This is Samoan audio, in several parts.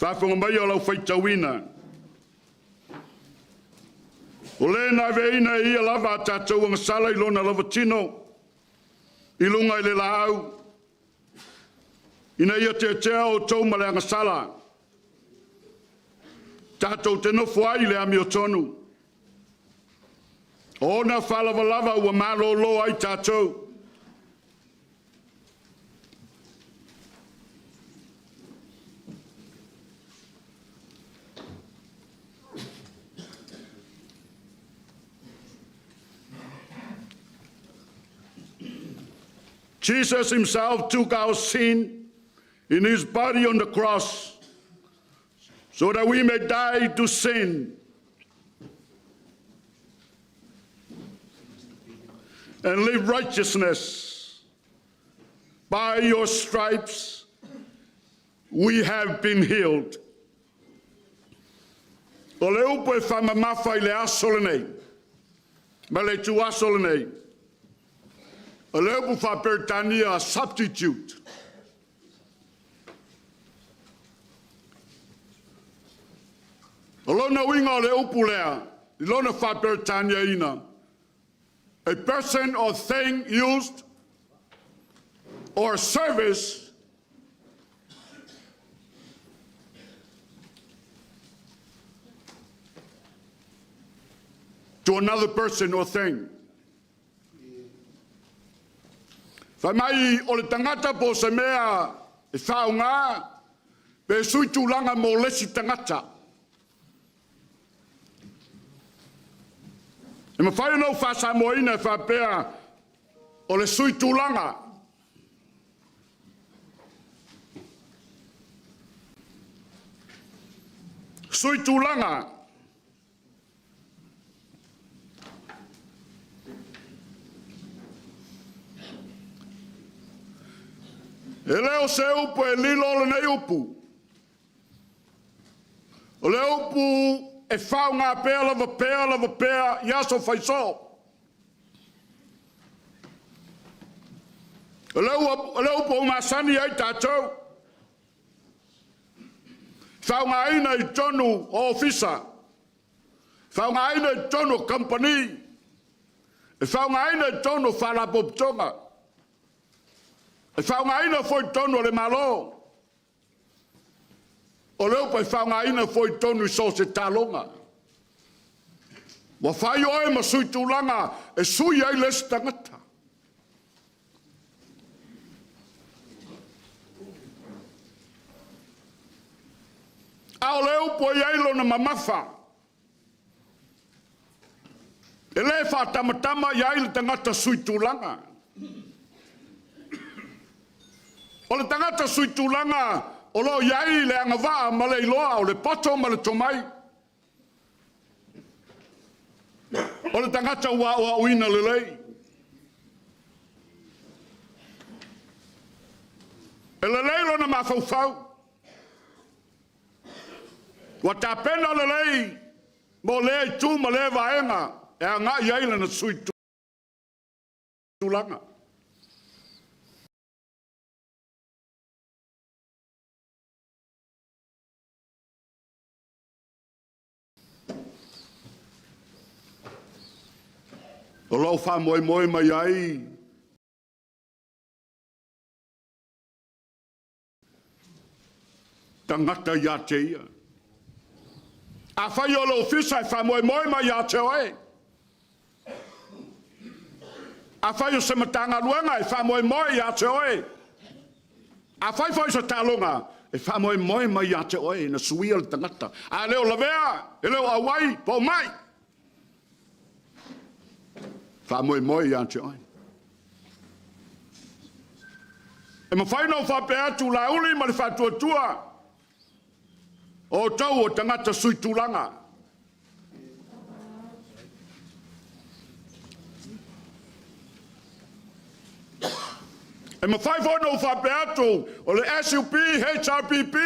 Faafofoga mai o lau faitauina, o le na aveina e ia lava a tatou agasala i lona lava tino i luga i le laau, ina ia tetea outou ma le agasala, tatou te nofo ai i le amiotonu. O ona faalavalava ua malolo ai tatou. Jesus himself took our sin in his body on the cross so that we may die to sin and live righteousness. By your stripes we have been healed. O le upu e faamamafa i le aso lenei, ma le ituaso lenei, o le upu faa-Peretania, substitute. O lona uiga o le upu lea, i lona faa-Peretaniaina, a person or thing used or service to another person or thing. Fai mai o le tagata po o se mea e faaaoga pe sui tulaga mo le isi tagata. E mafai ona ou faasamoaina e faapea, o le sui tulaga. Sui tulaga. E le o se upu e lilo lenei upu, o le upu e faaaoga pea lava pea lava pea i aso fai soo. O le upu ua masani ai tatou, faaaogaina i totonu o Ofisa, faaaogaina i totonu o kamupani, e faaaogaina i totonu o faalapotopotoga, e faaaogaina foi i totonu o le Malo. O le upu e faaaogaina foi i totonu i so o se taaloga. Ua fai oe ma sui tulaga e sui ai le isi tagata. A o le upu e i ai lona mamafa, e le faatamatama i ai le tagata suitulaga. O le tagata suitulaga o lo o i ai le agavaa ma le iloa o le poto ma le tomai. O le tagata ua aoaoina lelei. E lelei lona mafaufau, ua tapena lelei mo lea itu ma lea vaega e agai i ai lana suitulaga. O lo o faamoemoe mai ai tagata ia te ia. Afai o le ofisa e faamoemoe mai ia te oe, afai o se Matagaluega e faamoemoe ia te oe, afai foi o se taaloga, e faamoemoe mai ia te oe na suia le tagata. A le o lavea, e le o auai, po o mai, faamoemoe ia te oe. E mafai ona ou faapea atu, Laauli ma le Faatuatua, o outou o tagata suitulaga. E mafai foi ona ou faapea atu, o le SUP, HRPP,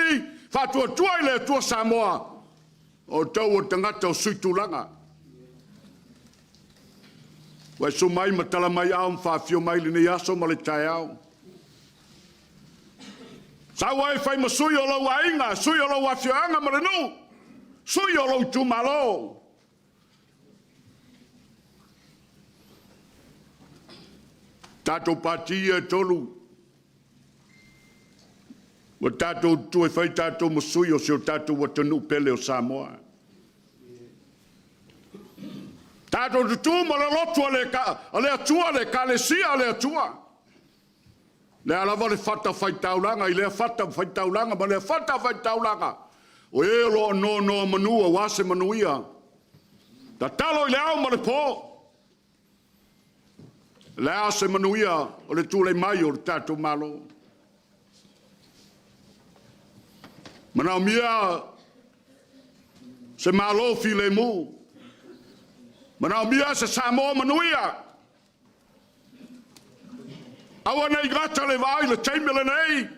Faatuatua i le Atua Samoa, o outou o tagata o suitulaga. Ua e susu mai ma tala mai aao ma faafio mai i lenei aso ma le taeao. Sau ai fai ma sui o lou aiga, sui o lou afioaga ma le nuu, sui o lou itumalo. Tatou pati ia e tolu, ua tatou tutu e fai tatou ma sui o si o tatou atunuu pele o Samoa. Tatou tutu ma le lotu a le Atua, le Ekalesia a le Atua. O le a lava le fatafaitaulaga i lea fatafaitaulaga ma lea fatafaitaulaga, o e o lo o nonomanu aua se manuia, tatalo i le ao ma le po, o le a se manuia o le tulai mai o le tatou Malo? E manaomia se Malo filemu, manaomia se Samoa manuia. Aua ne i gata le vaai i le taimi lenei,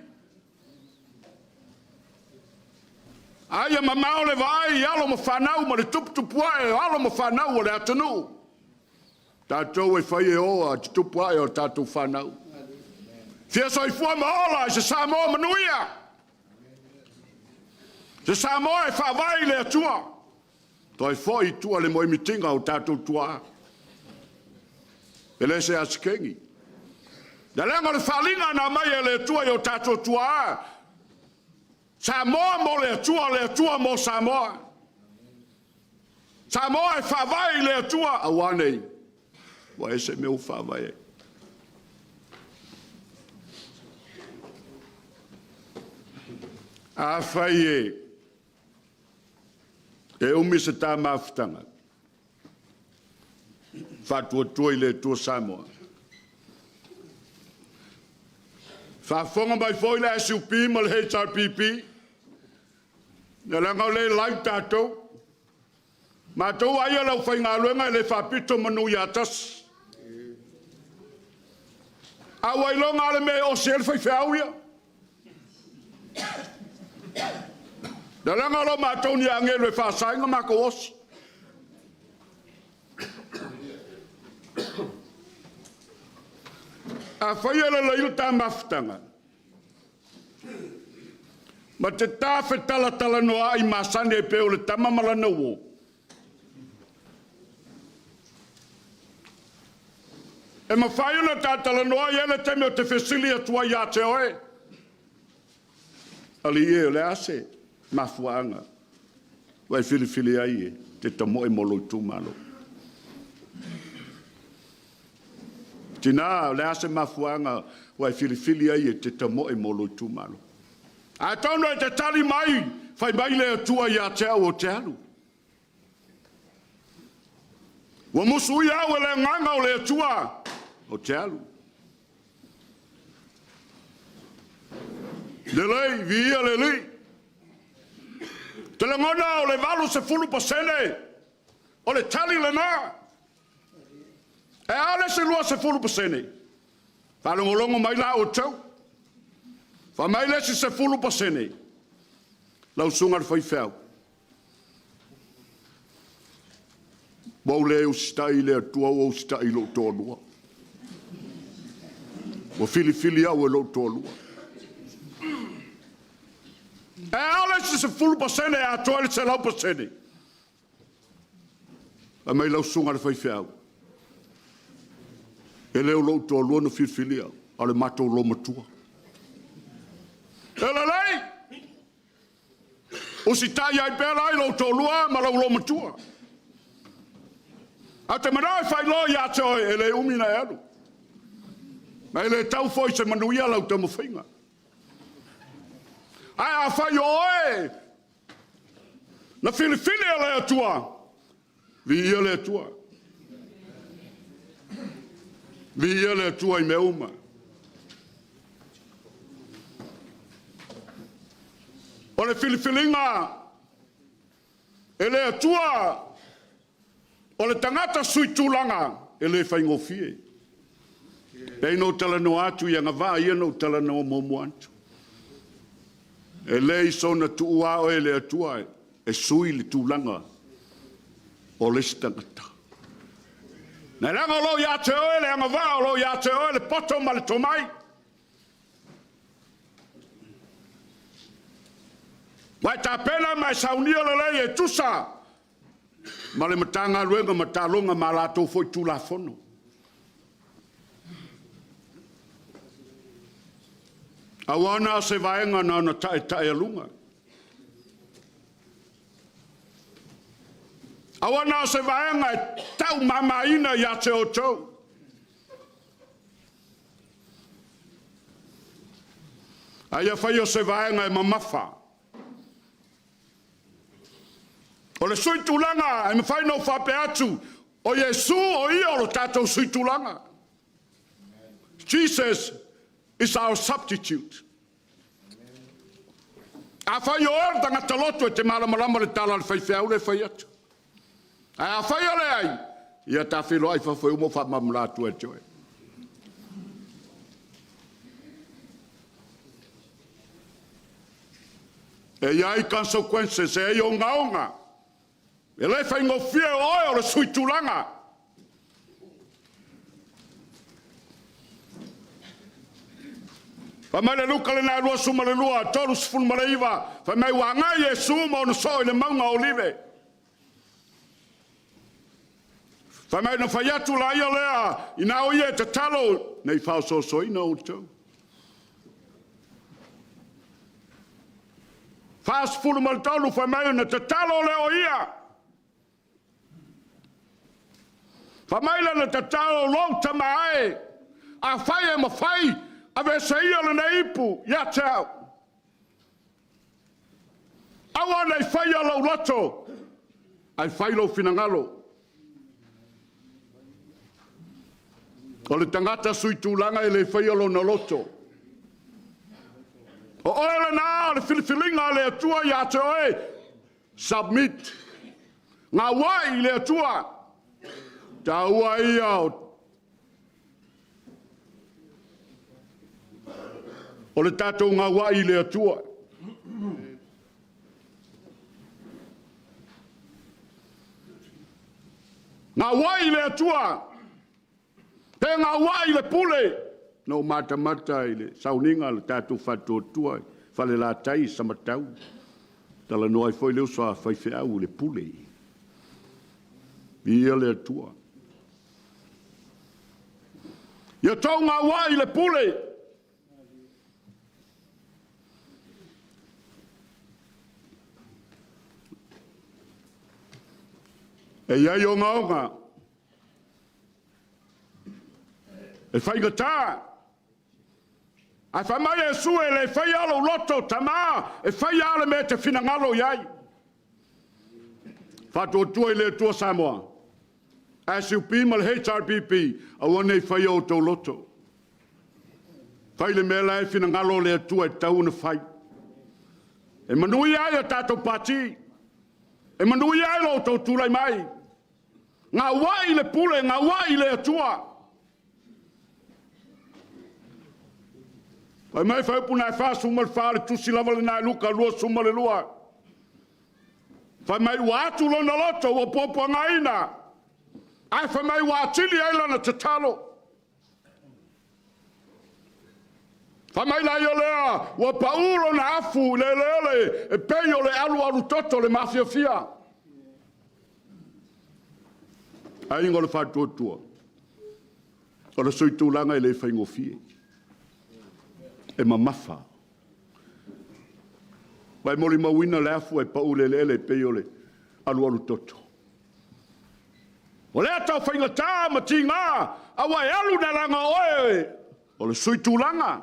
a ia mamao le vaai i alo ma fanau ma le tuputupu ae o alo ma fanau a le atunuu. O tatou e fai e o a tutupu ae o a tatou fanau. Fia soifua ma ola i se Samoa manuia, se Samoa e faavae i le Atua. Toe foi i tua le moemitiga o tatou tuaa. E le se asekeni. Leaga o le faaaliga na aumai e le Atua i o tatou tuaa, Samoa mo le Atua, le Atua mo Samoa. Samoa e faavae i le Atua, aua ne i ua ese mea ua faavae ai. Afai e umi se ta mafutaga, Faatuatua i le Atua Samoa. Faafofoga mai foi le SUP ma le HRPP, leaga o lea e live tatou. Matou lava ia o le aufaigaluega e le faapito manu ia tasi. A ua iloga lava le mea e osi ai le faifeau ia. Leaga o matou o ni agelu e faasaina matou osi. Afai e lelei le ta mafutaga, ma te ta fetalatalanoaai masani e pei o le tama ma lana uo, e mafai ona ta talanoa e i ai le taimi ou te fesili atu ai ia te oe, alii e, o le a se mafuaaga ua e filifili ai e te tamoe mo lou itumalo? Tina, o le a se mafuaaga ua e filifili ai e te tamoe mo lou itumalo? Atonu e te tali mai, fai mai le Atua ia te au ou te alu. Ua musuia au e le Agaga o le Atua ou te alu. Lelei, viia le Alii. Ou te lagona o le 80% o le tali lena. Ae a le isi 20%? Faalogologo mai la outou, fai mai le isi 10%, lau susuga i le faifeau, ua ou le usitai i le Atua ua ou usitai i lou toalua. Ua filifili au e lou toalua. Ae a le isi 10% e atoa ai le 100%? Fai mai lau susuga i le faifeau, e le o lou toalua na filifilia, a o le matou olomatua. E lelei, usitai ai pea la i lou toalua ma lou olomatua. Ae ou te manao e faailoa ia te oe, e le umi ona e alu, ma e le tau foi i se manuia lau taumafaiga. Ae afai o oe na filifili e le Atua, viia le Atua, viia le Atua i mea uma. O le filifiliga e le Atua o le tagata suitulaga, e le faigofie. E pei ona ou talanoa atu i agavaa ia na ou talanoa muamua atu. E le soona tuua oe e le Atua e sui le tulaga o le isi tagata. Leaga o lo o ia te oe le agavaa, o lo o ia te oe le poto ma le tomai. Ma e tapena ma e saunia lelei e tusa ma le Matagaluega ma taaloga ma a latou foi Tulafono. Aua na o se vaega na ona taetaealuga. Aua na o se vaega e taumamaina ia te outou. A ia faia o se vaega e mamafa. O le suitulaga e mafai ona ou faapea atu, o Iesu o Ia o lo tatou suitulaga. Jesus is our substitute. Afai o oe o le tagata loto e te malamalama i le tala a le faifeau lea e fai atu, ae afai e leai, ia ta feiloai i fafo e uma ou faamalamalama atu ia te oe. E i ai consequences, e i ai ogaoga. E le faigofie o oe o le suitulaga. Fai mai le Luka lena 22, 39, fai mai ua agai Iesu ma ona soo i le mauga o Olive. Fai mai ona fai atu lea, ina o ia e tatalo, ne i faaosoosoina outou. 43, fai mai ona tatalo lea o ia. Fai mai lana tatalo, lou Tama e, afai e mafai, aveese ia lenei ipu ia te au. Aua ne i faia lou loto, ae fai lou finagalo. O le tagata suitulaga e le faia lona loto. O oe lena o le filifiliga a le Atua ia te oe, submit, gauai i le Atua. O le taua ia o le tatou gauai i le Atua. Gauai i le Atua, pe gauai i le pule. Na ou matamata i le sauniga a le tatou faatuatua i Falelatai ma Samatau, talanoa ai foi le uso a faifeau i le pule. Viia le Atua. Ia outou gauai i le pule. E i ai ogaoga, e faigata, ae fai mai Iesu, e le faia lou loto, Tama, e fai lava le mea e te finagalo i ai. Faatuatua i le Atua Samoa, SUP ma le HRPP, aua ne i faia outou loto. Fai le mea la e finagalo le Atua e tatau ona fai, e manuia ai a tatou Pati, e manuia ai lo outou tulai mai. Gauai i le pule, gauai i le Atua. Fai mai le fuaiupu 44 o le tusi lava lena a Luka 22, fai mai ua atu lona loto ua puapuagaina, ae fai mai ua atili ai lana tatalo. Fai mai lea, ua pau lona afu i le eleele e pei o le alualu toto o le mafiafia. Aiga o le Faatuatua, o le suitulaga e le faigofie, e mamafa. Ua e molimauina le afu ae pau i le eleele e pei o le alualu toto? O lea tau faigata ma tiga, a ua e alu leaga o oe o le suitulaga.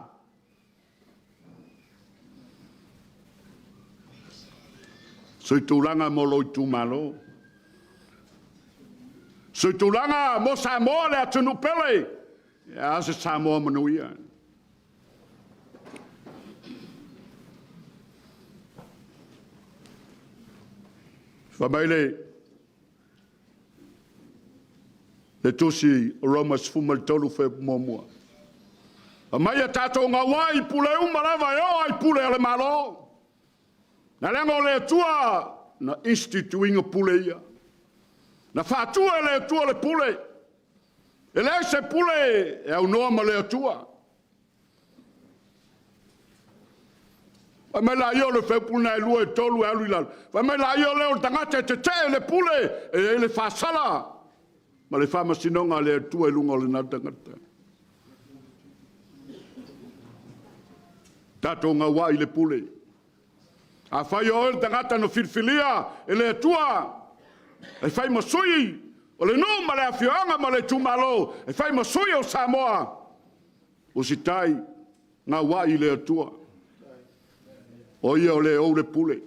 Suitulaga mo lou itumalo, suitulaga mo Samoa le atunuu pele. Ae a se Samoa manuia? Fai mai le tusi o Roma 13 fuaiupu 1, Aumai a tatou gauai i pule uma lava e oo lava i pule a le Malo, leaga o le Atua na institute ina pule ia. Na faatu e le Atua le pule. E leai se pule e aunoa ma le Atua. Fai mai laia o le faaiupu lena e 2 e 3 e alu i lalo. Fai mai laia lea o le tagata e tetee i le pule, e i ai le faasala ma le faamasinoga a le Atua i luga o lena tagata. Tatou gauai i le pule. Afai o oe le tagata na filifilia e le Atua e fai ma sui o le nuu ma le afioaga ma le itumalo, e fai ma sui o Samoa, usitai, gauai i le Atua, o Ia o Le ou le pule.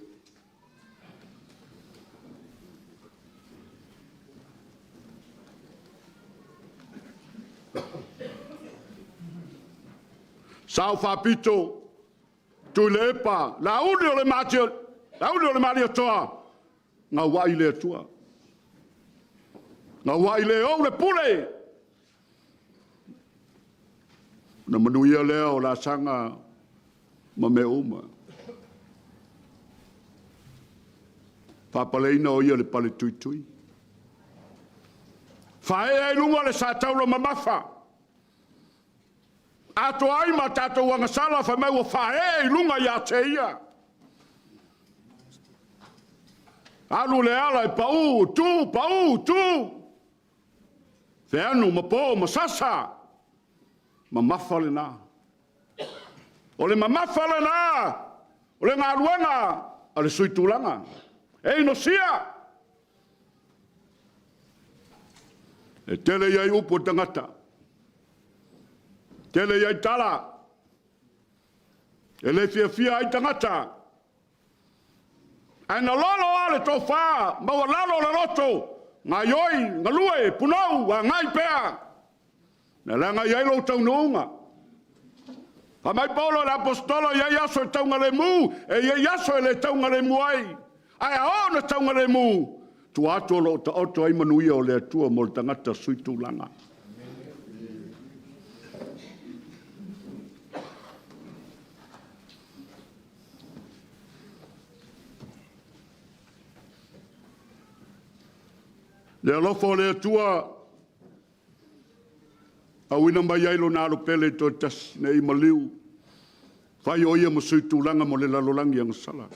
Sao Faapito, Tuilaepa, Laauli o le Malietoa, gauai i le Atua, gauai i le ou le pule, ona manuia lea o laasaga ma mea uma. Faapaleina o ia o le paletuitui. Faaee ai i luga le sa taula mamafa, atoa ai ma a tatou agasala fai mai ua faaee i luga ia te ia. Alu le ala e pau, tu, pau, tu, feanu ma po ma sasa, mamafa lena. O le mamafa lena o le galuega a le suitulaga, e inosia. E tele i ai upu a tagata, tele i ai tala, e le fiafia ai tagata, ae na lolo lava le tofa maualalo le loto, gaoioi, galue, punou, agai pea, leaga e i ai lou taunuuga. Fai mai Paulo le Aposetolo e i ai aso e taugalemu, e i ai aso e le taugalemu ai. Ae a oo ina taugalemu, o tua atu o lo o taoto ai manuia o le Atua mo le tagata suitulaga. Le alofa o le Atua na auina mai ai Lona Alo pele e toatasi ina ia maliu, fai o Ia ma suitulaga mo le lalolagi agasala.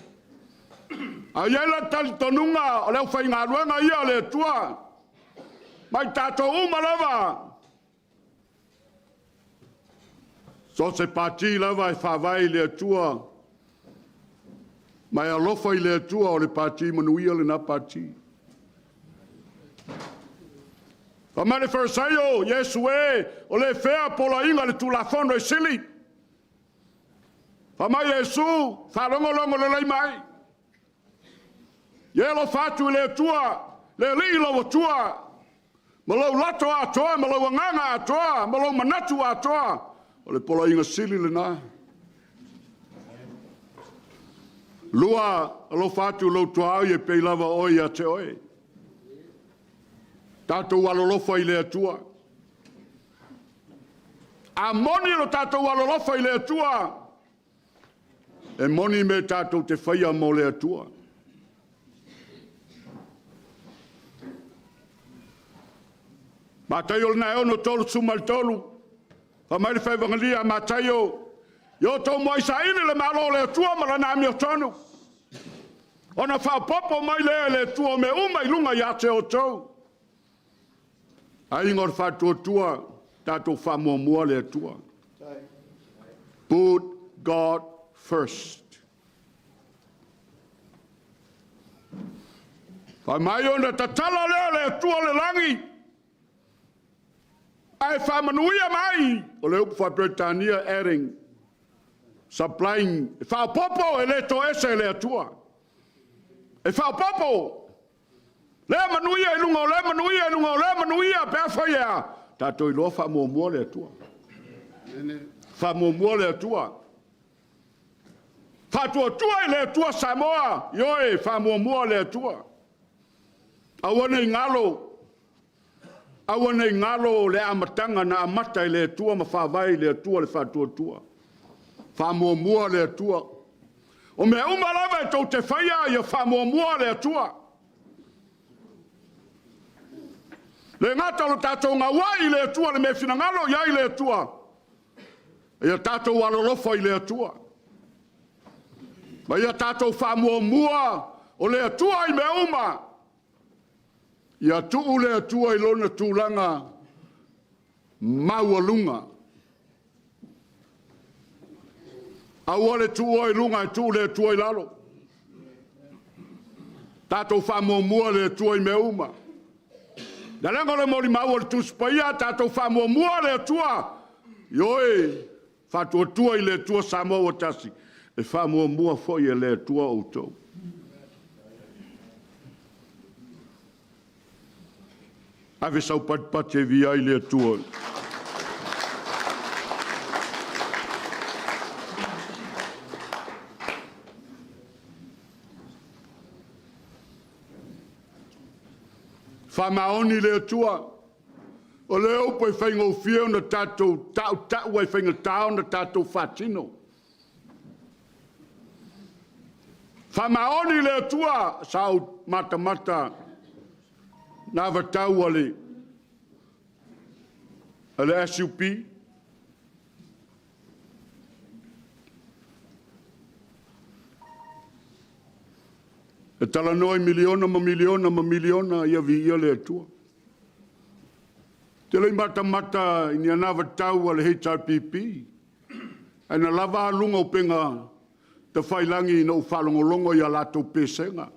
Ae i ai le talitonuga o le aufaigaluega ia a le Atua, ma i tatou uma lava, so o se Pati lava e faavae i le Atua ma e alofa i le Atua, o le Pati manuia lena Pati. Fai mai le Farisio, “Iesu e, o le fea poloaiga o le Tulafono e sili?” Fai mai Iesu, faalogologo lelei mai, ia e alofa atu i le Atua, le Alii lou Atua, ma lou loto atoa ma lou agaga atoa ma lou manatu atoa, o le poloaiga sili lena. Lua, alofa atu i lou tuaoi e pei lava o oe ia te oe. Tatou alolofa i le Atua. A moni lo tatou alolofa i le Atua, e moni mea tatou te faia mo le Atua. Mataio 6:33, fai mai le Efagilia a Mataio, “Ia outou muai saili le Malo o le Atua ma Lana amiotonu, ona faaopoopo mai lea e le Atua o mea uma i luga ia te outou.” Aiga o le Faatuatua, tatou faamuamua le Atua. Put God first. Fai mai ona tatala lea o le Atua o le lagi ae faamanuia mai, o le upu faa-Peretania adding, supplying, e faaopoopo, e le toese e le Atua. E faaopoopo lea manuia i luga o lea manuia i luga o lea manuia pe afai e a? Tatou iloa faamuamua le Atua. Faamuamua le Atua. Faatuatua i le Atua Samoa, ioe, faamuamua le Atua. Aua ne i galo, aua ne i galo le amataga na amata e le Atua ma faavae i le Atua le faatuatua. Faamuamua le Atua. O mea uma lava tou te faia, ia faamuamua le Atua. E le gata o le tatou gauai i le Atua i le mea e finagalo i ai le Atua, ia tatou alolofa i le Atua. Ma ia tatou faamuamua o le Atua i mea uma. Ia tuu le Atua i lona tulaga maualuga. Aua le tuua i luga ae tuu le Atua i lalo. Tatou faamuamua le Atua i mea uma. O le ala o le molimau a le Tusi Paia, tatou faamuamua le Atua, ioe, faatuatua i le Atua Samoa ua tasi, e faamuamua foi e le Atua outou. Ave sau patipati e viia ai le Atua. Faamaoni le Atua, o le upu e faigofie ona tatou tautau ae faigata ona tatou faatino. Faamaoni le Atua, sa ou matamata i anavatau a le SUP, e talanoa i miliona ma miliona ma miliona, ia viia le Atua. Ou te le i matamata i ni anavatau a le HRPP, ae na lava a luga o upega tafailagi ina ua ou faalogologo i a latou pesega,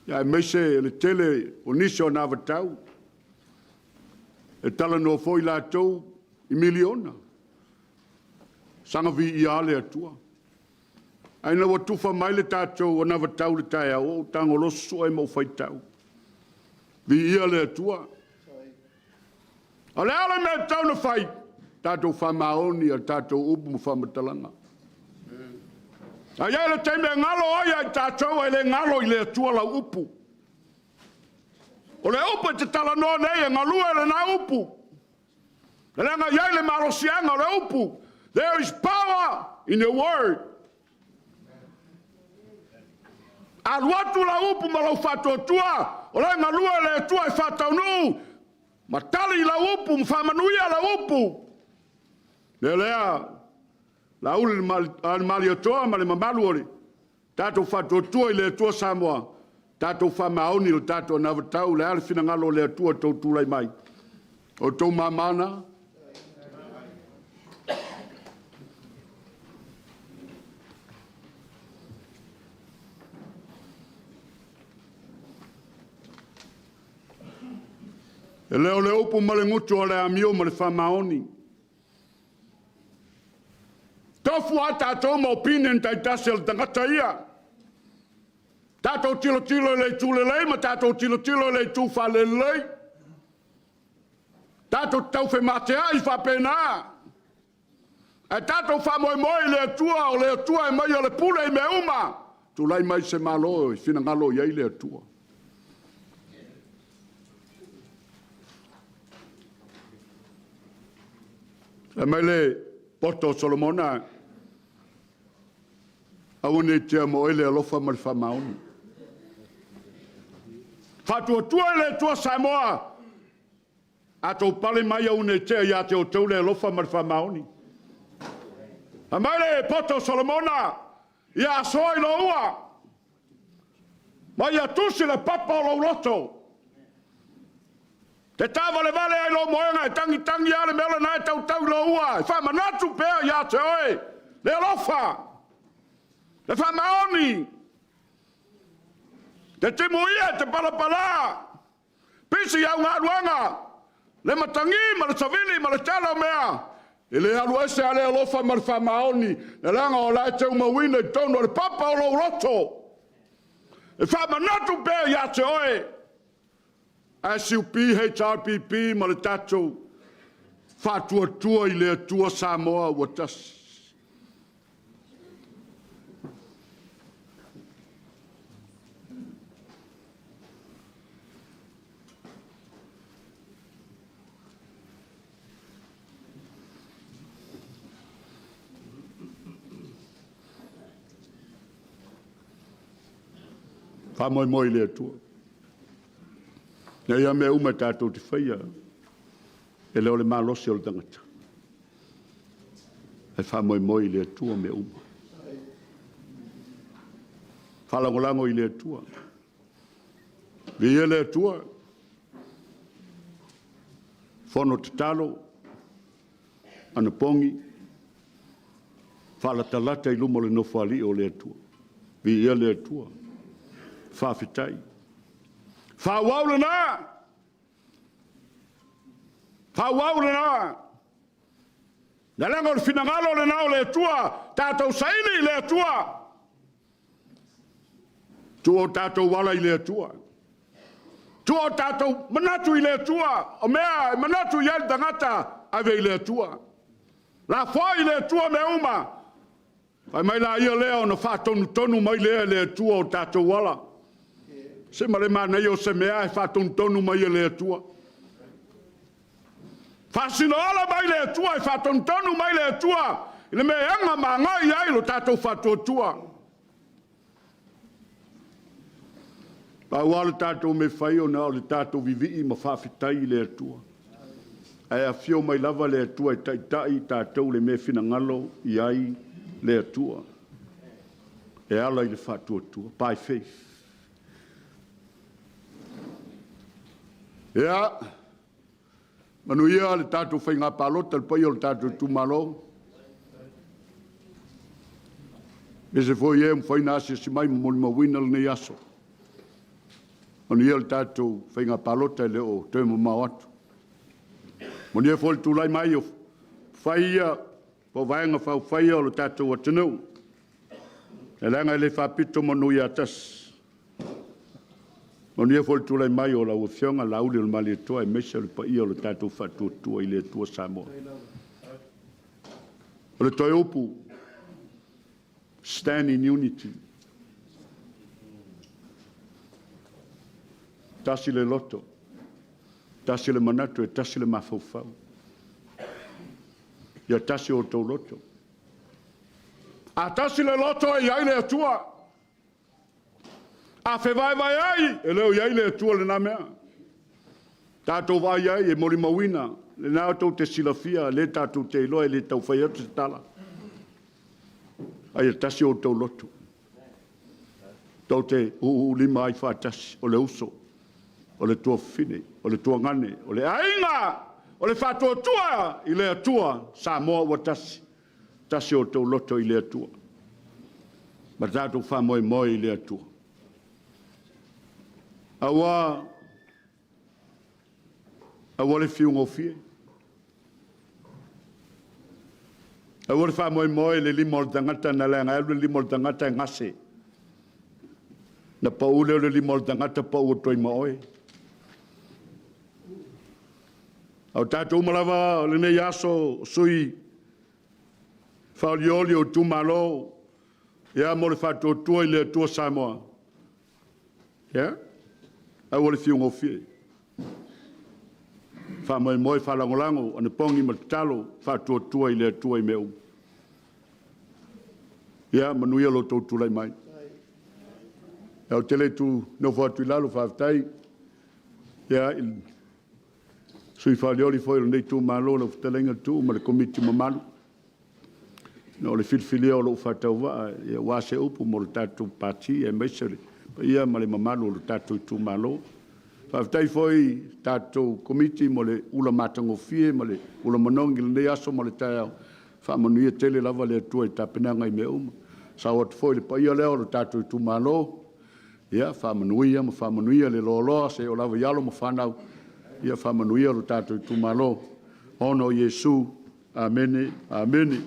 aemaise le tele o nisi o anavatau, e talanoa foi latou i miliona. Saga viia lava le Atua. Ae ina ua tufa mai le tatou anavatau i le taeao, ua ou tago loa sue ma ou faitau, viia le Atua. O le a le mea e tatau ona fai? Tatou faamaoni i a tatou upu ma faamatalaga. A i ai le taimi e galo ai ia i tatou ae le galo i le Atua lau upu. O le upu e te talanoa nei e galue lena upu, leaga e i ai le malosiaga o le upu. There is power in your word. A alu atu lau upu ma lou faatuatua, o la e galue le Atua e faataunuu ma tali lau upu ma faamanuia lau upu. O le mea lea, Laauli ma le Malietoa ma le mamalu o le tatou Faatuatua i le Atua Samoa, tatou faamaoni i le tatou anavatau. O le a le finagalo o le Atua i lo outou tulai mai? O outou mama na. E le o le upu ma le gutu o le amio ma le faamaoni. E tofu lava tatou ma opinion taitasi a le tagata ia. Tatou tilotilo i le itu lelei ma tatou tilotilo i le itu faalelelei. Tatou te taufemateai faapena, ae tatou faamoemoe i le Atua, o le Atua e aumaia le pule i mea uma. Tulai mai se Malo e finagalo i ai le Atua. Fai mai le poto a Solomona, aua ne i tea ma oe le alofa ma le faamaoni. Faatuatua i le Atua Samoa, a outou pale mai aua ne i tea ia te outou le alofa ma le faamaoni. Fai mai le poto a Solomona, ia asoa i lou ua, ma ia tusi i le papa o lou loto. E te taavalevale ai i lou moega, e tagitagi lava le mea lena e tautau i lou ua, e faamanatu pea ia te oe le alofa, le faamaoni. E te timuia, e te palapala, pisi au galuega, le matagi ma le savili ma le tele o mea, e le alu ese lava le alofa ma le faamaoni, leaga o la e teu mauina i totonu o le papa o lou loto, e faamanatu pea ia te oe. SUP, HRPP ma le tatou Faatuatua i le Atua Samoa ua tasi. Faamoemoe i le Atua. E leai lava mea uma tatou te faia, e le o le malosi o le tagata, ae faamoemoe i le Atua mea uma. Faalagolago i le Atua. Viia le Atua. Fono tatalo, anapogi, faalatalata i luma o le Nofoalii o le Atua. Viia le Atua. Faafetai. Faaauau lena, faaauau lena, leaga o le finagalo lena o le Atua, tatou saili i le Atua, tuu o tatou ala i le Atua, tuu o tatou manatu i le Atua. O mea e manatu i ai le tagata, ave i le Atua, lafoai i le Atua mea uma, fai mai lea ona faatonutonu mai lea e le Atua o tatou ala. Se ma le manaia o se mea ae faatonutonu mai e le Atua. Faasinoala mai le Atua e faatonutonu mai le Atua i le mea e aga ma agai i ai lo tatou faatuatua. Pau lava le tatou mea e fai na o le tatou vivii ma faafetai i le Atua. Ae afio mai lava le Atua e taitai i tatou i le mea e finagalo i ai le Atua e ala i le faatuatua, by faith. Ia, manuia le tatou faiga palota le paia o le tatou itumalo, aemaise foi e ua mafai ona asiasi mai ma molimauina lenei aso. Manuia le tatou faiga palota e le o toe mamao atu. Manuia foi le tulai mai o fai ia po o Vaega Faaupufai ia o le tatou atunuu, leaga e le faapito manu ia tasi. Manuia foi le tulai mai o lau Afioga Laaulialemalietoa aemaise le paia o le tatou Faatuatua i le Atua Samoa. O le toe upu, stand in unity, tasi le loto, tasi le manatu, e tasi le mafaufau. Ia tasi o outou loto. A tasi le loto e i ai le Atua. A fevaevaeai, e le o i ai le Atua i lena mea. Tatou vaai i ai e molimauina, o lena tou te silafia, o lea tatou te iloa e le tau fai atu se tala, ae ia tasi o outou loto, tou te ūū lima ai faatasi, o le uso, o le tuafafine, o le tuagane, o le aiga, o le faatuatua i le Atua Samoa ua tasi, tasi o outou loto i le Atua ma tatou faamoemoe i le Atua. Aua, aua le fiu gofie, aua le faamoemoe i le lima o le tagata, leaga e alu le lima o le tagata e gase, ona pau lea o le lima o le tagata pau atu ai ma oe. A o tatou uma lava o lenei aso o sui usufono faaolioli o itumalo, ia mo le faatuatua i le Atua Samoa, ia aua le fiu gofie, faamoemoe, faalagolago, anapogi ma tatalo, faatuatua i le Atua i mea uma. Ia manuia lo outou tulai mai. Ou te le i nofo atu i lalo, faafetai i le sui faaolioli foi o lenei itumalo lau fetalaiga Tuuu ma le Komiti mamalu ona o le filifilia o lou faatauvaa aua se upu mo le tatou Pati aemaise le paia ma le mamalu o le tatou itumalo. Faafetai foi i le tatou Komiti mo le ula matagofie ma le ula manogi i lenei aso ma le taeao. Faamanuia tele lava le Atua i tapenaga i mea uma. Sao atu foi le paia lea o le tatou itumalo, ia faamanuia ma faamanuia le loaloa seia oo lava i alo ma fanau, ia faamanuia lo tatou itumalo ona o Iesu. Amene, amene.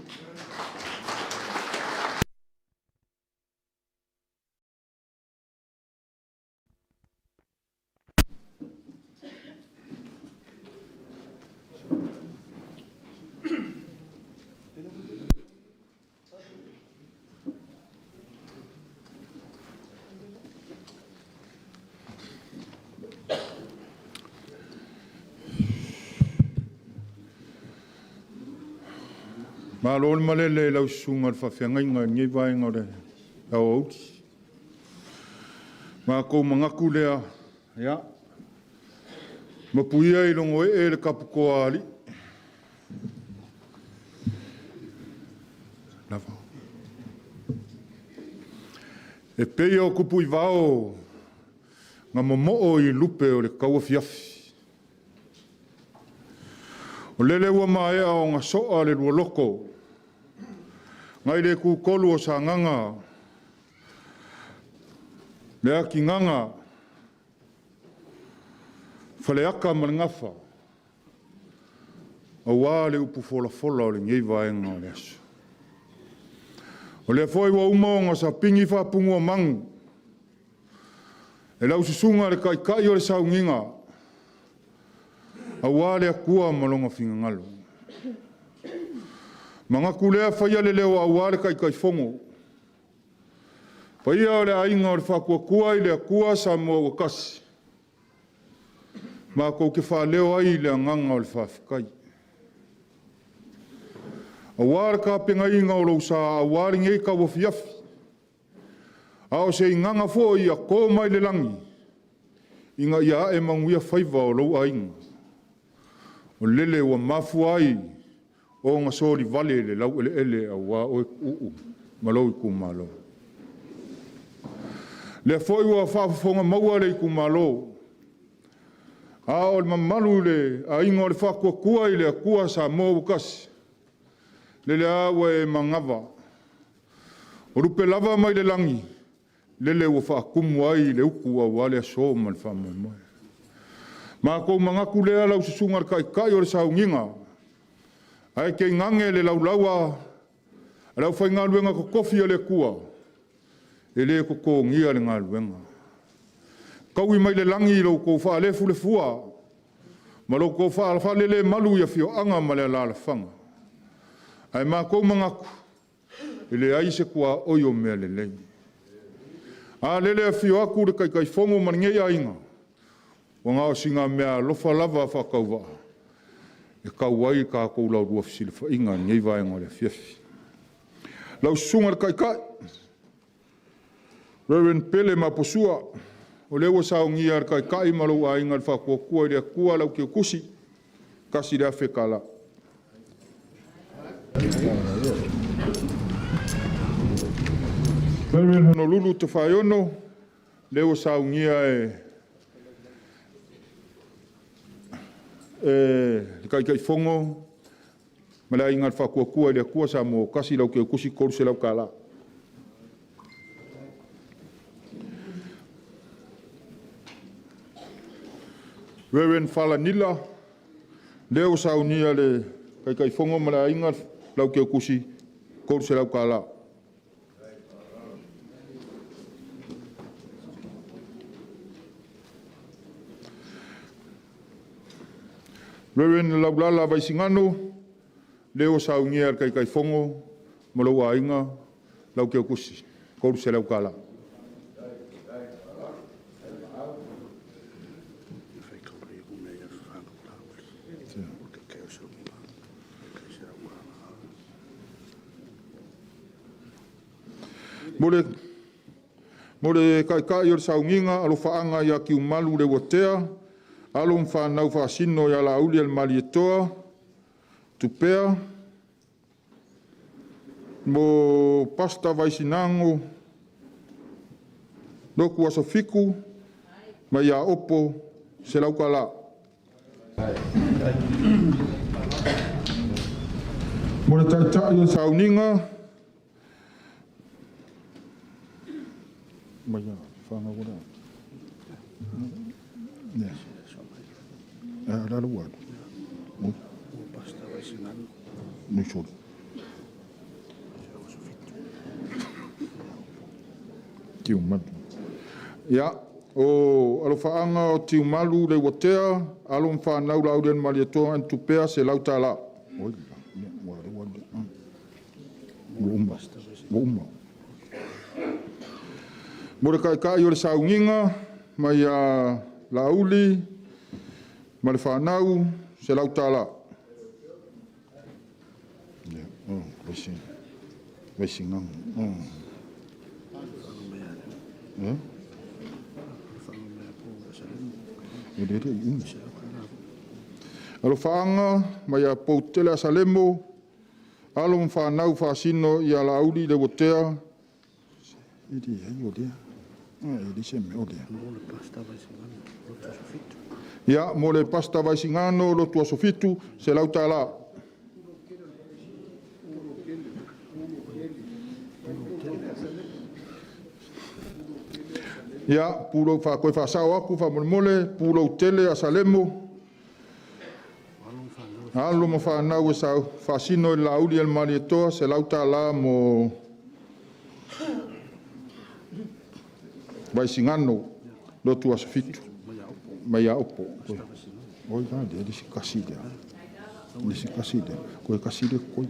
Malo le malele i lau susuga i le faafeagaiga i lenei vaega o le aoauli. Matou manatu lea, ia, mapu ia i logoee le taputoa a alii. E pei o kupu i vao na momoo i lupe o le tauafiafi. O lele ua maea ona soa le lualoko, nai le kukolu o Sagaga, le atigaga, Faleata ma le Gafa, aua le upu folafola o lenei vaega o le aso. O lea foi ua uma ona sapini faapunaomanu e lau susuga i le taitai o le sauniga, aua le Atua ma lona finagalo. Manatu lea faia le leo aua le Taitaifono. Paia o le aiga o le Faatuatua i le Atua Samoa ua tasi, matou te faaleo ai le agaga o le faafetai. Aua le tapenaina o lou sa aua lenei tauafiafi, a o se igaga foi ia to mai le lagi ina ia ae manuia faiva o lou aiga. O lele ua mafua ai ona solivale le laueleele aua oe Tuuu ma lou itumalo. O lea foi ua faafofoga maua le itumalo, a o le mamalu i le Aiga o le Faatuatua i le Atua Samoa ua tasi, lele lava ua e manava, o lupe lava mai le lagi, lele ua faatumu ai le utu aua le aso ma le faamoemoe. Matou manatu lea lau susuga i le taitai o le sauniga, ae tainane le laulaua a le aufaigaluega totofi a le Atua, e le totogia le galuega. Taui mai le lagi lo outou faalefulefua ma lo outou faalelemalu i afioaga ma alaalafaga. Ae matou manatu, e leai se tuaoi o mea lelei. A lele e afio atu le Taitaifono ma lenei aiga, ua na o sina meaalofa lava faatauvaa e tau ai le tatou laulua fesilafaiga i lenei vaega o le afiafi. Lau Susuga i le Taitai, Reverend Pele Maposua, o lea ua saunia e le Taitai ma lou aiga le Faatuatua i le Atua le Auteutusi, $1,000. Reverend Honolulu Tofaeono, lea ua saunia e le Taitaifono ma le Aiga Faatuatua i le Atua Samoa ua tasi le Auteutusi, $300. Reverend Falanila, lea ua saunia e le Taitaifono ma le Aiga le Auteutusi, $300. Reverend Laulala Vaisigano, lea ua saunia e le Taitaifono ma lou aiga le Auteutusi, $300. Mo le taitai o le sauniga, alofaaga ia Tiumalu Leuatea, alo ma fanau faasino ia Laaulialemalietoa Tupea, mo Pastor Vaisinago Lotu Aso Fitu mai ia Opo $100. Mo le taitai o le sauniga, mai ia whanau wala. Ne. Ah, la lua. Ni solo. Tiumalu. Ia, o alofaaga o Tiumalu Leuatea, alo ma fanau Laaulialemalietoa and Tupea, $100. Oi la, ia, ua ua ua uma. Ua uma. Mo le taitai o le sauniga, mai ia Laauli ma le fanau, $100. Ia, oh, vaisi. Vaisi nganga. Oh. Eh? E le le umi. Alofaaga mai ia Poutele Asalemo, alo ma fanau faasino ia Laauli Leuatea. E leai o lea. E le se mea o lea. Ia, mo le Pastor Vaisigano, lotu aso 7, $100. Ia, pulou whaakoi whaasao aku, whaamolemole, pulou tele a Salemo. Alo ma whaanau e sau, whaasino i la uli el malietoa, $100 mo Vaisigano, lotu aso 7. Mai a opo. Oi la le le kasi le. Le kasi le. Koe kasi le koi.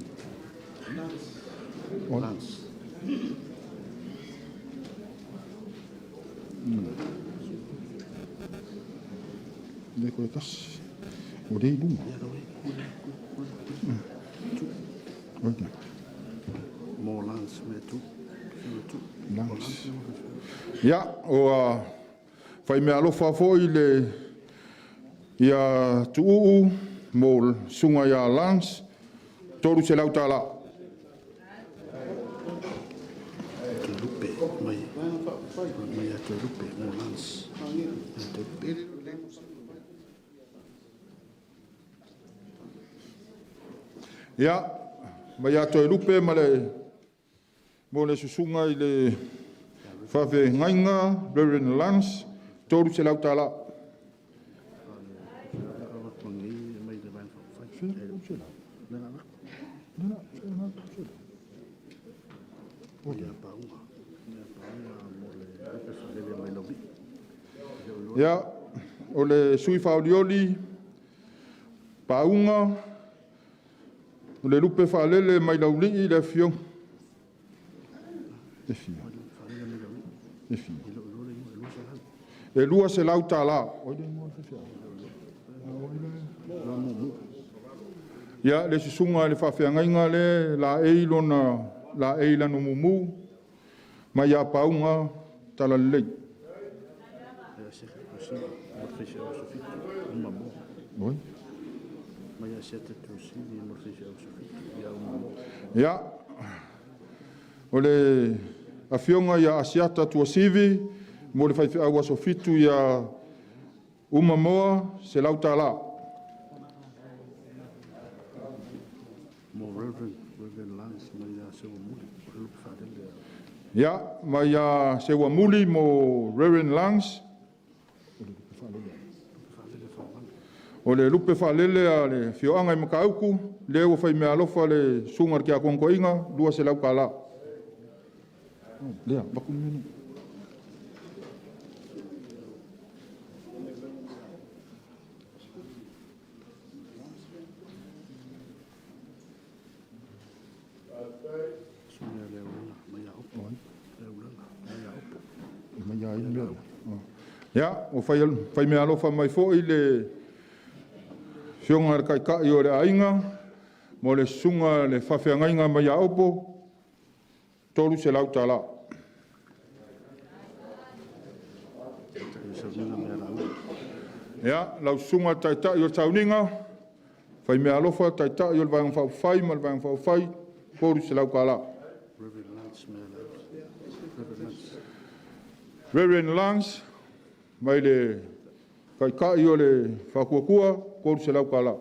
Le koe kasi. O le ilunga. Oi la. Mo Lance me tu. Lance. Ia, o whai mea alofa foi le ia tuuu mo sunga ia Lance, $300. Te lupe mai mai a te lupe mo Lance. Te lupe. Ia, mai a te lupe ma le mo le susunga i le whawhe ngainga, Reverend Lance, $300. Ia, o le sui whaolioli, paunga, o le lupe whaalele mai laulii le afio. E fia. E fia. E $200. Ia, le susunga le whaafeangainga le la eilona, la eilano mumu, mai a paunga, talalei. Ia, o le afionga ia Asiata Tuasivi, mo le whaiwhiau aso 7 ia Umamoa, $100. Mo Reverend Lance mai a Sewamuli. Ia, mai a Sewamuli mo Reverend Lance. O le lupe whaalele a le fioanga i makauku, le ua whai mea alofa le sunga ki a konkoinga, $200. Lea, baku mene. Ia, o whai mea alofa mai foi le fionga le kaikai o le ainga, mo le sunga le whawheangainga mai a opo, $300. Ia, lau sunga taitai o tauninga, whai mea alofa taitai o le vaenga whaufai ma le vaenga whaufai, $300. Reverend Lance, mai le kaikai o le whakuakua, $300.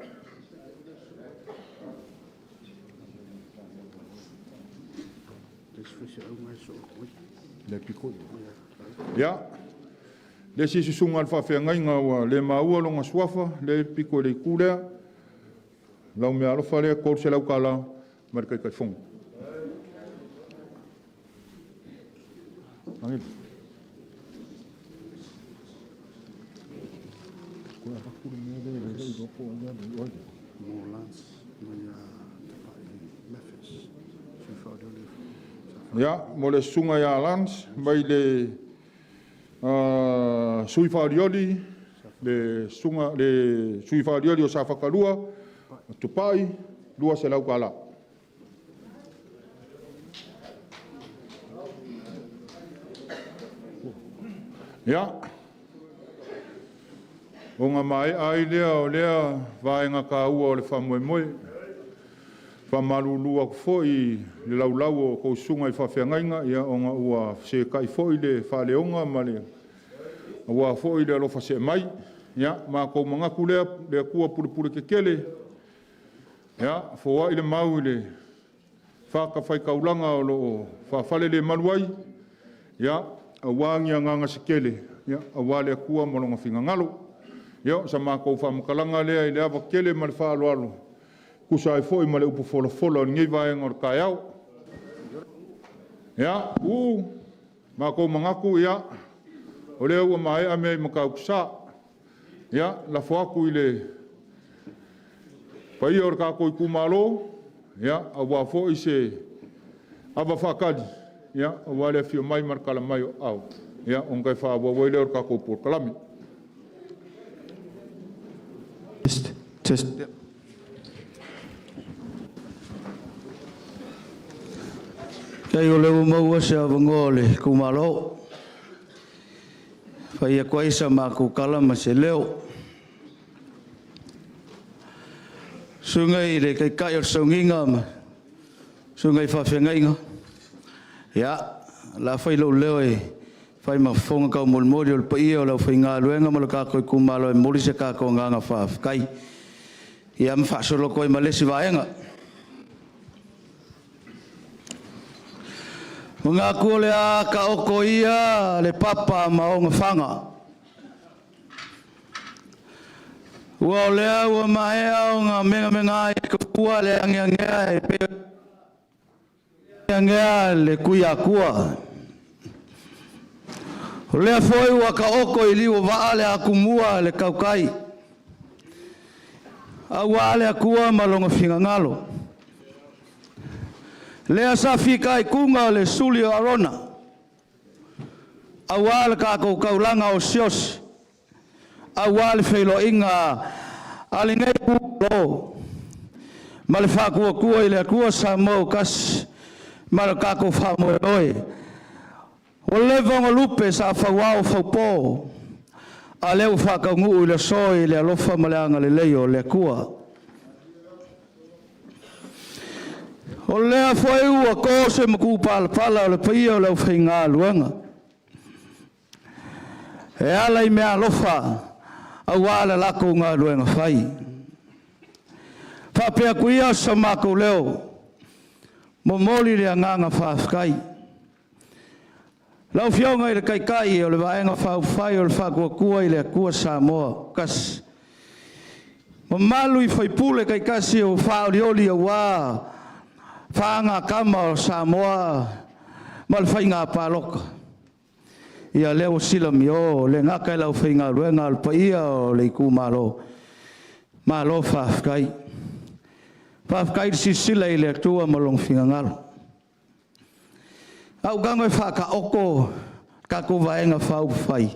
Le piko. Ia, le si susunga le whawheangainga ua le maua longa suafa, le piko le kulea, lau mea alofa lea, $300, ma le kaikai fongo. Angeli. Ia, mo le sunga ia Lance, mai le sui whaolioli, le sunga, le sui whaolioli o Sawhakalua, Tupai, $200. Ia, o ngā mai ai lea o lea vaenga ka ua o le whamoemoe. Faamalulu atu foi i le laulau o tou susuga i faafeagaiga, ia ona ua fesetai foi le faaleoga ma le aua foi le alofa see mai. Ia, matou manatu lea, le Atua pulepule tetele, ia, foai le mau i le fatafaitaulaga o lo o faafalelemalu ai, ia, aua ni agaga se tele, ia, aua le Atua ma lona finagalo. Ia, o sa matou faamatalaga lea i le ava tele ma le faaaloalo, tusa ai foi ma le upu folafola o lenei vaega o le taeao. Ia, uu, matou manatu, ia, o lea ua maea mea i Matautusa. Ia, lafo atu i le paia o le tatou itumalo, ia, aua foi se ava faatali, ia, aua le afio mai ma le tala mai o aao, ia, ona toe faaauau ai lea o le tatou polokalame. Test, test. Faafetai o lea ua maua se avanoa o le itumalo. Fai atu ai sa matou tala ma se leo. Susuga i le Taitai o le Sauniga ma susuga i faafeagaiga, ia, o le a fai lou leo e fai ma fofoga taumolimoli o le paia o le aufaigaluega ma le tatou itumalo e momoli se tatou agaga faafetai. Ia ma faasolo atu ai ma le isi vaega. Manatu o le a taoto ia le papa ma ona faga. Ua o lea ua maea ona megamega ai tupua le ageagea e pei ageagea le Tuiatua. O lea foi ua taoto i liu o vaa le atumua le tautai, aua le Atua ma lona finagalo. Lea sa fitaituga le suli o Arona, aua le tatou taulaga osiosi, aua le feiloaiga a lenei itumalo ma le faatuatua i le Atua Samoa ua tasi ma le tatou faamoemoe. Ua leva ona lupe sa fauao faupo, a o lea ua faataunuu i le aso i le alofa ma le agalelei o le Atua. O lea foi ua to se matupalapala o le paia o le aufaigaluega e ala i meaalofa aua le latou galuega fai. Faapea atu ia so matou leo, momoli le agaga faafetai. Lau Afioga i le Taitai o le Vaega Faaupufai o le Faatuatua i le Atua Samoa Tasi, mamalu i sui usufono taitasi ua faaolioli aua faagatama o Samoa ma le faiga palota, ia lea ua silamio le gata i le aufaigaluega a o le paia o le itumalo, malo faafetai. Faafetai le silasila i le Atua ma Lona finagalo. A ou tago e faataoto tatou Vaega Faaupufai,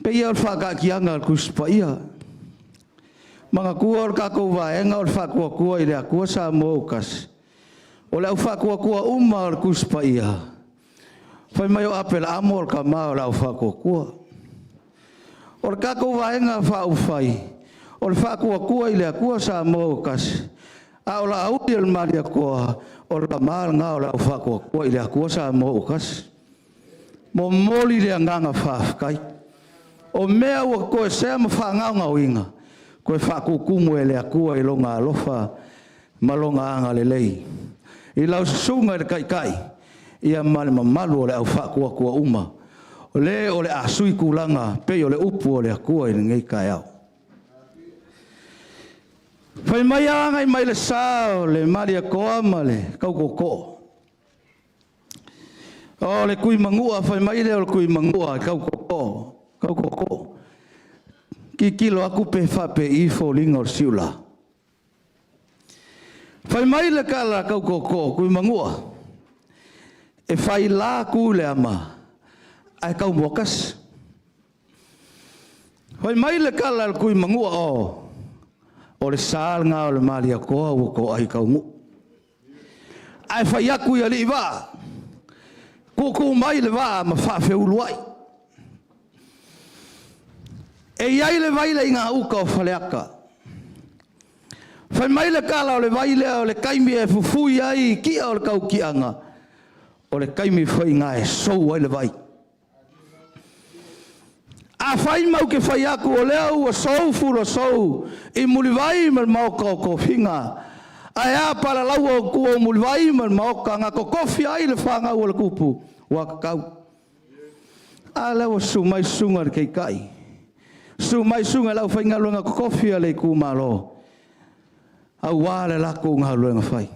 pei lava o le faataatiaga a le Tusi Paia. Manatua o le tatou Vaega o le Faatuatua i le Atua Samoa ua Tasi, o le au faatuatua uma o le Tusi Paia, fai mai o Aperaamo o le tama o le au faatuatua. O le tatou Vaega Faaupufai, o le Faatuatua i le Atua Samoa ua Tasi, a o Laauli o le Malietoa, o le tama lena o le au faatuatua i le Atua Samoa ua Tasi. Momoli le agaga faafetai. O mea ua toesea ma faagaogaoina, toe faatutumu e le Atua i Lona alofa ma Lona agalelei i lau susuga i le Taitai ia ma le mamalu o le au faatuatua uma, o le o le a sui tulaga pei o le upu a le Atua i lenei taeao. Fai mai agai mai le sa o le Malietoa ma le Tautootoo. O le Tuimanua, fai mai lea o le Tuimanua i Tautootoo, Tautootoo, tilotilo atu pe faapei foliga o le siula. Fai mai le tala a Tautootoo, Tuimanua, e fai la tu i le ama, ae tau moatasi. Fai mai le tala a le Tuimanua, o, o le sa lena o le Malietoa ua toai i Taunuu. Ae fai atu i alii vaa, tuutuu mai le vaa ma faafeuluai. E i ai le vai le i gauta o Faleata. Fai mai le kala o le vai lea o le taimi e fufui ai ki'a o le tauki'aga, o le taimi foi lena e sou ai le vai. Afai ma ou te fai atu o lea ua sou fuluasou i Mulivai ma le maota o tofiga, ae a palalaua o tua o Mulivai ma le maota na totofi ai le fanau a le tupu, ua tatau. A lea ua susu mai susuga i le Taitai, susu mai susuga i le aufaigaluega totofi a le itumalo, aua le latou galuega fai.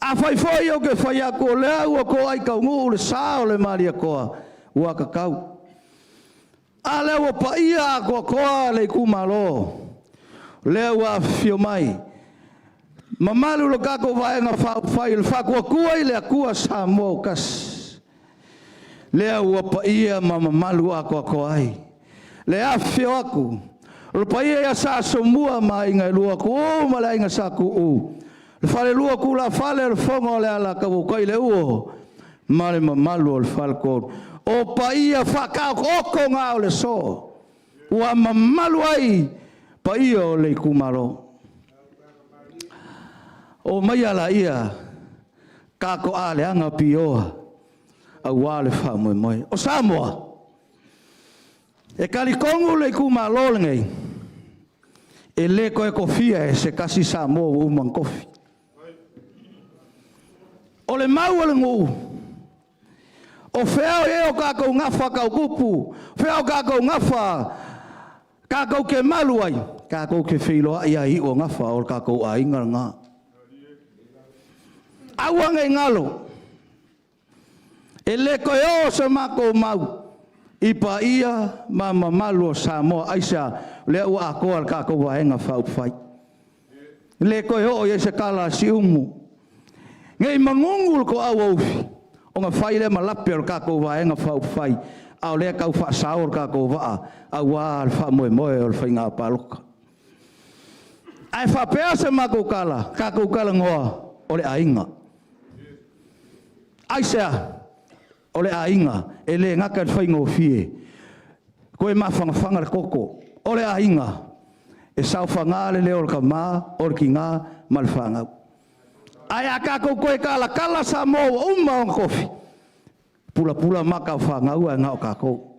Afai foi ou te fai atu o lea ua to'a i Taunuu le sa o le Malietoa, ua tatau. A lea ua paia atoatoa le itumalo, lea ua afifio mai, mamalu i le tatou Vaega Faaupufai o le Faatuatua i le Atua Samoa ua Tasi, lea ua paia ma mamalu atoatoa ai le afifio atu o le paia ia Sa Asomua ma Aiga e Lua, Tuuu ma le Aiga Sa Tuuu, le falelua o tulafale o le Fofoga o le Alataua, Utaileuo ma le mamalu o le Faletolu. O paia faataotooto na o le aso ua mamalu ai paia o le itumalo. Omaia laia tatoaleaga pioa aua le faamoemoe. O Samoa, e talitonu le itumalo lenei, e le toe tofia e se tasi Samoa ua uma ona tofi. O le mau a le nuu, o fea o i ai o tatou gafa tau tupu, o fea o tatou gafa tatou te malu ai, tatou te feiloai lava i iu o gafa, o le tatou aiga lena. Aua ne i galo, e le toe oo se matou mau i paia ma mamalu o Samoa. Aisea? O lea ua atoa le tatou Vaega Faaupufai. E le toe oo i ai se tala a Siumu. Ne i manunu le toauaufi, ona fai lea ma lape o le tatou Vaega Faaupufai, a o lea e tau faasao le tatou vaa aua le faamoemoe o le faiga palota. Ae faapea se matou tala, tatou talanoa, o le aiga. Aisea? O le aiga, e le gata i le faigofie, toe mafanafana le toto. O le aiga, e saofaga le leo o le tama, o le tina ma le fanau. Ae a tatou toe talatala Samoa ua uma ona tofi, pulapula maka o fanau ae na o tatou.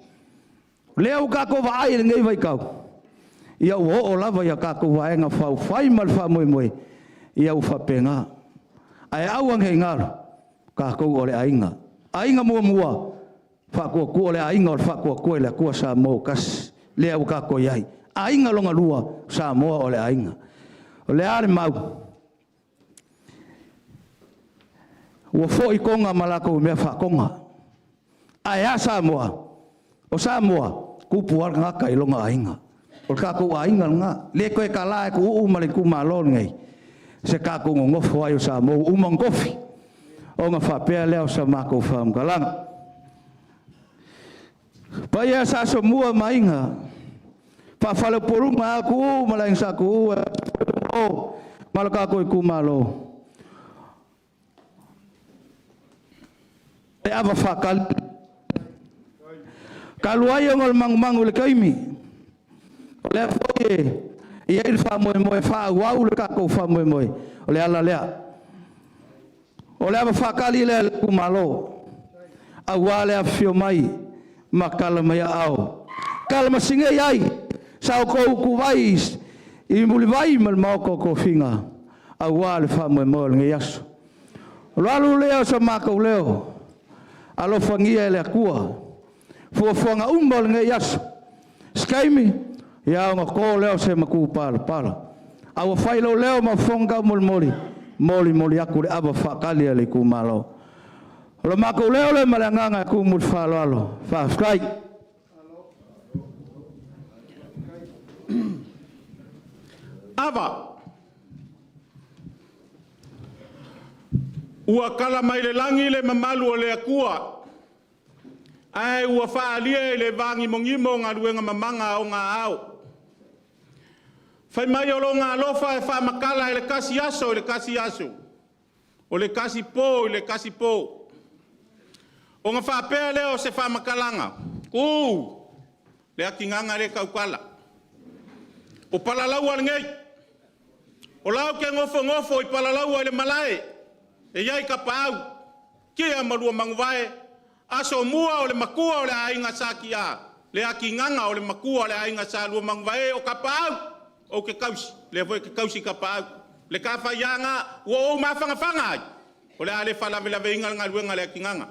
O lea ua tatou vaai i lenei vaitau, ia ua oo lava i a tatou Vaega Faaupufai ma le faamoemoe, ia ua faapena. Ae aua ne i galo, tatou o le aiga. Aiga muamua, faatuatua, o le aiga o le Faatuatua i le Atua Samoa ua tasi, lea ua tatou i ai. Aiga lona lua, o Samoa o le aiga. O le a le mau? Ua foi Toga ma latou mea faatoga. Ae a Samoa? O Samoa, tupu lava le tagata i lona aiga. O le tatou aiga lena. E le toe tala e tuuu ma le itumalo lenei se tatou nonofo ai o Samoa ua uma ona tofi, ona faapea lea o sa matou faamatalaga. Paia Sa Asomua ma Aiga, Faa-faleupoluga lava Tuuu ma le Aiga Sa Tuuu, ma le tatou itumalo, le ava faatali talu ai ona o le manumanu i le taimi, o lea foi e i ai le faamoemoe e faaauau le tatou faamoemoe, o le ala lea. O le ava faatali lea a le itumalo, aua le afifio mai ma tala mai aao, talamasinei ai sa outou utuvai i Mulivai ma le Maota o Tofiga aua le faamoemoe o lenei aso. O le alu lea o so matou leo, alofagia e le Atua fuafuaga uma o lenei aso. Se taimi ia ona to lea o se matupalapala, a ua fai lou leo ma fofoga taumolimoli, molimoli atu le ava faatali a le itumalo. O le matou leo lea ma le agaga e tumu i le faaaloalo. Faafetai. Ava. Ua tala mai le lagi le mamalu o le Atua, ae ua faaalia i le vanimonimo galuega mamana a ona ao. Fai mai o Lona alofa e faamatala i le tasi aso i le tasi aso, o le tasi po i le tasi po. Ona faapea lea o se faamatalaga, U, le atigaga lea tautala, o Palalaua lenei. O lau ke gofogofo i palalaua i le malae, e i ai kapaau, kia ma lua maguvae, aso mua o le makua o le aiga sa Ki'a, le akigaga o le makua o le aiga sa lua maguvae o kapaau, ou ke kausi, lea foi ke kausi kapaau. Le kafaiaga ua ou mafagafaga ai, o le a le faalavelaveina le galuega a le akigaga.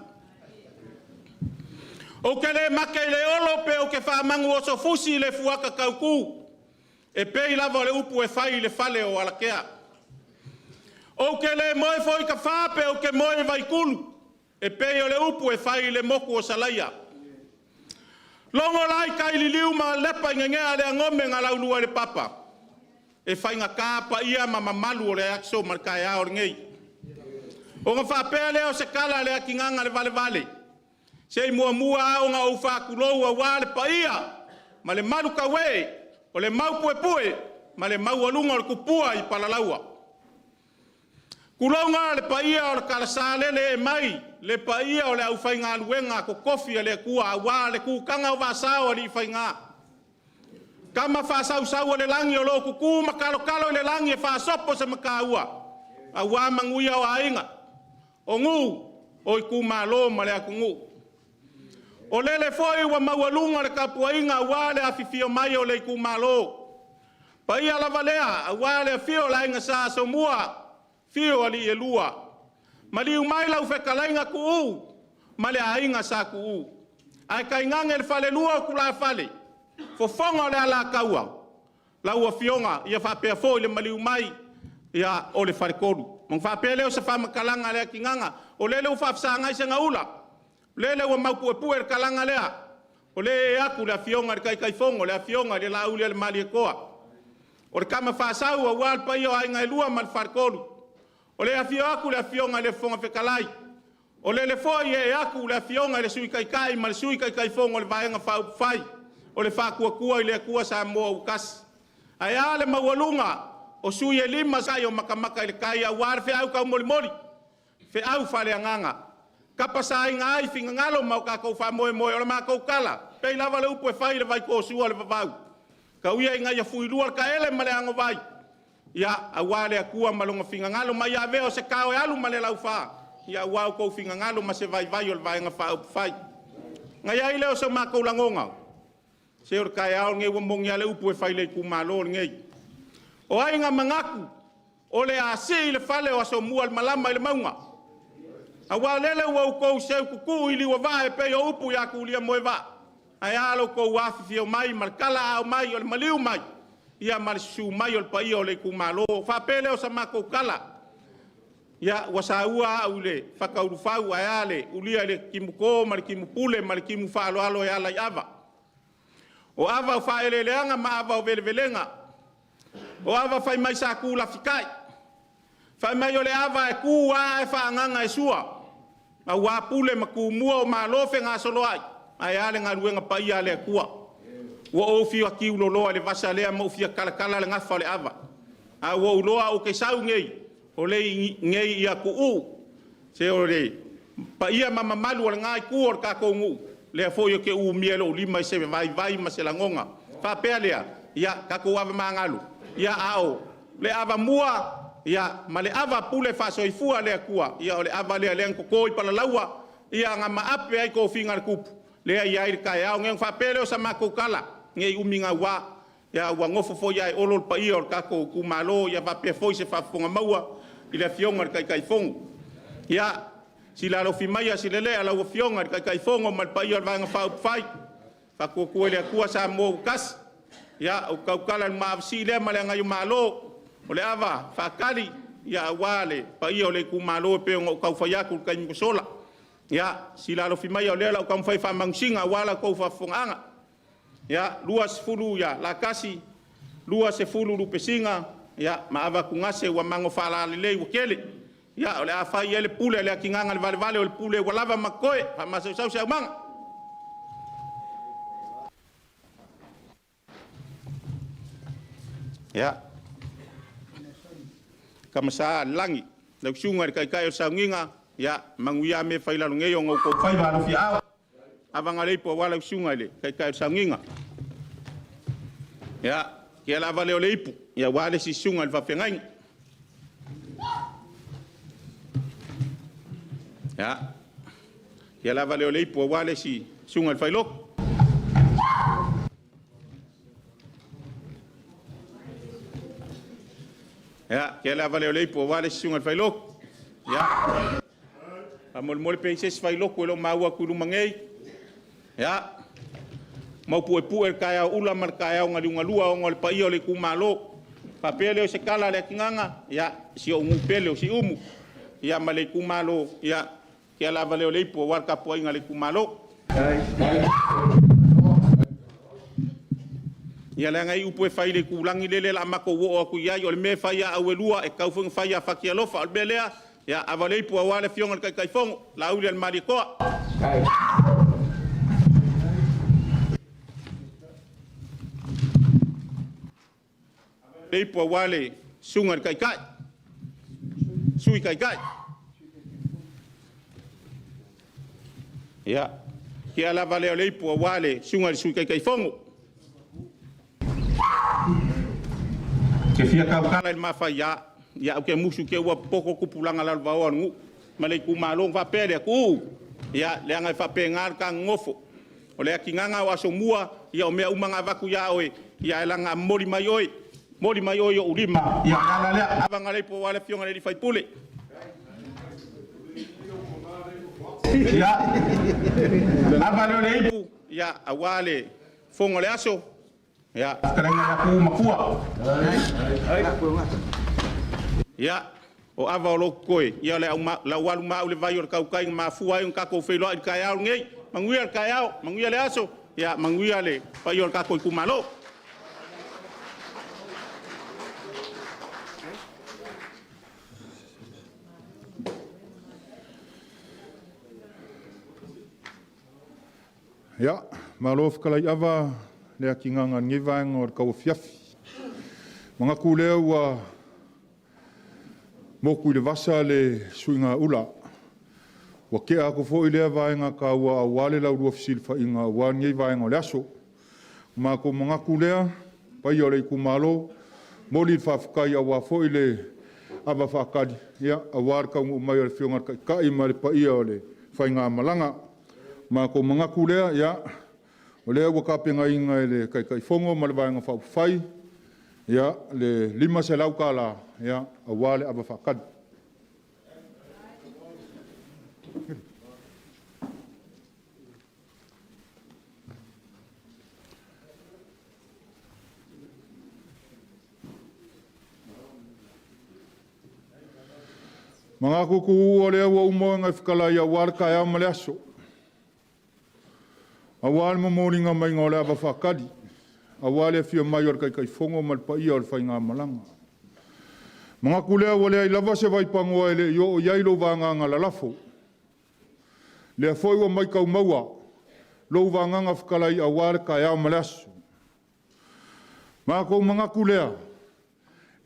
Ou te le make i le olo pe ou te faamagu oso fusi i le fuata tautu, e pei lava o le upu e fai i le fale o Alakea. Ou te le moe foi i tafa pe ou te moe i Vaitulu, e pei o le upu e fai i le motu o Salaia. Logo la i tai liliu ma lepa i gegea le agome na laulua i le papa, e faigata paia ma mamalu o le aso ma le taeao lenei. Ona faapea lea o se tala a le atigaga le valevale, se i muamua lava ona ou faatulou aua le paia ma le malutaue o le maupuepue ma le maualuga o le tupua i Palalaua. Tulouna le paia o le talasa lele e mai, le paia o le aufaigaluega totofi a le Atua aua le kutaga o vasa o alii faiga. Tama faasausau o le lagi o lo o tutu ma talotalo i le lagi e faasopo se mataua, aua manuia o aiga, o nuu, o itumalo ma le atunuu. O lele foi ua maualuga le tapuaiga aua le afifio mai o le itumalo. Paia lava lea aua le afio o le Aiga Sa Asomua, afio alii e lua, maliu mai lau fetalaiga Tuuu ma le Aiga Sa Tuuu, ae tainane le falelua o tulafale, fofoga o le Alataua, lau Afioga ia faapea foi le maliu mai ia o le Faletolu. Ona faapea lea o se faamatalaga a le atigaga, o lele ua faafesagai segaula, o lele ua maupuepue le talaga lea, o lea e atu le Afioga i le Taitaifono, le Afioga i le Laaulialemalietoa, o le tama faasau aua le paia o aiga e lua ma le faletolu. O le afio atu le Afioga i le Fofoga Fetalai, o lele foi e atu le Afioga i le Sui Taitai ma le Sui Taitaifono o le Vaega Faaupufai o le Faatuatua i le Atua Samoa ua tasi. Ae a le maualuga o sui e lima sai o matamata i le tai aua le feau taumolimoli, feau faaleagaga, tapasaina ai finagalo ma o tatou faamoemoe. O le matou tala, pei lava le upu e fai i le vaitoesua o le vavau, tau ia ina ia fuilua le taele ma le agovai, ia aua le Atua ma lona finagalo, ma ia avea o se tao e alu ma le laufa, ia aua outou finagalo ma se vaivai o le Vaega Faaupufai. Na i ai lea o so matou lagona, se o le taeao lenei ua moni lava le upu e fai i le itumalo lenei. O ai na manatu o le a sii le fale o Asomua le malama i le mauga? Aua o lele ua outou seututu i liuavaa e pei o upu ia Tulia Moevaa. Ae a lo outou afifio mai ma le talaaao mai o le maliu mai, ia ma le susu mai o le paia o le itumalo. Faapea lea o sa matou tala, ia ua saua au i le fataulufau ae a le ulia i le timuto ma le timupule ma le timufaaaloalo e ala i ava. O ava o faaeleeleaga ma ava o velevelega, o ava fai mai sa tu lafitai, fai mai o le ava e tu lava ae faaagaga e sua, aua pule ma tumua o Malo fegasoloai, ae a le galuega paia a le Atua. Ua ou fia tiuloloa i le vasa lea ma ou fia talatala le gafa o le ava. A ua ou iloa ou te sau nei, o le nei ia Tuuu, se o le paia ma mamalu o lena itu o le tatou nuu, lea foi ou te umia e lou lima i se vaivai ma se lagona. Faapea lea, ia tatou ava magalo, ia a o le ava mua, ia ma le ava pule faasoifua le Atua, ia o le ava lea lea na toto i Palalaua, ia na maape ai tofiga a le tupu, lea e i ai le taeao. Ona faapea lea o sa matou tala, ne i umi naua, ia ua nofo foi ae olo le paia o le tatou itumalo, ia faapea foi se faafofoga maua i le Afioga i le Taitaifono. Ia, sila alofi maia silelea lau Afioga i le Taitaifono ma le paia o le Vaega Faaupufai, Faatuatua i le Atua Samoa ua tasi. Ia, ou tautala i le maavesi lea ma le Agaiomalu o le ava faatali, ia aua le paia o le itumalo e pei ona ou tau fai atu i le taimi ua sola. Ia, sila alofi maia o lea o le a ou taumafai e faamanusina aua la outou faafofogaaga. Ia, 20 ia latasi, 20 lupesina, ia, ma avatugase ua mago faalalelei ua tele. Ia, o le a fai ai le pule a le atigaga le valevale o le pule ua lava ma totoe, faamasausau se aumaga. Ia, Kamasa lagi, lau susuga i le Taitai o le Sauniga, ia, manuia mea fai lalo nei o outou faiva alofiaao. Avaga leipo aua lau susuga i le Taitai o le Sauniga. Ia, kia lava lea o le ipu, ia aua le isi susuga i le faafeagaiga. Ia, ia lava lea o le ipu aua le isi susuga i le Failotu. Ia, ia lava lea o le ipu aua le isi susuga i le Failotu. Ia, faamolemole pe i ai se isi Failotu e le o maua atu i luma nei. Ia, maupuepue le taeao ula ma le taeao na liugalua ona o le paia o le itumalo. Faapea lea o se tala a le atinaga, ia, si ou nuu pele o Siumu, ia ma le itumalo, ia, ia lava lea o le ipu aua le tapuaiga a le itumalo. Ia leaga e i upu e fai i le itulagi lele o le a matou oo atu i ai, o le mea e fai ia Auelua, e tatau foi ona fai ia Fatialofa. O le mea lea, ia ava le ipu aua le afioga i le Taitaifono, Laaulialemalietoa. Le ipu aua le susuga i le Taitai, Sui Taitai. Ia, ia lava lea o le ipu aua le susuga i le Sui Taitaifono. Te fia tautala i le mafaia, ia ou te musu te i ua popoto tupulaga lalovaoa o le nuu ma le itumalo ona faapea lea, Tuuu, ia leaga e faapena le ta nonofo. O le atinaga o Asomua, ia o mea uma na avatu ia oe, ia ae laga momoli mai oe, momoli mai oe i ou lima, ia o le ala lea. Ava na leipo aua le afioga i le sui usufono. Ia, ava lea o le ipu, ia aua le fono o le aso, ia, fetalaiga ia Tuuu Matua. Ia, o ava o lo o totoe, ia o le laualu maau le vai o le tautai na mafua ai ona tatou feiloai i le taeao lenei. Manuia le taeao, manuia le aso, ia manuia le paia o le tatou itumalo. Ia, malo fetalaiava le atigaga i lenei vaega o le tauafiafi. Manatu lea ua motu i le vasa le suigaula. Ua tea atu foi lea vaega taua aua le laulua fesilafaiga aua lenei vaega o le aso. Matou manatu lea, paia o le itumalo, momoli le faafetai aua foi le ava faatali, ia, aua le taunuu mai o le Afioga i le Taitai ma le paia o le faigamalaga. Matou manatu lea, ia, o lea ua tapenaina e le Taitaifono ma le Vaega Faaupufai, ia, le $500, ia, aua le ava faatali. Manatu tuuu o lea ua uma ona e fetalai aua le taeao ma le aso, aua le momoliga maiga o le ava faatali, aua le afio mai o le Taitaifono ma le paia o le faigamalaga. Manatu lea ua leai lava se vaipanoa e le i oo i ai lou vagaga lalafo. Lea foi ua matau maua lou vagaga fetalai aua le taeao ma le aso. Matou manatu lea,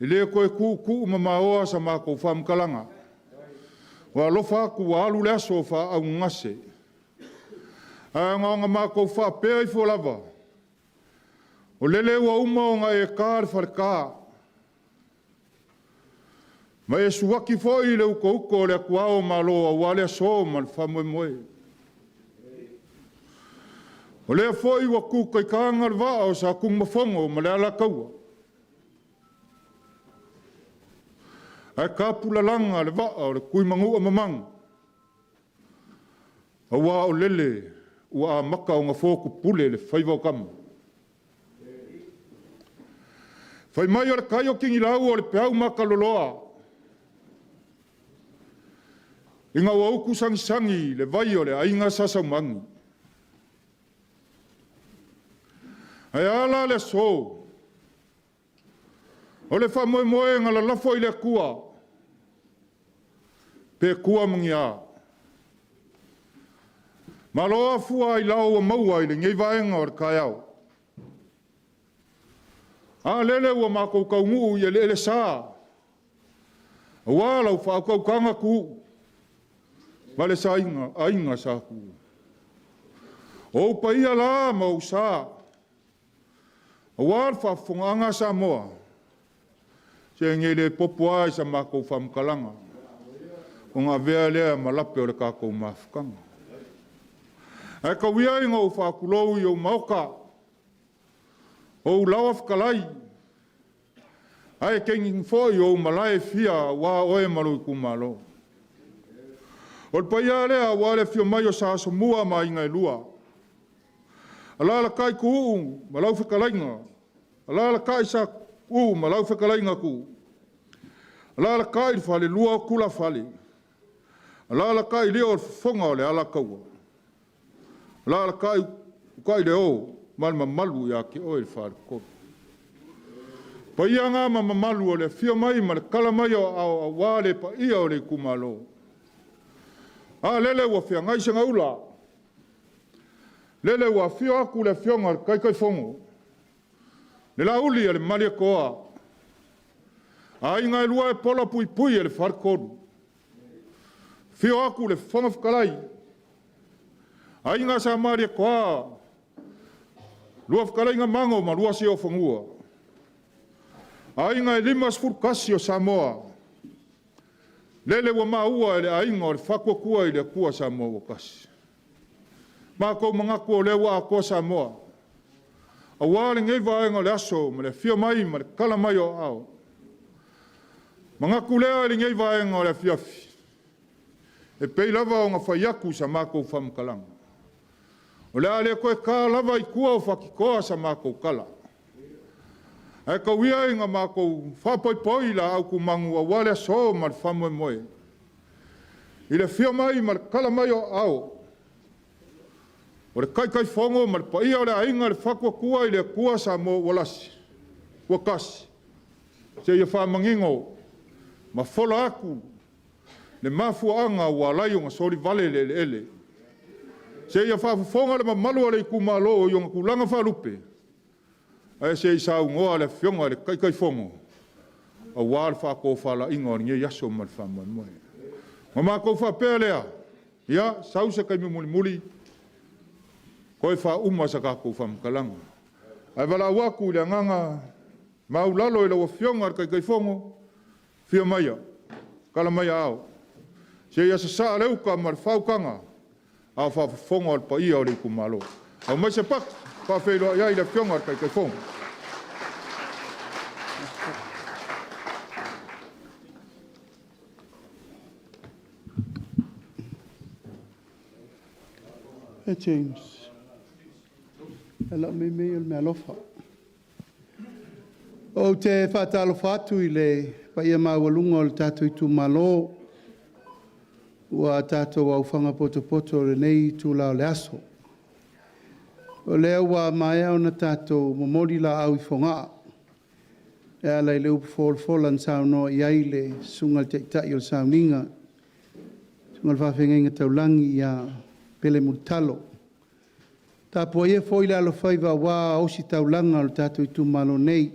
e le toe tuutuu mamaoa sa matou faamatalaga. Ua alofa atu ua alu le aso o faaaugase. Ae na ona matou faapea ifo lava, o lele ua uma ona e ta le faleta, ma e suaki foi le utouto o le atuao o Malo aua le aso ma le faamoemoe. O lea foi ua tu taitaga le vaa o Satunumafono ma le Alataua, ae tapulalaga le vaa o le Tuimanua mamaga, aua o lele ua amata ona fotupule le faiva o tama. Fai mai o le tai o Tigilau o le peau mataloloa, ina ua utu sagisagi le vai o le aiga Sa Saumani. Ae a la le aso? O le faamoemoe na lalafo i le Atua, pe tua ma ni a. Malo afua ailao ua maua i lenei vaega o le taeao. A lele ua matou taunuu i eleele sa, aua lau faautautaga tuuu ma le aiga Sa Tuuu. O ou paia la ma ou sa, aua le faafofogaaga a Samoa, se nei le popo lava i sa matou faamatalaga. Ona avea lea ma lape o le tatou mafutaga. Ae tau ia ina ou faatulou i ou maota, o ou laoa fetalai, ae tainane foi o ou malae e fia aua oe ma lou itumalo. O le paia lea aua le afio mai o Sa Asomua ma Aiga e Lua, alaalatai Tuuu ma lau fetalaiga, alaalatai Sauu ma lau fetalaiga Tuuu, alaalatai le falelua o Tulafale, alaalatai Lio o le Fofoga o le Alataua, alaalatai Utaileuo ma le mamalu ia te oe le Faletolu. Paia na ma mamalu o le afio mai ma le tala mai o aao aua le paia o le itumalo. A lele ua feagai segaula, lele ua afio atu le Afioga i le Taitaifono, le Lauli a le Malietoa, aiga e lua e pola puipui e le Faletolu, afio atu le Fofoga Fetalai, Aiga Sa Malietoa, lua fetalaiga Mago ma lua Siuofanua, aiga e 51 o Samoa, lele ua maua e le aiga o le Faatuatua i le Atua Samoa ua tasi. Matou manatu o lea ua atoa Samoa, aua lenei vaega o le aso ma le afio mai ma le tala mai o aao. Manatu lea i lenei vaega o le afiafi, e pei lava ona fai atu i sa matou faamatalaga, o le a le toe ta lava i tua o Fatitoa sa matou tala, ae tau ia ina matou faapoipoi laau tumanu aua le aso ma le faamoemoe, i le afio mai ma le tala mai o aao o le Taitaifono ma le paia o le aiga o le Faatuatua i le Atua Samoa ua tasi, seia faamanino ma fola atu le mafuaaga ua ala ai ona solivale le eleele, seia faafofoga le mamalu o le itumalo i ona tulaga faalupe, ae se i saunoa le Afioga i le Taitaifono aua le faatofalaiga o lenei aso ma le faamoemoe. Ona matou faapea lea, ia, sau se taimi mulimuli toe faauma sa tatou faamatalaga. Ae valaau atu i le agaga maualalo i lau Afioga i le Taitaifono, afio maia, tala mai aao, seia sasaa le uta ma le faautaga a o faafofoga le paia o le itumalo. Aumai se pati e faafeiloai ai le Afioga i le Taitaifono. E James, e lau mea o le meaalofa. Ou te faatalofa atu i le paia maualuga o le tatou itumalo ua tatou aofaga potopoto i lenei itula o le aso. O lea ua maea ona tatou momoli laau i Fogaa e ala i le upu folafola na saunoa i ai le susuga i le Taitai o le Sauniga, susuga i le Faafeagaiga Taulagi ia Pele Mulitalo. Tapuaia foi le alofaiva aua ositaulaga a le tatou itumalo nei.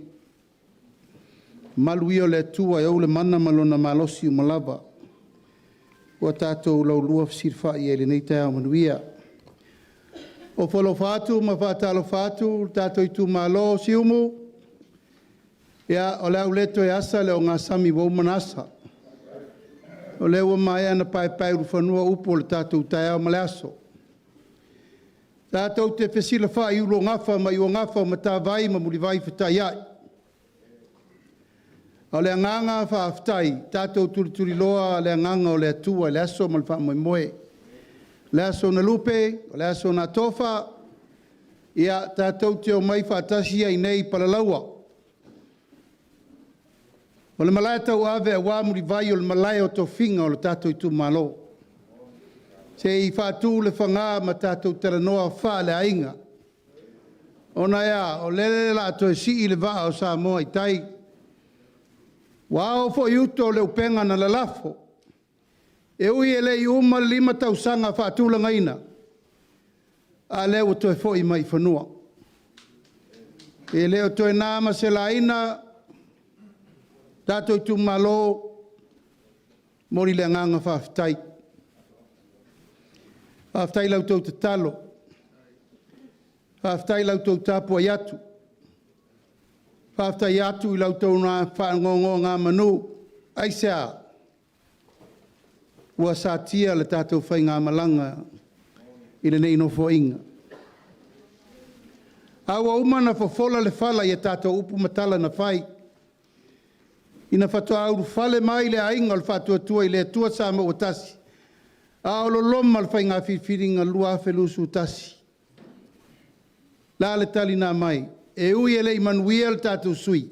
O malu ia o le Atua e ou le mana ma lona malosi uma lava, ua tatou laulua fesilafai ai i lenei taeao manuia. Ofo alofa atu ma faatalofa atu le tatou itumalo o Siumu, ia, o le a ou le toe asa le ogasami ua uma ona asa. O lea ua maea ona paepaeulufanua upu o le tatou taeao ma le aso. Tatou te fesilafai i ulugafa ma iugafa o Matavai ma Mulivai fetaiai. A o le agaga faafetai, tatou tulituliloa le agaga o le Atua i le aso ma le faamoemoe. O le aso na lupe, o le aso na tofa, ia tatou te omai faatasi ai nei i Palalaua. O le malae tauave aua Mulivai o le malae o tofiga o le tatou itumalo. Se i faatu le faga ma tatou talanoa faaleaiga. Ona e a? O lele o le a toe sii le vaa o Samoa i tai. Ua ao foi i uta o le upega na lalafo, e ui e le i uma le 5 tausaga faatulagaina, a o lea ua toe foi mai i fanua. E le o toe na ma se laina tatou itumalo, e momoli le agaga faafetai. Faafetai i la outou tatalo, faafetai i la outou tapuai atu, faafetai atu i la outou faanonogamanu. Aisea? Ua satia le tatou faigamalaga i lenei nofoaiga. A ua uma ona fofola le fala i a tatou upu ma tala na fai, ina faatoa ulufale mai le aiga o le Faatuatua i le Atua Samoa ua tasi, a o loloma le faiga filifiliga 2021. La le tali na aumai, e ui e le i manuia le tatou sui,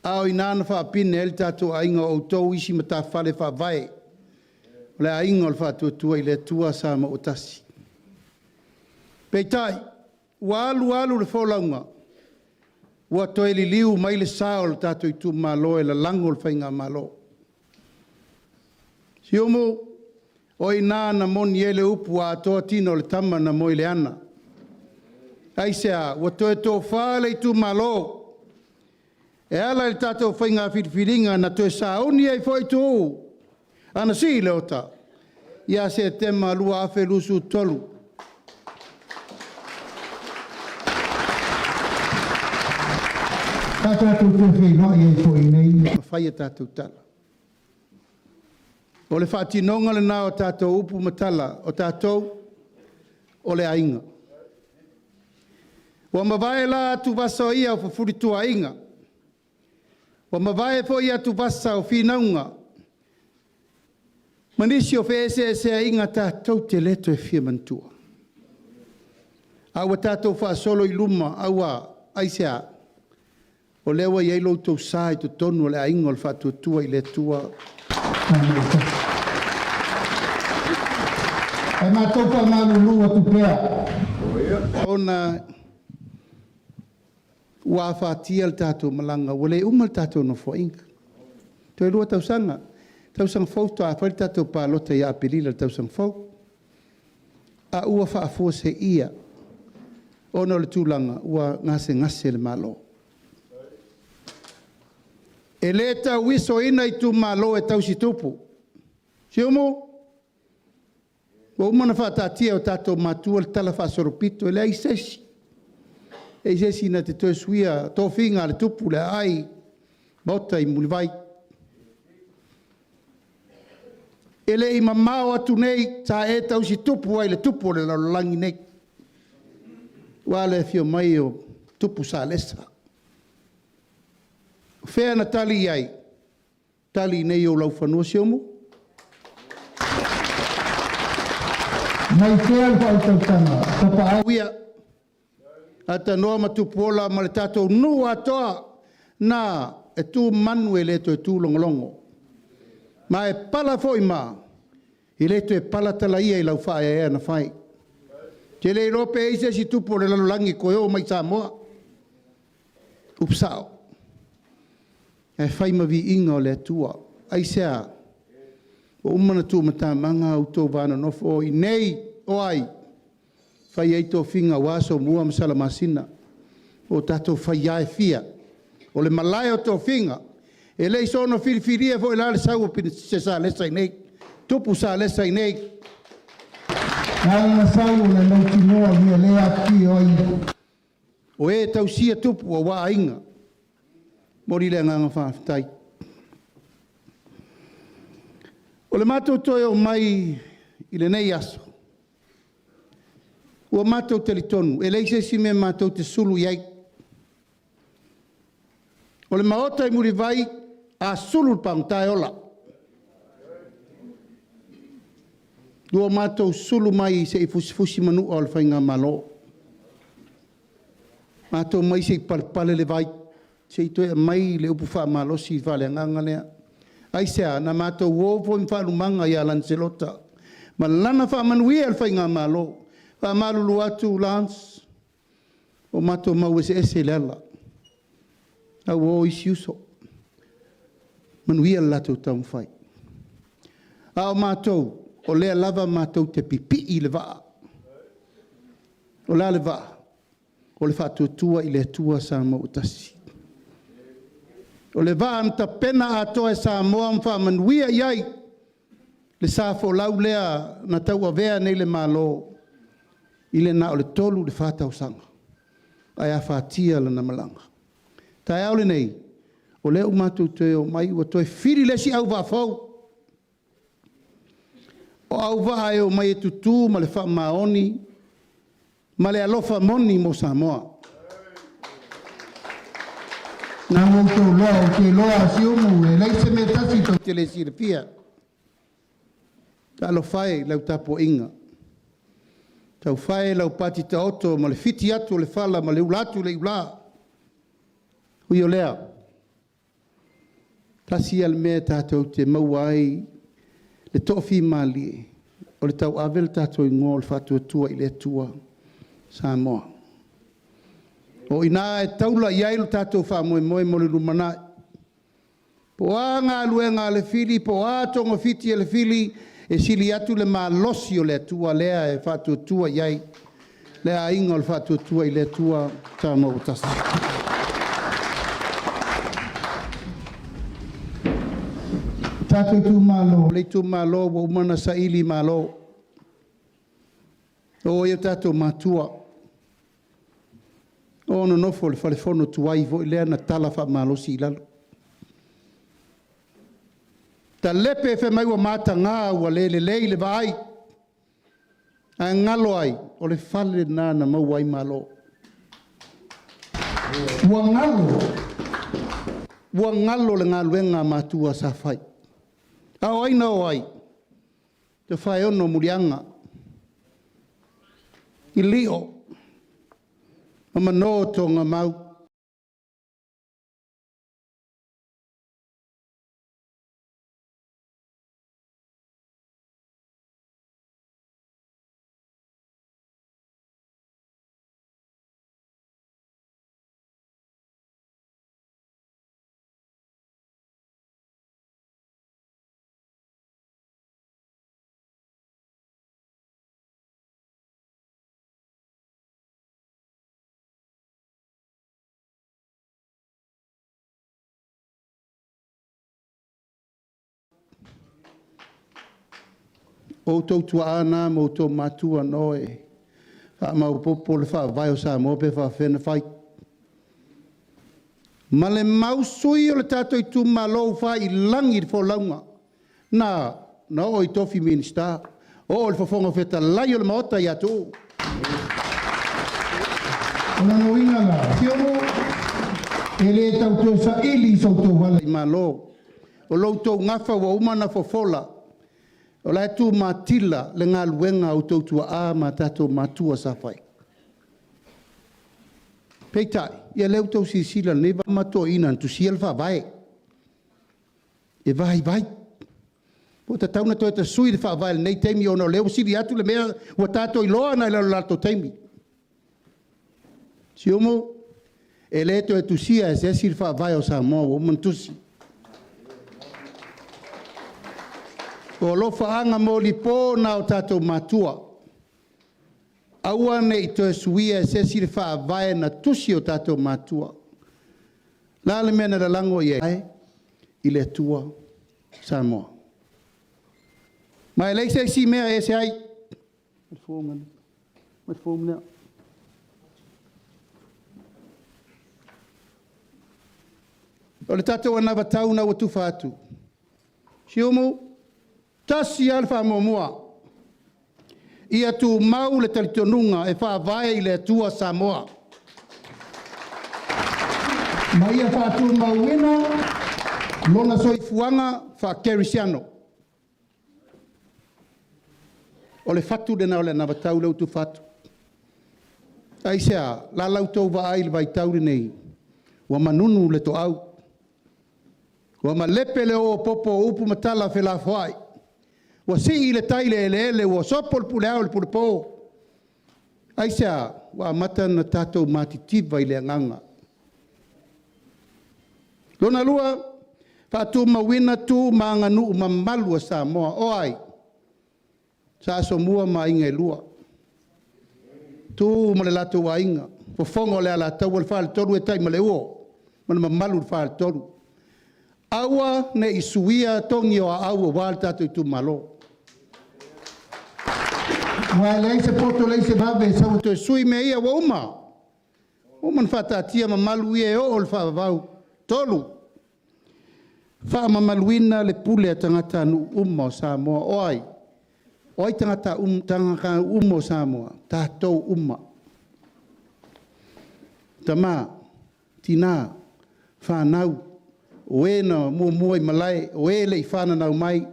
a o i ina na faapine ai le tatou aiga o outou isi matafale faavae, o le aiga o le Faatuatua i le Atua Samoa ua tasi. Peitai, ua alu alu le folauga, ua toe liliu mai le sa o le tatou itumalo e lalago le faigamalo. Siumu, o i ina na moni ai le upu a atoa tino o le tama na moe i le ana. Aisea? Ua toe tofa le itumalo e ala i le tatou faiga filifiliga na toe sauni ai foi Tuuu Anasii Leota ia Setema 2023. Sa tatou toe feiloai ai foi i nei ma fai a tatou tala. O le faatinoga lena o tatou upu ma tala, o tatou o le aiga. Ua mavae la atuvasa ia o fefulituaaiga, ua mavae foi atuvasa o finauga, ma nisi o feeseeseaiga tatou te le toe fia manatua. A ua tatou faasolo i luma, aua, aisea? O lea ua i ai lo outou sa i totonu o le aiga o le Faatuatua i le Atua. Ae matou faamalulu atu pea, ona ua afatia le tatou malaga, ua le uma le tatou nofoaiga. Toe 2 tausaga, tausaga fou faatoa fai le tatou palota ia Aperila i le tausaga fou. A ua faafuaseia ona o le tulaga ua gasegase le Malo. E le tauisoina itumalo e tausi tupu. Siumu, ua uma ona faataatia e o tatou matua le talafaasolopito, e leai se isi, e leai se isi na te toe suia tofiga a le tupu, le aai, maota i Mulivai. E le i mamao atu nei sa e tausi tupu ai i le tupu o le lalolagi nei, aua le afio mai o tupu Salesa. O fea na tali i ai? Tali i inei i ou laufanua Siumu. Mai fea le faautautaga? Tapaau ia, Atanoa ma Tupuola ma le tatou nuu atoa na e tu manu e le toe tu logologo. Ma e pala foi ma, e le toe pala talaia i lau faaeaea na fai. Te le iloa pe i ai se isi tupu o le lalolagi e toe oo mai i Samoa. Upu sao, ae fai ma viiga o le Atua. Aisea? Ua uma ona tuumatamaga outou vanonofo o i inei o ai? Fai ai tofiga aua Somua ma Salamasina o tatou faia e fia. O le malae o tofiga, e le i soona filifilia foi la le sau o se Salesa i inei, tupu Salesa i inei. Na sau o le mautinoa o mea lea afifio ai. O e tausia tupu aua aiga. Momoli le agaga faafetai. O le matou toe oo mai i lenei aso, ua matou talitonu, e leai se isi mea matou te sulu i ai. O le maota i Mulivai, a sulu le pagota e ola. Ua matou sulu mai se i fusifusi manua o le faigamalo. Matou omai se i palepale le vai, se i toe aumai le upu faamalosi faaleagaga lea. Aisea? Na matou o foi ma faalumaga ia Laniselota ma lana faamanuia i le faigamalo. Faamalulu atu Lance, ua matou mau eseese i le ala. A ua o isi uso, manuia le latou taumafai. A o matou, o lea lava matou te pipii i le vaa. O le a le vaa? O le faatuatua i le Atua Samoa ua tasi. O le vaa na tapena atoa e Samoa ma faamanuia i ai le sa folau lea na tauavea nei le Malo i le na o le 3 i le 4 tausaga, ae afatia lana malaga. Taeao lenei, o lea ua matou toe omai ua toe fili le isi auvaa fou. O auvaa e o mai e tutū ma le faamaoni ma le alofa moni mo Samoa. Na outou loa o te loa Siumu e leai se mea tasi tou te le silafia. Talofa e i lau tapuaiga, taufa e lau pati taoto ma le fiti atu o le fala ma le ula atu o le iulā. Ui o lea, tasi ia le mea tatou te maua ai le toafimalie, o le tauave le tatou igoa o le Faatuatua i le Atua Samoa. O i ina e taula i ai lo tatou faamoemoe mo le lumanai. Po o a galuega a le fili, po o a togafiti a le fili, e sili atu le malosi o le Atua lea e faatuatua i ai le aiga o le Faatuatua i le Atua Samoa ua tasi. Tatou itumalo, le itumalo ua uma ona saili malo. O ai o tatou matua, o nonofo i le falefono tuai foi lea na tala faamalosi i lalo. Talepe fai mai ua mataga ua le lelei le vaai, ae galo ai, o le fale lena na maua ai malo. Ua galo, ua galo le galuega a matua sa fai. A o ai na o ai? Te whaeono muliaga. I lio, ma mano tonga mau. O outou tuaa na ma outou matua no e faamaopoopo le faavae o Samoa pe faapefea ona fai. Ma le mau sui o le tatou itumalo ua faiilagi le folauga, na oo i tofi Minisita, oo i le Fofoga Fetalai o le Maota ia Tuuu. O lona uiga la, Siumu, e le tau toe saili so outou ala i malo. O lo outou gafa ua uma ona fofola, o la e tumatila le galuega a outou tuaa ma tatou matua sa fai. Peitai, ia lea ua outou silasila i lenei vaimatuaina na tusia le faavae. E vaivai. Ua tatau ona toe tasui le faavae i lenei taimi ona o lea ua sili atu le mea ua tatou iloa nai lo latou taimi. Siumu, e le toe tusia e se isi le faavae o Samoa ua uma ona tusi. O alofaaga molipo na o tatou matua. Aua ne i toe suia e se isi le faavae na tusi o tatou matua. La le mea na lalago i ai i le Atua Samoa. Ma e leai se isi mea e ese ai. O le tatou anavatau na ua tufa atu. Siumu, tasi lava le faamuamua. Ia tumau le talitonuga e faavae i le Atua Samoa. Ma ia faatumauina lona soifuaga faakerisiano. O le fatu lena o le anavatau lea ua tufa atu. Aisea? La la outou vaai i le vaitau lenei, ua manunu le toau, ua malepe le oo popo o upu ma tala felafoai, ua sii le tai i le eleele, ua sopo le puleao i le pulepo. Aisea? Ua amata ona tatou matitiva i le agaga. Lona lua, faatumauina tu ma aganuu mamalu a Samoa. O ai? Sa Asomua ma Aiga e lua. Tu ma le latou aiga, fofoga o le Alataua, le Faletolu e tai ma le Uo, ma le mamalu i le Faletolu. Aua ne i suia togi o aau aua le tatou itumalo. Aua e leai se poto, leai se vave e sau e toe sui mea ia ua uma. Uma ona faataatia mamalu ia e oo i le faavavau. 3, faamamaluina le pule a tagatanuu uma o Samoa. O ai? O ai tagata tagata uma o Samoa, tatou uma. Tama, tina, fanau, o e na muamua i malae, o e le i whananau mai,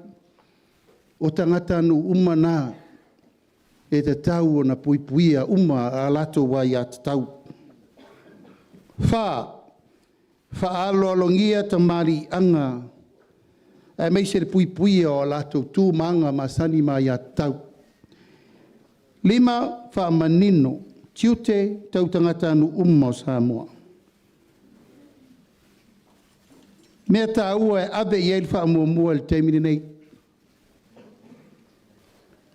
o tagata nu uma na, e te tau o na puipuia uma a lato wai a te tau. Wha, whaaloalogia ta mari anga, e meise le puipuia o lato tū maanga masani ma ia tau. Lima, whaamanino, tiute tau tangata nu uma o Samoa. Mea tā ua e ave i e whaamuamua le taimi nei.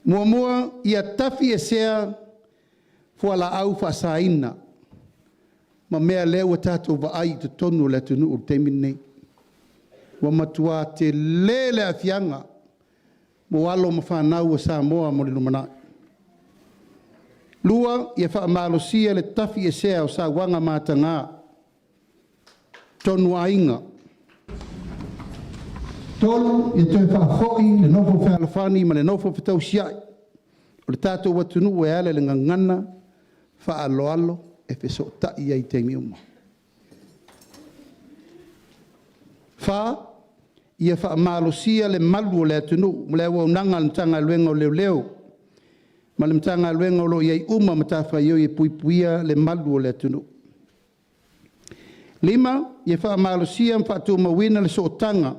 Muamua ia tafi e sea fua la au whaasaina. Ma mea lea ua tātou vaai i totonu o le atunuu o le taimi nei. Ua matua te lele afianga mo alo ma whanau o Samoa mo le lumanai. Lua, ia whaamalosia le tafi e sea o sa wanga mātanga. Tonu ainga. Tolu, ia toe whaafoi le nofo whealafani ma le nofo whetausiai. O le tātou atunuu e ale le ngangana whaaloalo e fesotai ai taimi uma. Wha, ia whaamalosia le malu o le atunuu, ma le auaunaga le Matagaluega o Leoleo, ma le Matagaluega o lo o i ai uma matafaioi e puipuia le malu o le atunuu. Lima, ia whaamalosia ma whaatumauina le sootanga,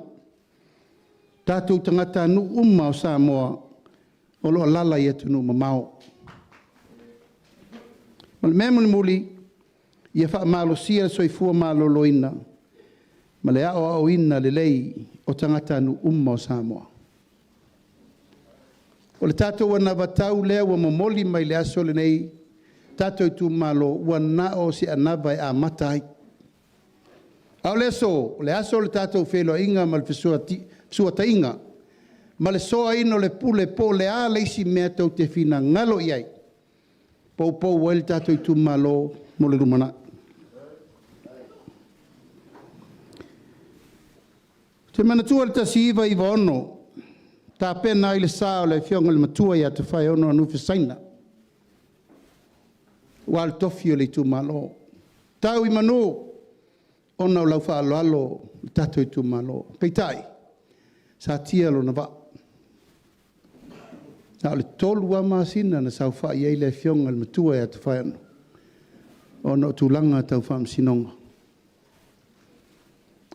tātou tagata nuu uma o Samoa, o lo o lala i atunuu mamao. Ma le mea mulimuli, ia whaamalosia le soifua maloloina, ma le ao aoina lelei o tagata nuu uma o Samoa. O le tātou anavatau lea ua momoli mai le aso lenei, tātou itumalo, ua nao se anava e amata ai. A o le aso, o le aso o le tātou wheloinga ma le fesuatainga, ma le soaina o le pule po le a le isi mea tau te whina ngalo i ai. Poupou ai le tātou itumalo mo le lumanai. Te manatua le 1996, tā pena ai le sa o le afioga i le matua ia te Whaiono Anufe Saina. Ua le tofi o le itumalo. Tau i manu, ona o lau whaaloalo le tātou itumalo. Peitai, sa tia lona vaa. Na o le tolu a masina na saofai ai le afioga i le matua ia te Whaiono. Ona o tulaga tau faamasinoga.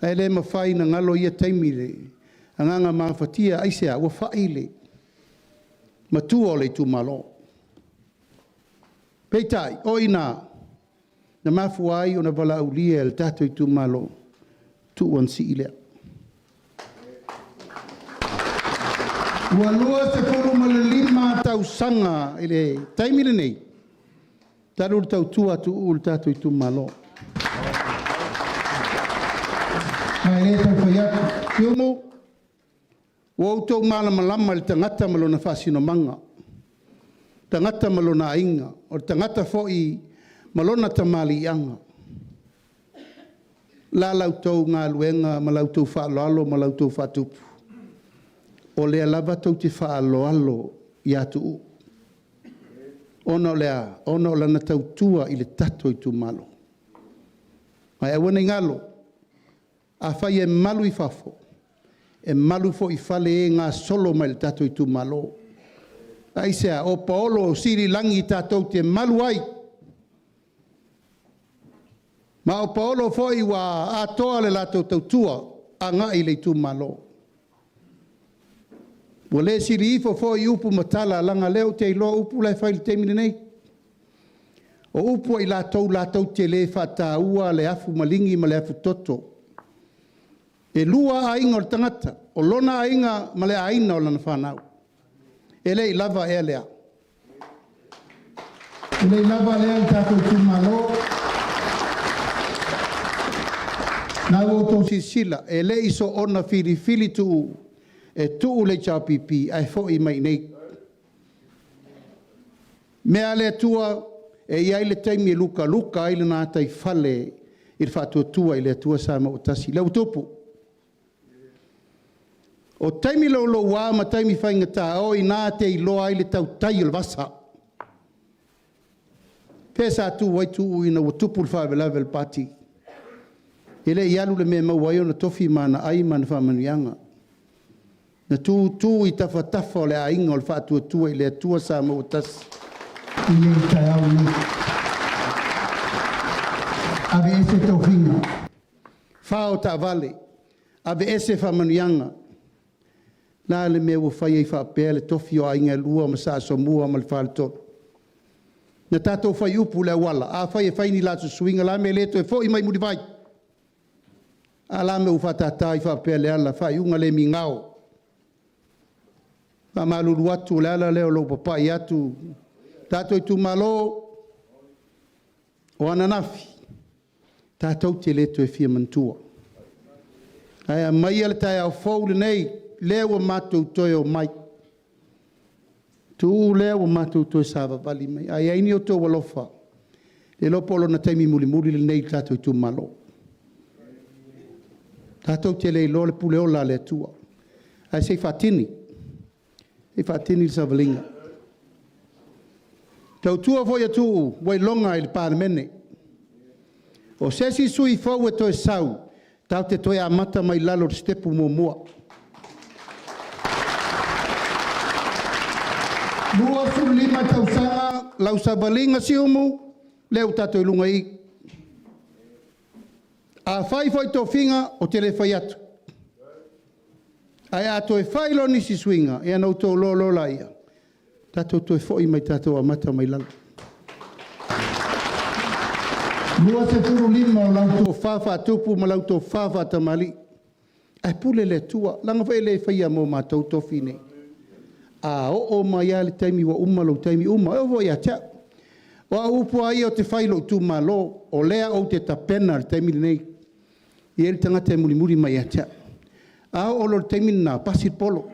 Ae le mafai na galo ia taimi le agaga mafatia aisea ua fai le matua o le itumalo. Peitai, o ina na mafua ai ona valaaulia e le tātou itumalo tuu ana sii lea. Ua 25 tausaga i le taimi lenei, talu le tautua atu le tātou itumalo. Ma e le taufai atu. Siumu, ua outou malamalama i le tagata ma lona faasinomaga, tagata ma lona aiga, o le tagata foi ma lona tamaliiaga. La lautou galuega ma lautou faaaloalo ma lautou faatupu. O lea lava tou te faaaloalo ia Tuuu. Ona o le a? Ona o lana tautua i le tatou itumalo. Ae aua ne i galo, afai e malu i fafo, e malu foi i fale e gasolo mai le tatou itumalo. Aisea, o paolo o sililangi tatou te malu ai. Ma o paolo foi ua atoa le latou tautua agai i le itumalo. Ua le sili ifo foi upu ma tala laga lea ou te iloa upu la e fai i le taimi lenei. O upu a i latou latou te le faataua le afu maligi ma le afu toto. E lua aiga o le tagata, o lona aiga ma le aiga o lana whanau. E le i lava ea lea. E le i lava lea le tātou itumalo. Na ua outou silasila, e le i soona filifili tuu e tuu le HRPP ae foi mai nei. Mea le Atua e i ai le taimi e lukaluka ai le gataifale i le faatuatua i le Atua Samoa ua tasi. Lea ua tupu. O taimi louloua ma taimi faigata o i ina te iloa ai le tautai o le vasa. Pe sa tu ai Tuuu ina ua tupu le faalavelave o le pati. E le i alu le mea e maua ai ona tofi ma ana ai ma ana faamanuiaga. Na tutu i tafatafa o le aiga o le Faatuatua i le Atua Samoa ua tasi. I lenei taeao lenei. Ave ese tofiga, fao taavale, ave ese faamanuiaga. La le mea ua fai ai faapea le tofi o aiga e lua ma Sa Asomua ma le Faletolu. Na tatou fai upu i le auala, a fai e fai ni latou suiga, la me le toe foi mai Mulivai. A la me ua faatata ai faapea Leala, faaiuga le migao. Faamalulu atu o le ala lea o lou papai atu. Tatou itumalo, o ananafi, tatou te le toe fia manatua. Ae aumaia le taeao fou lenei, lea ua matou toe o mai. Tuu lea ua matou toe savavali mai. A i ai ni outou alofa, e le iloa po o lona taimi mulimuli lenei i le tatou itumalo. Tatou te le iloa le pule ola a le Atua. Ae se i faatini, se i faatini le savaliga. Tautua foi a Tuuu, ua iloga i le Palemene. O se isi sui fou e toe sau, tatou te toe amata mai lalo i le sitepu muamua. 25 tausaga lau savaliga Siumu, lea ua tatou i luga i i. A fai foi tofiga, ou te le fai atu. Ae a toe fai loa nisi suiga, ia ona outou iloa loa laia, tatou toe foi mai tatou amata mai lalo. 25 o lau tofa faatupu ma lau tofa faatamalii. Ae pule le Atua, leaga foi e le faia mo matou tofi nei. A oo mai lava le taimi ua uma lou taimi uma, e oo foi ia te au. O au upu lava ia ou te fai i lou itumalo, o lea ou te tapena i le taimi lenei. E i ai le tagata e mulimuli mai ia te au. A oo loa i le taimi lena, pasi le polo.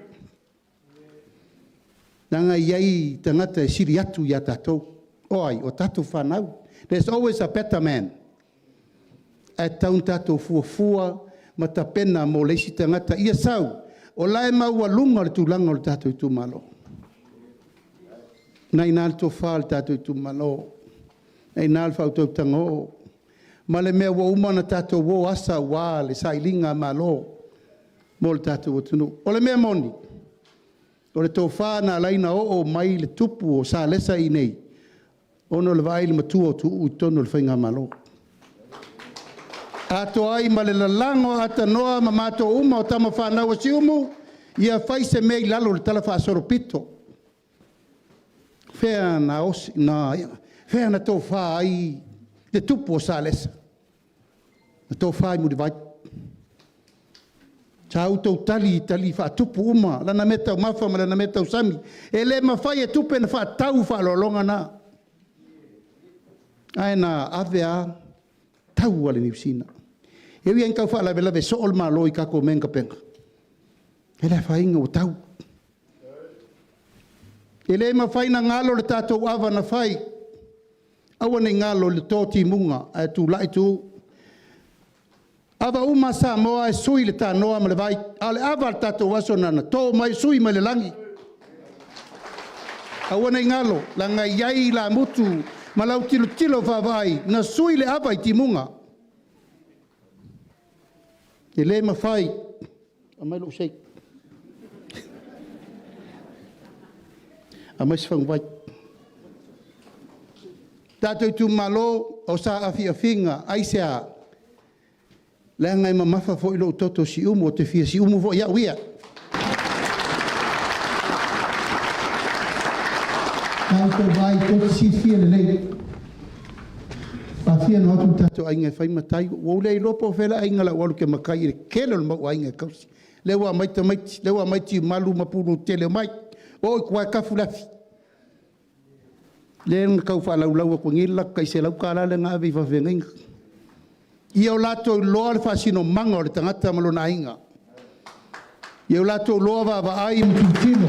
Leaga e i ai tagata e sili atu ia tatou. O ai? O tatou fanau. There's always a better man. Ae tatau ona tatou fuafua ma tapena mo le isi tagata ia sau, o la e maualuga le tulaga o le tatou itumalo. Na i ina le tofa a le tatou itumalo, na i ina le faautautaga oo, ma le mea ua uma ona tatou o asa aua le sailiga malo mo le tatou atunuu. O le mea moni, o le tofa na ala ai ona oo mai le tupu o Salesa i inei, ona o le vaai i le matua o Tuuu i totonu o le faigamalo. Atoa ai ma le lalago aatanoa ma matou uma o tama fanau a Siumu, ia fai se mea i lalo o le talafaasolopito. Fea na osi, na, fea na tofa ai le tupu o Salesa? Na tofa i Mulivai. Sa outou tali i tali faatupu uma, lana mea taumafa ma lana mea tausami. E le mafai e tupe na faatau faaaloaloga na. Ae na ave a tau a le Niu Sila. E ui lava ina tau faalavelave soo le Malo i tatou mea na tapena, e le afaina ua tau. E le mafai ona galo le tatou ava na fai. Aua ne i galo i le to timuga ae tulai tu. Ava uma a Samoa e sui le tanoa ma le vai, a o le ava a le tatou aso na to mai sui mai le lagi. Aua ne i galo, leaga e i ai lamutu ma lau tilotilo vaavaai na sui le ava i timuga. E le mafai, aumai lou shake, aumai se faguvai. Tatou itumalo o saafiafiga, aisea? Leaga e mamafa foi lou toto siumu, ou te fia siumu foi au ia. Tatou vai tou te silafia lelei, faafia ona o atu le tatou aiga e fai matai, ua ou le iloa po o fea le aiga o le a ou alu ou te matai i le tele o le mau aiga e tausi. Lea ua aumai tamaiti, lea ua aumai Tiumalu ma Pulu tele, omai, o i tua e tafu le afi. Lea na tau faalaulau atu nei le latou tai $100 lea na ave i faafeagaiga. Ia o latou iloa le faasinomaga o le tagata ma lona aiga. Ia o latou iloa vaavaai ma tilotilo.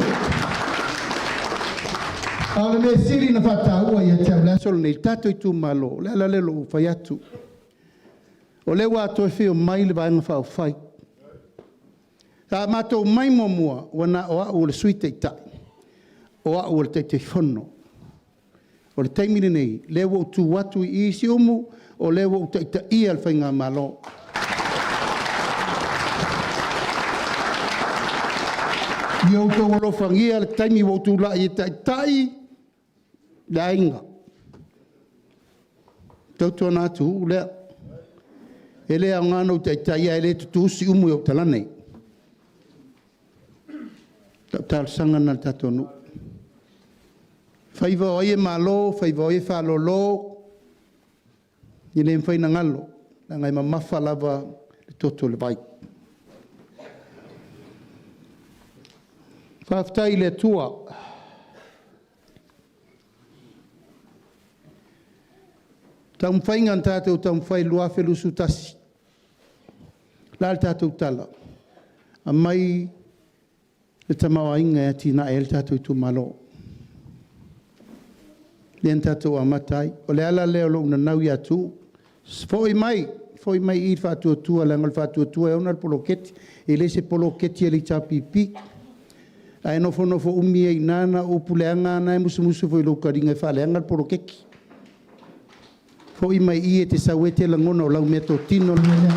A o le mea sili na faataua ia te au i le aso lenei, le tatou itumalo, o le ala lea o lou fai atu. O lea ua toe afio mai le Vaega Faaupufai. Sa matou mai muamua, ua na o au o le Sui Taitai, o au o le Taitaifono. O le taimi lenei, lea ua ou tu atu i Siumu, o lea ua ou taitaia le Faigamalo. Ia outou alofagia le taimi ua ou tulai e taitai le aiga. Tautuana atu lea, e le aoga ona ou taitai ae le tutu Siumu i ou talane. O lau talosaga lena i le tatou nuu. Faiva o ai e malo, faiva o ai e faalolo, e le mafai ona galo, leaga e mamafa lava le toto i le vai. Faafetai i le Atua. Taumafaiga na tatou taumafai i le 2021, o le a le tatou tala? Aumai le tamaoaiga e atiae ai le tatou itumalo. Lea na tatou amata ai. O le ala lea o lou nanau ia Tuuu, foi mai, foi mai i i le faatuatua, leaga o le faatuatua e ona le poloketi. E le se poloketi a le HRPP. A e nofonofo umi ai i ina, na o upu leaga lava na e musumusu foi i lou taliga e faaleaga le poloketi. Foi mai i i e te sau ai e te lagona o lau meatotino le mea lea.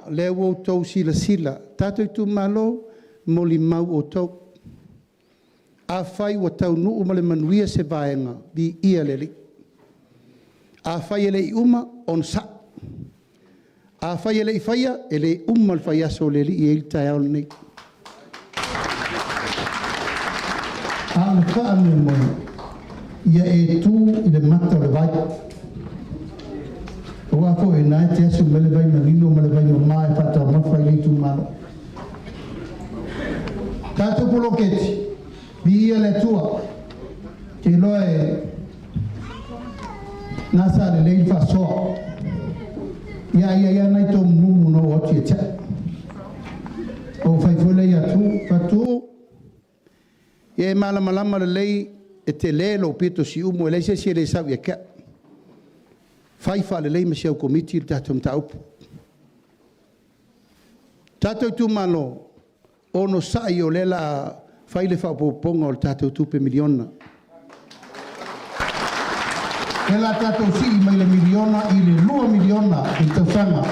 O lea ua outou silasila, tatou itumalo, molimau outou. Afai ua taunuu ma le manuia se vaega, viia le Alii. Afai e le i uma, onosai. Afai e le i faia, e le uma le faiaso o le Alii e i ai le taeao lenei. A o le faamoemoe, ia e tu i le mata o le vai. Aua foi o ina e te asu mai ai le vai manino ma le vai mama e faataumafa ai le itumalo. Tatou poloketi, viia le Atua. Te iloa e gasa lelei le faasoa. Ia ai ai lava nai tomumumu na oo atu ia te au. Ou fai foi lea ia Tuuu, Faatu, ia e malamalama lelei e tele lou pito Siumu, e leai se isi e le sau ia te au. Fai faalelei ma si au komiti le tatou mataupu. Tatou itumalo, onosai o lea o le a fai le faaopoopoga o le tatou tupe miliona. O lea o le a tatou sii mai le miliona i le $2 miliona i le tausaga.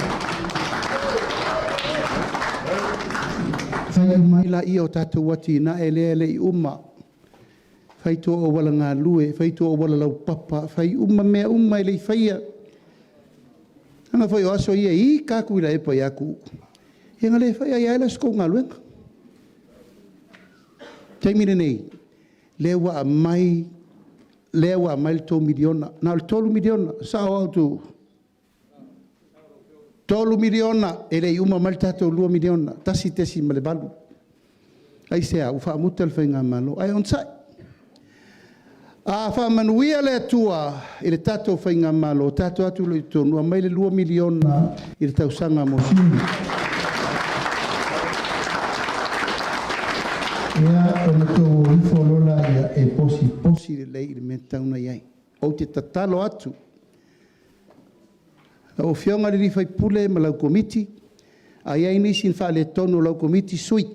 Fai uma ai lea o tatou atinae lea e le i uma. Fai tou auala galue, fai tou auala laupapa, fai uma mea uma e le i faia. Leaga foi o aso ia e ita lava Tuilaepa ia Tuuu, ia na le faia ai lava lea o se tou galuega. O le taimi lenei, lea ua aumai, lea ua aumai le $3 miliona. Na o le $3 miliona, sao au Tuuu? $3 miliona, e le i uma mai le tatou $2 miliona, 1.8. Aisea? Ua faamuta le faigamalo, ae onosai. A faamanuia le Atua i le tatou faigamalo, tatou o atu loa i totonu, aumai le $2 miliona i le tausaga mo Siumu. Ia, ona outou o ifo loa lea e posiposi lelei i le mea e tatau ona i ai. Ou te tatalo atu, lau Afioga i le sui usufono ma lau Komiti, a i ai nisi na faaletonu o lau Komiti, sui.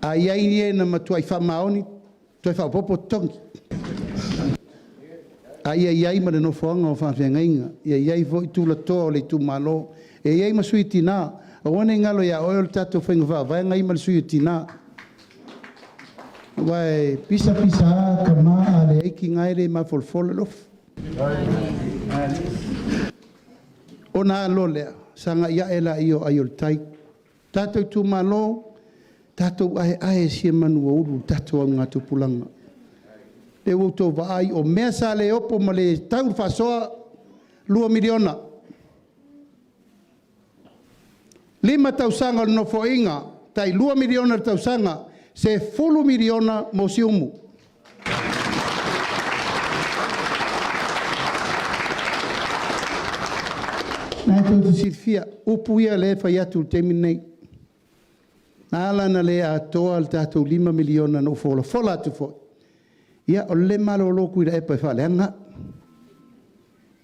A i ai e na matuai faamaoni, toe faaopoopo totogi. A ia i ai ma le nofoaga o faafeagaiga, ia i ai foi tulatoa o le itumalo, ia i ai ma sui o tina. Aua ne i galo ia oe o le tatou faiga faavae na i ai ma le sui o tina. Aua e pisa pisa lava tama, a leai tina e le mafolafola le ofi. Ona a loa lea, sagai ae lea o ai o le tai. Tatou itumalo, tatou aeae e sia manu ua ulu le tatou augatupulaga. Lea ua outou vaai, o mea sa le opo ma le tau le faasoa, $2 miliona. 5 tausaga o le Nofoaiga, tai $2 miliona i le tausaga, $10 miliona mo Siumu. Na tou te silafia, upu ia lea e fai atu i le taimi lenei. Na ala ona le atoa le tatou $5 miliona na ou folafola atu foi, ia o le le malolo o Tuilaepa e faaleaga au,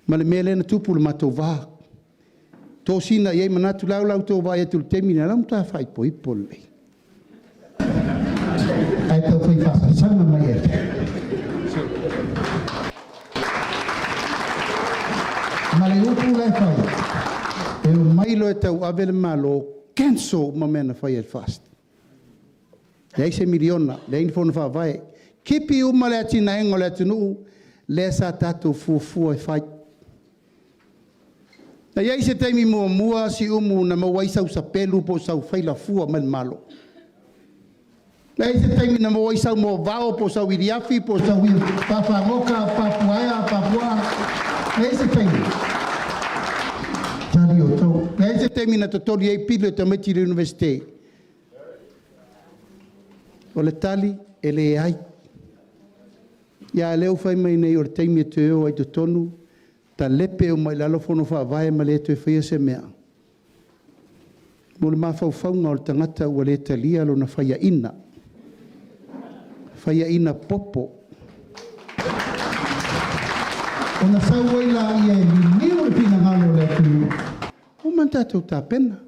ma le mea lea na tupu i le matou va. Tosina i ai manatu lau lau tau vaai atu i le taimi lena, la matua faaipoipo lelei. Ae tau fai faasasaga mai ia te au. Ma le upu la e fai, e omai loa e tauave le Malo, cancel uma mea na faia e le FAST. Leai se miliona, leai ni fono faavae, tipi uma le atinaega o le atunuu lea sa tatou fuafua e fai. Na i ai se taimi muamua Siumu na maua ai sau sapelu po o sau faila fua mai le Malo? Na i ai se taimi na maua ai sau moavao po o sau iliafi po o sau pafāgoka, papuaea, papuaa? Na i ai se taimi? Tali outou. Na i ai se taimi na totoli ai pili o tamaiti i le Iunivesite? O le tali, e leai. Ia a o lea ua fai mai nei o le taimi e toe o ai i totonu, talepe uma i lalo fono faavae ma le toe faia se mea. Mo le mafaufauga o le tagata ua le talia lona faiaina, faiaina popo. Ona sau ai lea e liliu le finagalo o le atunuu. Ua uma ona tatou tapena. E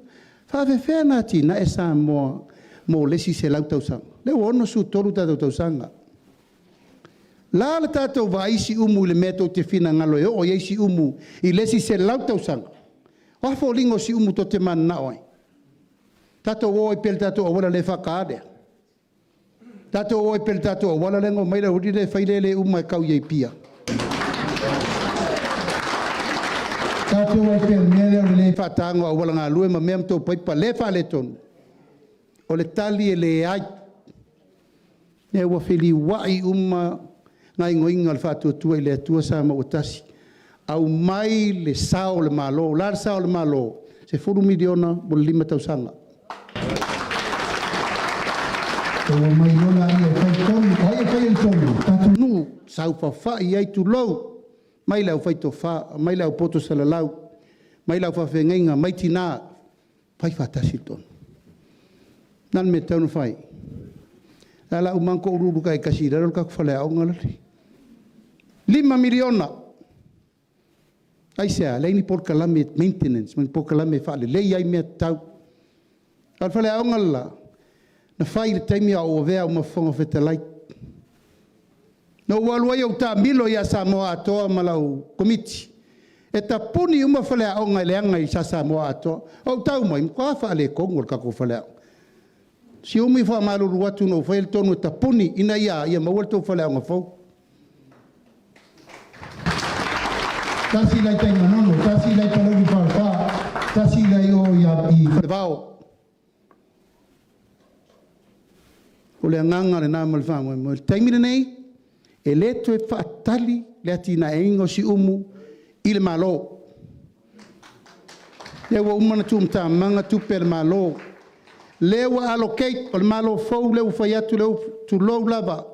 faapefea ona atinae Samoa mo le isi 100 tausaga? Lea ua 63 tatou tausaga. La le tatou vaai Siumu i le mea tou te finagalo e oo i ai Siumu i le isi 100 tausaga? O a foliga o Siumu tou te mananao ai? Tatou o ai pea i le tatou auala le faataa lea? Tatou o ai pea i le tatou auala lea na omai le aualii lea e fai lea e le uma e tau i Apia? Tatou o ai pea i le mea lea o le le faataina o auala galue ma mea ma tou paipa lea e faaletonu? O le tali e leai. Lea ua feliuai uma gaoioiga a le Faatuatua i le Atua Samoa ua Tasi. Aumai le sao o le Malo. O le a le sao o le Malo? $10 miliona mo le 5 tausaga. Outou omai loa laia e fai tonu. O ai e faia le tonu? O tatou nuu, saofafai ai, tulou, mai le aufaitofa, mai le aupoto salalau, mai le au faafeagaiga, mai tina, fai faatasi le tonu. O le a le mea e tatau ona fai? O le a uma lava ona toululu taitasi i lalo le tatou faleaoga lale. $5 miliona. Aisea? Leai ni polokalame maintenance ma ni polokalame e faaleleia ai mea tatau. A o le faleaoga le la, na fai i le taimi a o ou avea au ma Fofoga Fetalai. Na ou alu ai ou taamilo ia Samoa atoa ma lau Komiti e tapuni uma faleaoga leaga i Samoa atoa. Ou tau mai, matua faaletonu o le tatou faleaoga. Siumu, faamalulu atu na ou faia le tonu e tapuni ina ia maua le tou faleaoga fou. Tasi la i tai Manono, tasi la i Palauli Falefa, tasi la i o i Falevao. O le agaga lena ma le faamoemoe. O le taimi lenei, e le toe faatali le atinaeina o Siumu i le Malo. Lea ua uma ona tuumatamaga tupe a le Malo. Lea ua allocate, o le Malo fou lea ua fai atu, lea ua tulou lava,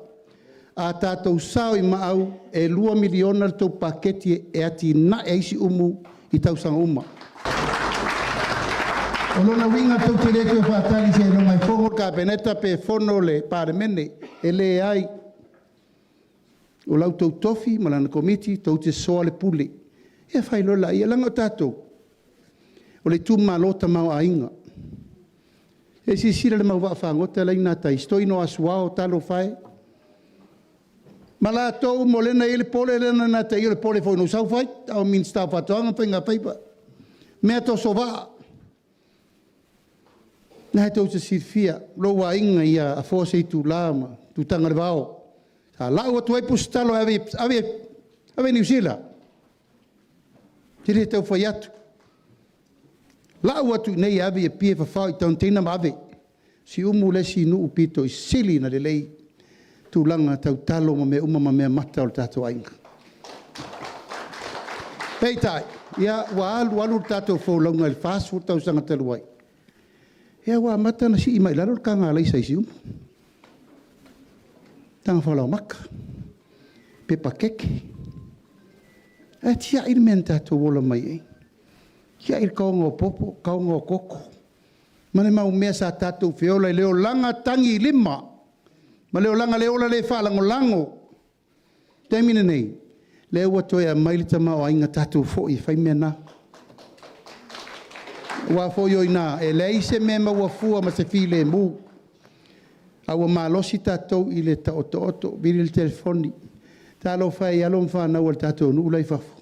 a tatou sao i maau, e $2 miliona le tou paketi e atinae ai Siumu i tausaga uma. O lona uiga tou te le toe faatali seiloga e fono le Kapeneta pe fono le Palemene. E leai. O la outou tofi ma lana komiti tou te soa le pule. Ia fai loa laia, leaga o tatou, o le itumalo tamaoaiga. Se i silasila i le mau vaafagota la e i gatai, si toeaina o Asuao, talofa e, ma latou uma o lea na i ai le pole lea na gatai, o le pole foi na ou sau fai, a o Minisita o Faatoaga ma Faiga Faiva, meatoso vaa. Lena tou te silafia lou aiga ia Afoa Seitula ma Tutagalevao, sa lau atu ai pusatalo e ave i Niu Sila. Ou te le tau fai atu. Lau atu i inei e ave i Apia e fafao i container ma ave. Siumu le isi nuu pito i sili ona lelei tulaga tau talo ma mea uma ma meamata o le tatou aiga. Peitai, ia ua alu alu le tatou folauga i le 40 tausaga talu ai, ia ua amata ona sii mai i lalo le taga alaisa i Siumu, taga falaoamata, pepa keke. Ae tiai le mea na tatou ola mai ai. Tiai le taoga o popo, taoga o koko, ma le mau mea sa tatou feola i le olaga tagilima ma le olaga le ola le faalagolago. O le taimi lenei, lea ua toe aumai le tamaoaiga, tatou foi e fai mea na. Aua foi o i ina, e leai se mea e maua fua ma se filemu, a ua malosi tatou i le taotooto, vili le telefoni. Talofa e i alo ma fanau a le tatou nuu la e i fafo.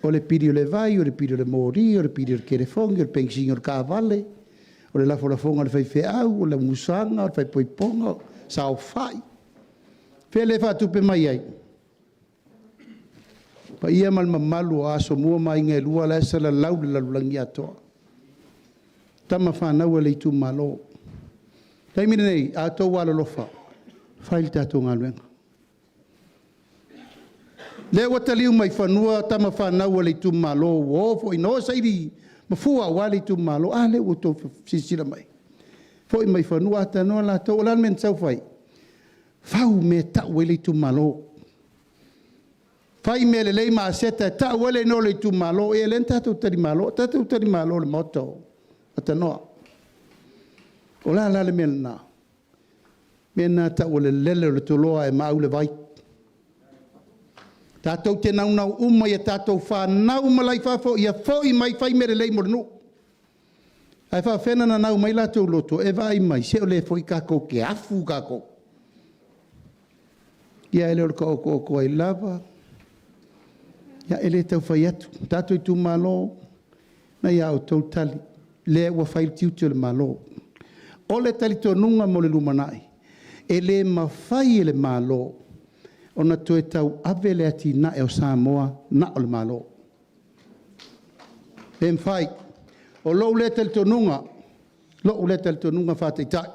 O le pili o le vai, o le pili o le moli, o le pili o le telefoni, o le penisini o le taavale, o le lafolafoga a le faifeau, o le amusaga, o le faaipoipoga, saofai. O fea lea e faatupe mai ai? Le paia ma le mamalu o Asomua ma Aiga e Lua la e salalau i le lalolagi atoa. Tama fanau a le itumalo. O le taimi lenei, a outou alolofa, fai le tatou galuega. Lea ua taliu mai fanua tama fanau a le itumalo ua o foi na o e saili mafua aua le itumalo. A lea ua outou silasila mai? Foi mai fanua, a talanoa latou, o le a le mea na tatau ona fai? Fau mea e tau ai le itumalo. Fai mea lelei ma aseta e tau ai le igoa o le itumalo. Ia lea na tatou talimalo, tatou talimalo i le maota o Atanoa. O le a la le mea lena? O le mea lena e tau o le lele o le toloa e maau le vai. Tatou te naunau uma i a tatou fanau ma la e i fafo ia foi mai fai mea lelei mo le nuu. Ae faapefea ona nanau mai latou loto e vaai mai, se o lea foi tatou te afu tatou. Ia e le o le taotooto ai lava. Ia e le tau fai atu. Le tatou itumalo, o lena e ia outou le tali, lea ua fai le tiute o le Malo. O le talitonuga mo le lumanai, e le mafai e le Malo ona toe tauave le atinae o Samoa na o le Malo. E le mafai. O lou lea talitonuga, lou lea talitonuga faa-Taitai,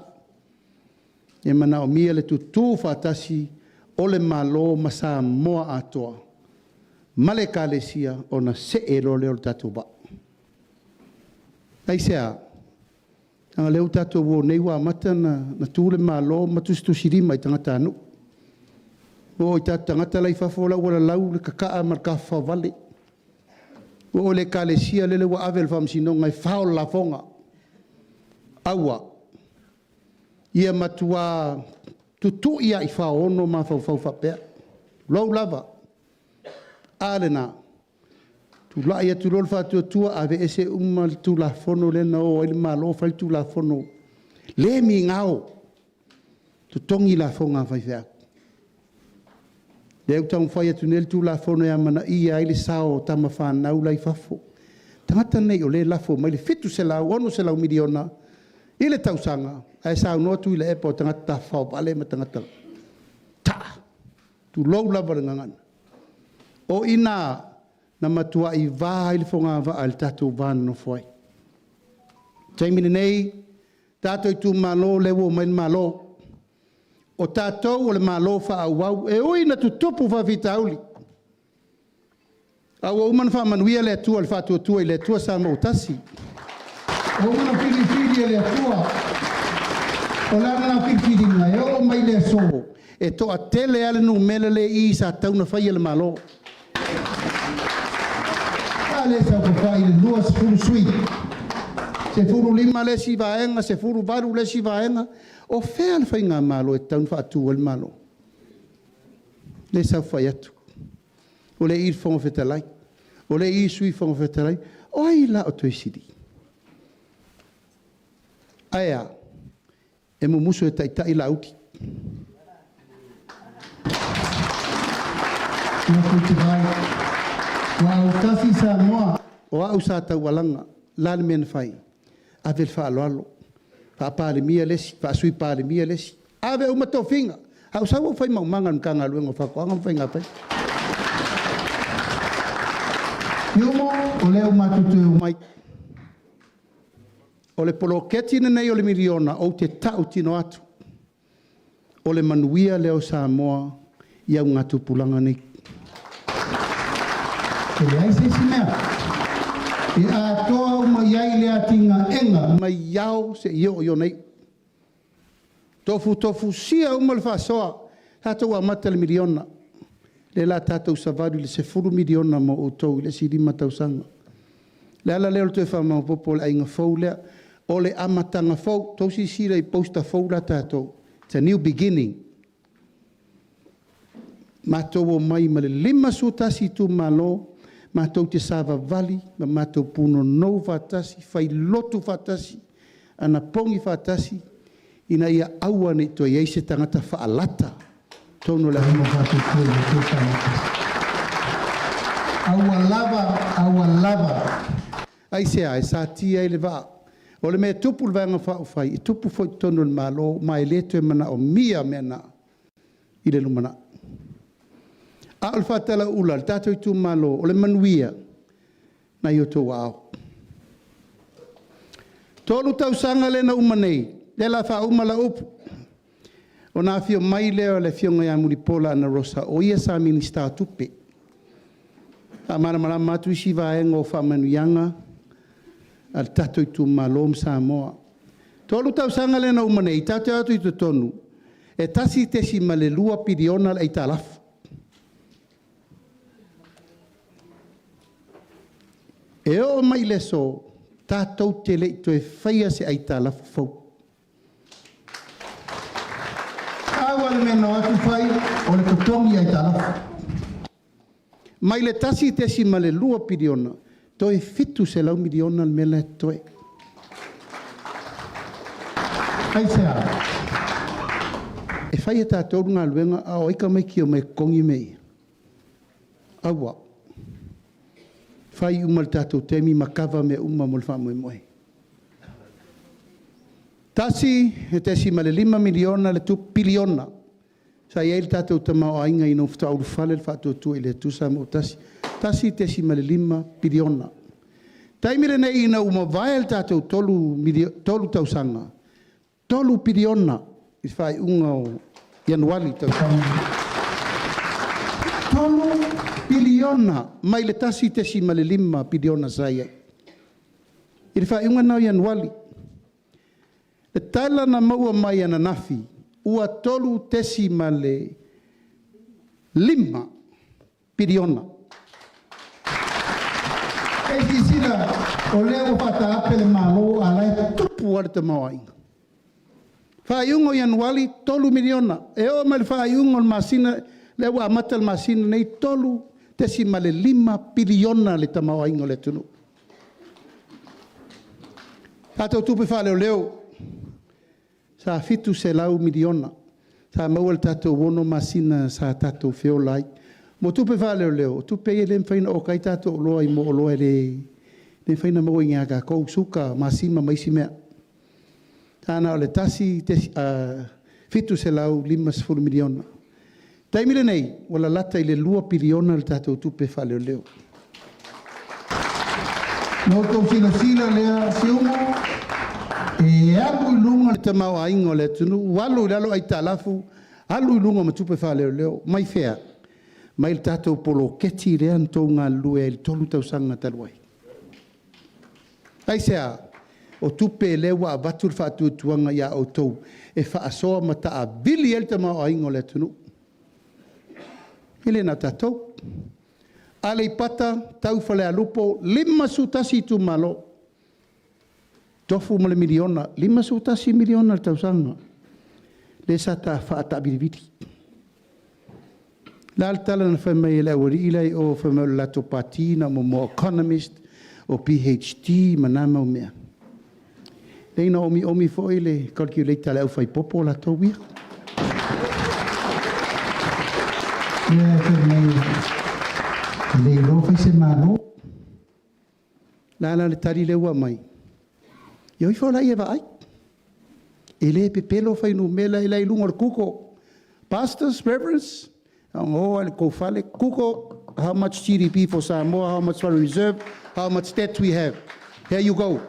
e manaomia le tutu faatasi o le Malo ma Samoa atoa ma le Ekalesia ona see loa lea o le tatou vaa. Aisea? Leaga o lea ua tatou o nei ua amata ona tu le Malo ma tusitusilima i tagatanuu. Ua oo i tatou tagata la e i fafo la ua lalau le tataa ma le tafafaovale. Ua oo i le Ekalesia lele ua ave e le Faamasinoga e fao le lafoga. Aua! Ia matua tutui lava i faono mafaufau faapea, tulou lava. A lena, tulai atu loa le faatuatua aveese uma le Tulafono lea na o ai le Malo fai le Tulafono le migao, totogi lafoga a faifeau. Lea ua taumafai atu nei le Tulafono e amanaia ai le sao o tama fanau la e i fafo. Tagata nei o lea e lafo mai le $700, $600 miliona i le tausaga, ae saunoa Tuilaepa o tagata tafafao vale ma tagata taa, tulou lava le gagana. O i ina na matuai va ai le fogavaa i le tatou va nonofo ai. O le taimi lenei, tatou itumalo lea ua omai le Malo. O tatou o le Malo faaauau, e ui ina tutupu faafitauli, a ua uma ona faamanuia le Atua i le Faatuatua i le Atua Samoa ua tasi. Ua uma ona filifili e le Atua. O le a lana filifiliga? E oo mai i le aso, e toatele lava le numera lea e i i sa tatau ona faia le Malo. A lea e saofafai le 20 sui, 15 le isi vaega, 18 le isi vaega. O fea le faigamalo e tatau ona faatu ai le Malo? Lea e saofafai atu, o lea e i i le Fofoga Fetalai, o lea e i i le Sui Fofoga Fetalai. O ai la o toe sili? Ae a? E mumusu e taitai Laauli. Ua autasi Samoa, o au sa taualaga. O le a le mea na fai? Ave le faaaloalo, faa-Palemia le isi, faa-Sui Palemia le isi, ave uma tofiga. A ou sau ou fai maumaga i le Matagaluega o Faatoaga ma Faigafaiva. Piumo, o lea ua matou toe omai. O le poloketi lenei o le miliona, ou te tautino atu, o le manuia lea o Samoa i augatupulaga nei. E leai se isi mea e atoa uma i ai le atinaega mai ao seia oo i ona iu. Tofutofusia uma le faasoa, tatou amata i le miliona, lea o le a tatou savali i le $10 miliona mo outou i le isi 5 tausaga. O le ala lea o le toe faamaopoopo o le aiga fou lea. O le amataga fou. Tou silasila i poster fou la a tatou. It's a new beginning. Matou omai ma le 51 itumalo. Matou te savavali ma matou punonou faatasi, failotu faatasi, anapogi faatasi, ina ia aua ne i toe i ai se tagata faalata totonu o le Aiga Faatuatua i le Atua Samoa ua Tasi. Aua lava, aua lava. Aisea? E satia ai le vaa. O le mea e tupu i le Vaega Faaupufai, e tupu foi i totonu o le Malo, ma e le toe manaomia mea na i le lumanai. A o le faatalauula a le tatou itumalo, o le manuia nai outou aao. 3 tausaga lea na uma nei, lea o le a faauma lau upu, ona afio mai lea o le Afioga ia Mulipola Anarosa, o ia sa Minisita o Tupe, faamalamalama atu isi vaega o faamanuiaga a le tatou itumalo ma Samoa. 3 tausaga lea na uma nei, tatou te o atu i totonu, e $1.2 piliona le aitalafu. E oo mai i le aso, tatou te le i toe faia se aitalafu fou. Pau lava le mea na o atu fai, o le totogi aitalafu. Mai le $1.2 piliona, toe $700 miliona le mea la e totoe. Aisea? E fai e tatou le galuega a o ai tamaiti e omai e totogi mea ia? Aua. Fai uma i le tatou taimi ma kava mea uma mo le faamoemoe. $1.5 miliona le tupe piliona sa i ai le tatou tamaoaiga ina ua faatoa ulufale le Faatuatua i le Atua Samoa ua Tasi, $1.5 piliona. O le taimi lenei ina ua mavae le tatou 3 tausaga, $3 piliona i le faaiuga o Ianuari i le tausaga lenei. $3 piliona mai le $1.5 piliona sa i ai i le faaiuga lena o Ianuari. Le tala na maua mai ananafi, ua $3.5 piliona. Se i silasila, o lea ua faataape le Malo a o la e tupu lava le tamaoaiga. Faaiuga o Ianuari, $3 miliona. E oo mai i le faaiuga o le masina lea ua amata le masina lenei, $3.5 piliona le tamaoaiga o le atunuu. Tatou tupe faaleoleo, sa $700 miliona, sa maua i le tatou 6 masina sa tatou feola ai. Mo tupe faaleoleo, o tupe ia e le mafai ona oka ai tatou oloa i mea o oloa e le mafai ona maua i inei ia tatou, suka, masima ma isi mea. Sa na o le $750 miliona. O le taimi lenei, ua lalata i le $2 piliona le tatou tupe faaleoleo. Na outou silasila lea Siumu, e alu i luga le tamaoaiga o le atunuu, alu i lalo aitalafu, alu i luga ma tupe faaleoleo. Mai fea? Mai le tatou poloketi lea na outou galulue ai i le 3 tausaga talu ai. Aisea? O tupe lea ua avatu le faatuatuaga ia outou e faasoa ma taavili ai le tamaoaiga o le atunuu. E le na o tatou. Aleipata tau Falealupo, 51 itumalo, tofu ma le miliona, $51 miliona i le tausaga, lea sa ta faataavilivili. O le a le tala na fai mai e le aualii la e i o fai mai o le latou pati na o mea o economist, o PhD ma na mau mea. Leai na omiomi foi le calculator a le aufaipopo latou ia. Lea fai mai e le iloa fai se Malo. O le a la le tali lea ua aumai? Ia o ifo laia e vaai. E le pepelo fuainumera la e i luga o le Google. Pastors, reverends, o i le tou fale, Google how much GDP for Samoa, how much foreign reserve, how much debt we have. Here you go.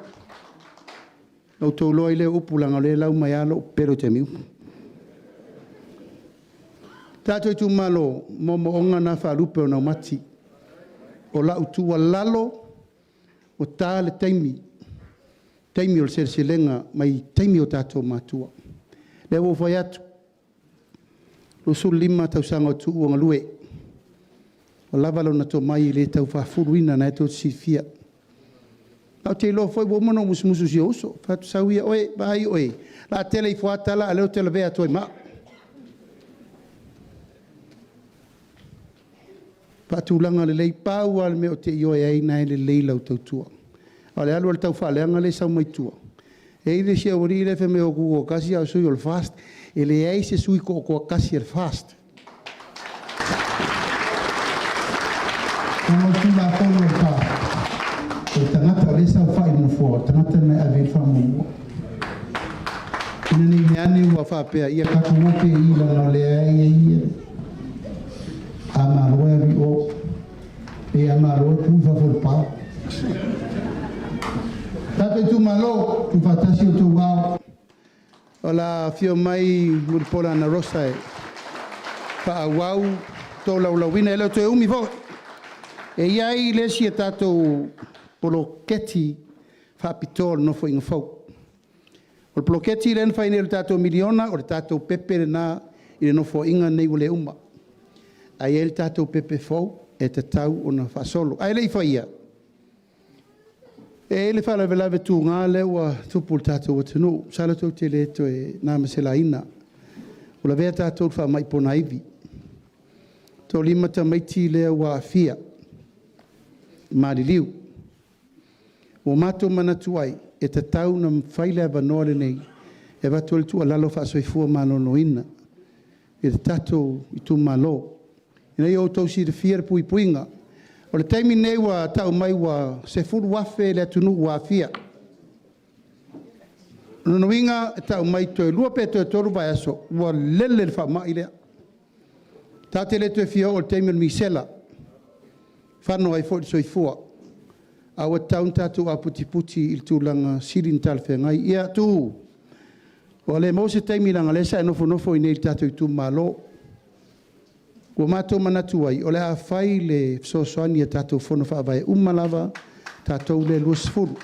Na outou iloa ai lea upu leaga o lea e lau mai lava lou pepelo i taimi uma. Tatou itumalo, moomooga na faalupe o naumati. O lau tuualalo, ua ta le taimi, taimi o le seleselega mai taimi o tatou matua. Lea ua ou fai atu, 25 tausaga o Tuuu o galue, ua lava lona tomai e le tau faafuluina, o lena tou te silafia. Ae ou te iloa foi ua uma ona ou musumusu i si ou uso. Ou fai atu, sau ia oe, vaai oe, o le a tele ifo lava tala, a o lea ou te lavea atu ai ma au. Faatulaga lelei pau lava le mea ou te ioe ai na e lelei lau tautua. A o le alu o le taufaaleaga lea e sau mai tua, e i ai le isi aualii lea e fai mai o tutoatasi a o sui o le FAST. E leai se sui toatasi o le FAST. Leaga o le Tulafono a le FAST, o le tagata o lea e saofai i le nofoa, o le tagata lena e ave i ai le faamuamua. Ina ne i meaane ua faapea, ia tatou o pea i i leaga o lea e i ai ia. A malo e alu i o, pe a malo e tuu i fafo o le pa. Tatou itumalo, tuufaatasi outou ao. O le a afio mai Mulipola Anarosa e faaauau tolaulauina. E le o toe umi foi. E i ai le isi a tatou poloketi faapitoa o le Nofoaiga fou. O le poloketi lea na fai nei o le tatou miliona, o le tatou pepe lena i le Nofoaiga lenei ua le uma. Ae i ai le tatou pepe fou e tatau ona faasolo. Ae le i faia, e i ai le faalavelave tuga lea ua tupu i le tatou atunuu. Masalo tou te le toe na ma se laina. Ua lavea tatou i le faamai ponaivi. E toalima tamaiti lea ua aafia, maliliu. Ua matou manatu ai, e tatau ona fai le avanoa lenei e avatu ai le tuualalo faa-soifua maloloina i le tatou itumalo, ina ia outou silafia le puipuiga. O le taimi lenei ua tau mai ua 10,000 le atunuu ua aafia. O lona uiga e tau mai toe 2 pe toe 3 vaiaso ua lele le faamai lea. Tatou te le toe fia oo i le taimi o le misela, fano ai foi le soifua. A ua tatau ona tatou aputiputi i le tulaga sili ona talafeagai. Ia Tuuu, ua le maua se taimi leaga o lea sa e nofonofo i inei i le tatou itumalo. Ua matou manatu ai, o le a fai le fesoasoani a tatou Fono Faavae uma lava, tatou lea e 20.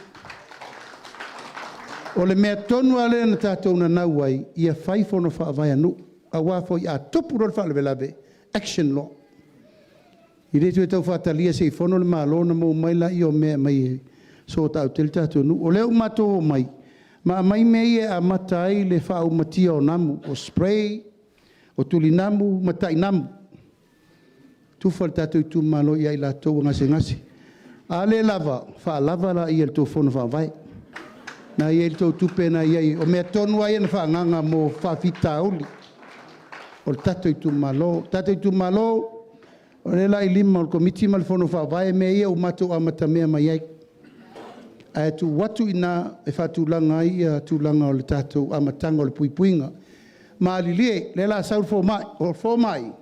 O le mea tonu lava lea na tatou nanau ai, ia fai Fono Faavae a nuu, aua foi a tupu loa le faalavelave, action loa. E le toe tau faatalia se i fono le Malo ona maua mai lea o mea e aumai e sort out ai le tatou nuu. O lea ua matou omai ma aumai mea ia e amata ai le faaumatia o namu, o spray, o tulinamu ma tainamu. Tufa le tatou itumalo ia i latou ua gasegase. A le lava, faalava laia i le tou fono faavae. Na e i ai le tou tupe na e i ai. O mea tonu lava ia na faaagaaga mo faafitauli o le tatou itumalo. Tatou itumalo, o lea la i lima o le Komiti ma le Fono Faavae mea ia ua matou amatamea mai ai. Ae tuu atu i ina e faatulaga ai tulaga o le tatou amataga o le puipuiga. Malilie, lea o le a sau le fomai. O le fomai,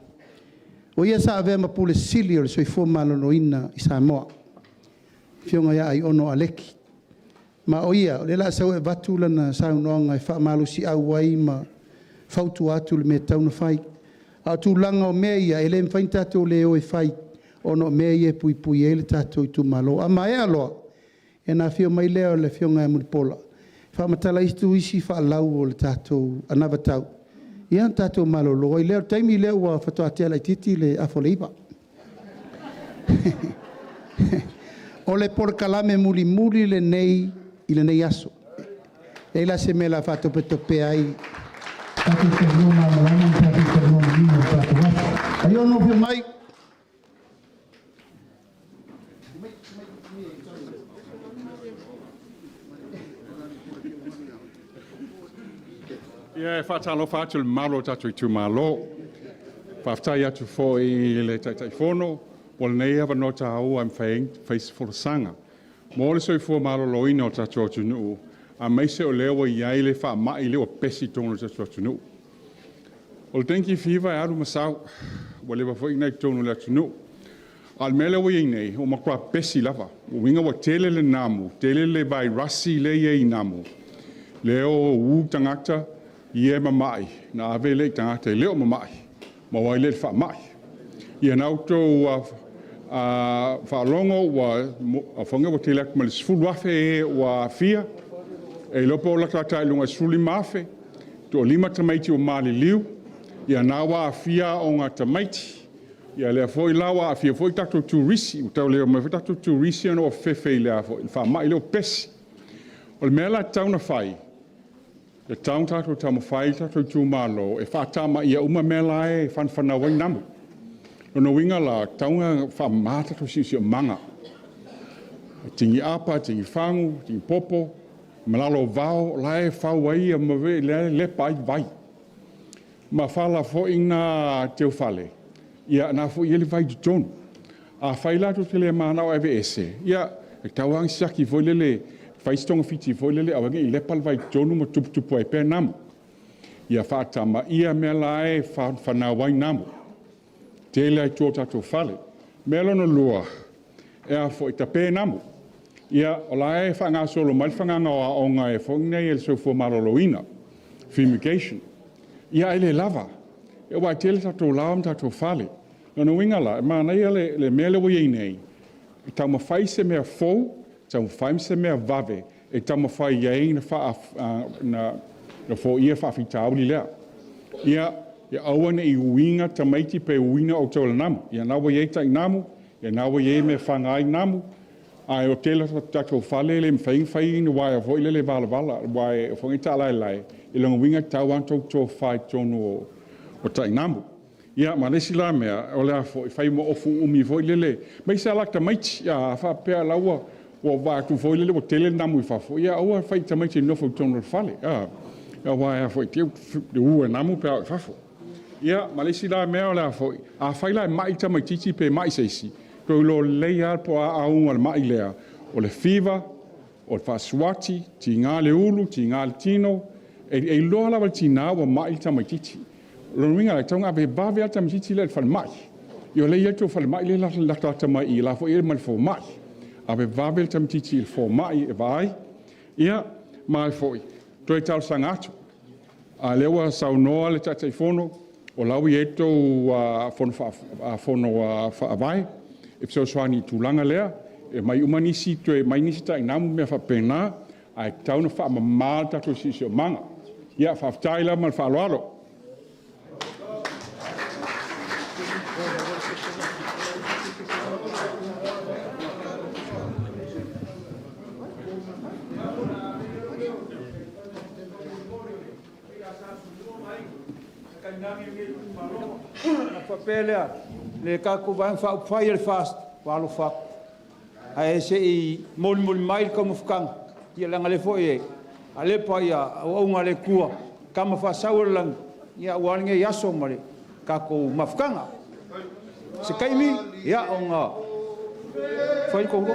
o ia sa avea ma Pule Sili o le Soifua Maloloina i Samoa, le Afioga ia Aiono Aleki. Ma o ia, o lea o le a sau e avatu lana saunoaga e faamalosiau ai ma fautua atu i le mea e tatau ona fai. A o tulaga o mea ia, e le mafai ona tatou le o e fai, ona o mea ia e puipui ai le tatou itumalo. A maea loa, ia ona afio mai lea o le Afioga ia Mulipola e faamatala atu isi faalau o le tatou anavatau, ia ona tatou malolo ai lea. O le taimi lea faatoa tea laitiiti le afa o le 9. O le polokalame mulimuli lenei i lenei aso. E leai la se mea o le a faatopetopea ai. Tatou talanoa malamalama ma tatou talanoa manino i le tatou aso. Aiono afio mai. Ia, e faatalofa atu i le mamalu o le tatou itumalo. Faafetai atu foi i le Taitaifono mo lenei avanoa taua e mafai ai ona fai se folasaga mo le soifua maloloina o le tatou atunuu, aemaise o lea ua i ai le faamai lea ua pepesi i totonu o le tatou atunuu. O le dengue fever e alu ma sau, ua leva foi ona i totonu o le atunuu. A o le mea lea ua i ai nei, ua matua pepesi lava. O lona uiga ua tele le namu, tele le vairasi lea e i ai i namu, lea e o ũ tagata ia e mamai ona ave lea i tagata e le o mamai, maua ai lea i le faamai. Ia na outou faalogo ua tele atu ma le 10,000 e ua aafia, e iloa po o latalata i luga i le 15,000, toalima tamaiti ua maliliu, ia na ua aafia aoga a tamaiti, ia lea foi la ua aafia foi tatou turisi, ua tau le omai foi tatou turisi ona ua fefefe i le faamai lea ua pepesi. O le mea la e tatau ona fai, e tatau ona tatou taumafai tatou itumalo e faatamaia uma mea la e fanafanau ai namu. Lona uiga la, tatau ona faamama tatou siosiomaga, tigi apa, tigi fagu, tigi popo, ma lalo o vao, o la e fau ai ma le lepa ai vai. Ma fala foi na teufale, ia na foi ele vai i totonu. A fai la tou te le manao e aveese, ia e tatau lava ona siaki foi lele, fai se togafiti foi lele aua ne i lepa le vai i totonu ma tuputupu ai pea namu. Ia faatamaia mea la e fanau ai namu. Tele lava i tua o tatou fale. Mea lona lua, e a foi, tape namu. Ia, o la e faagasolo mai le fagaga o aoga e foi nei e le Soifua Maloloina, fumigation. Ia ae le lava, aua e tele tatou laoa ma tatou fale. Lona uiga la, e manaia le mea lea ua i ai nei, e taumafai se mea fou, taumafai se mea vave e taumafai ai na foia le faafitauli lea. Ia aua ne i uina tamaiti pe uina outou e le namu. Ia lena ua i ai tainamu, ia lena ua i ai mea e faga ai namu, ae o le tele o tatou fale e le mafai ona fai ni uaea foi lele valavala, uaea foi nei taalaelae, i lona uiga e tatau lava ona outou tofafa i totonu o tainamu. Ia ma le isi la mea, o le a foi, fai ma ofu uumi foi lele, aemaise lava la tamaiti, a faapea la ua vaai atu foi lele ua tele namu i fafo, ia aua le fai i tamaiti e nofo i totonu o le fale, aua e a foi, te i ua namu pe a o i fafo. Ia, ma le isi la mea o le a foi, afai la e mai tamaitiiti pe mai se isi, toe iloa lelei lava po o a auga o le mai lea, o le fiva, o le faasuati, tiga le ulu, tiga le tino, e iloa lava e le tina ua mai le tamaitiiti. O lona uiga la, e tatau ona ave vave lava le tamaitiiti lea i le falemai. Ia o lea e i ai le tou falemai lea e latalata mai i i, o la foi e i ai ma le fomai. Ave vave le tamaitiiti i le fomai e vaai. Ia, ma e foi, toe talosaga atu, a o lea ua saunoa le Taitaifono, o la ua i ai le tou Fono Faavae e fesoasoani i le tulaga lea, e aumai uma nisi, toe aumai nisi tainamu ma mea faapena, ae tatau ona faamama le tatou siosiomaga. Ia, faafetai lava ma le faaaloalo. Ona faapea lea, le tatou Vaega Faaupufai a le FAST, ua alofa atu, ae se i molimoli mai le taumafataga, ia leaga o lea foi e alepa auauna a le Atua, tama faasau o le lagi, aua lenei aso ma le tatou mafutaga. Se taimi ona fai le tou loto.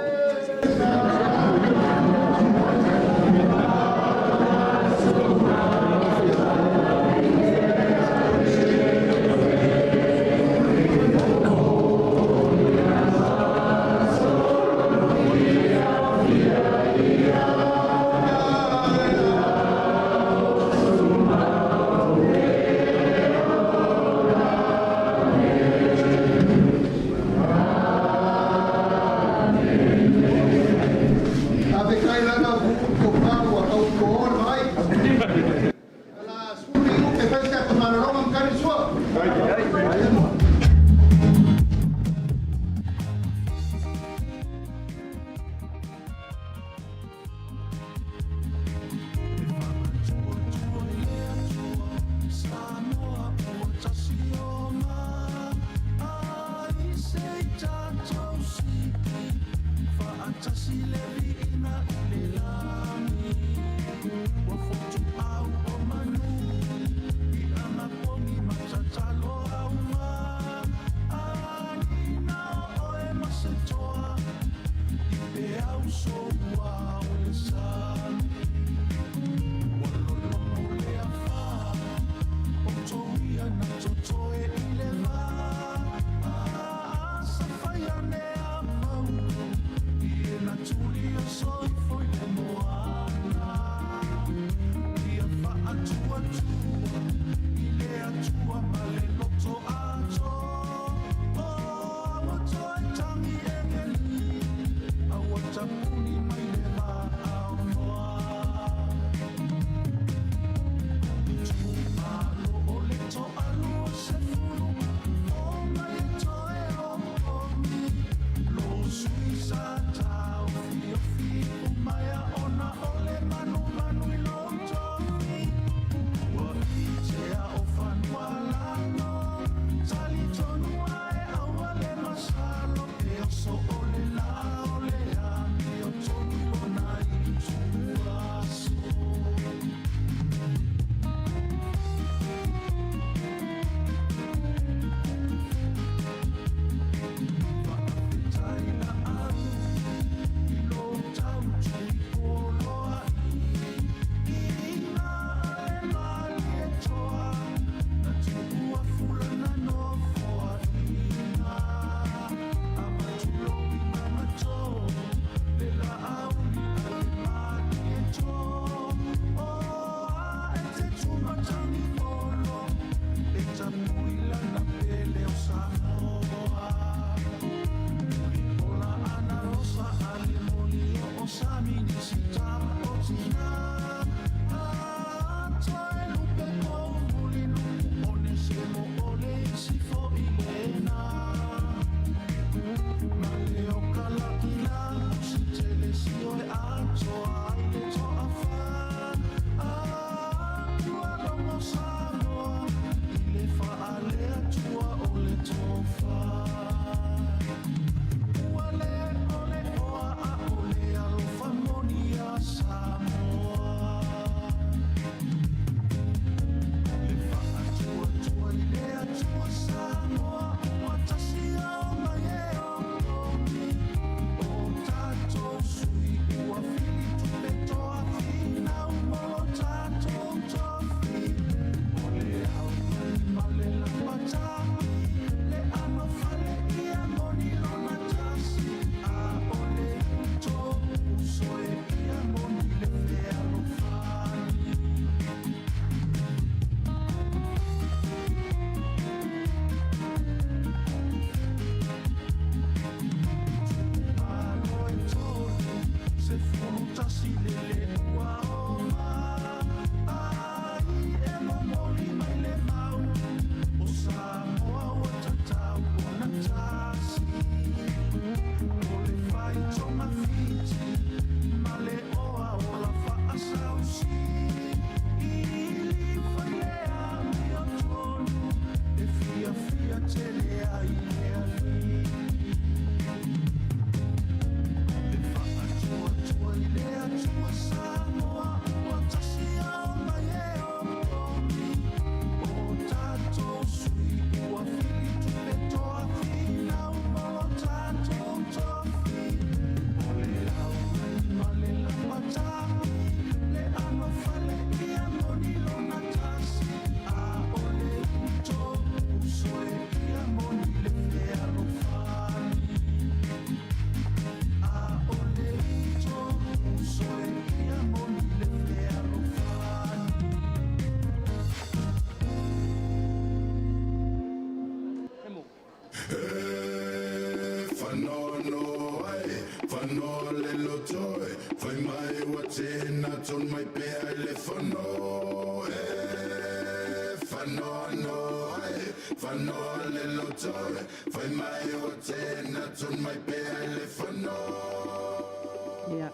Ia,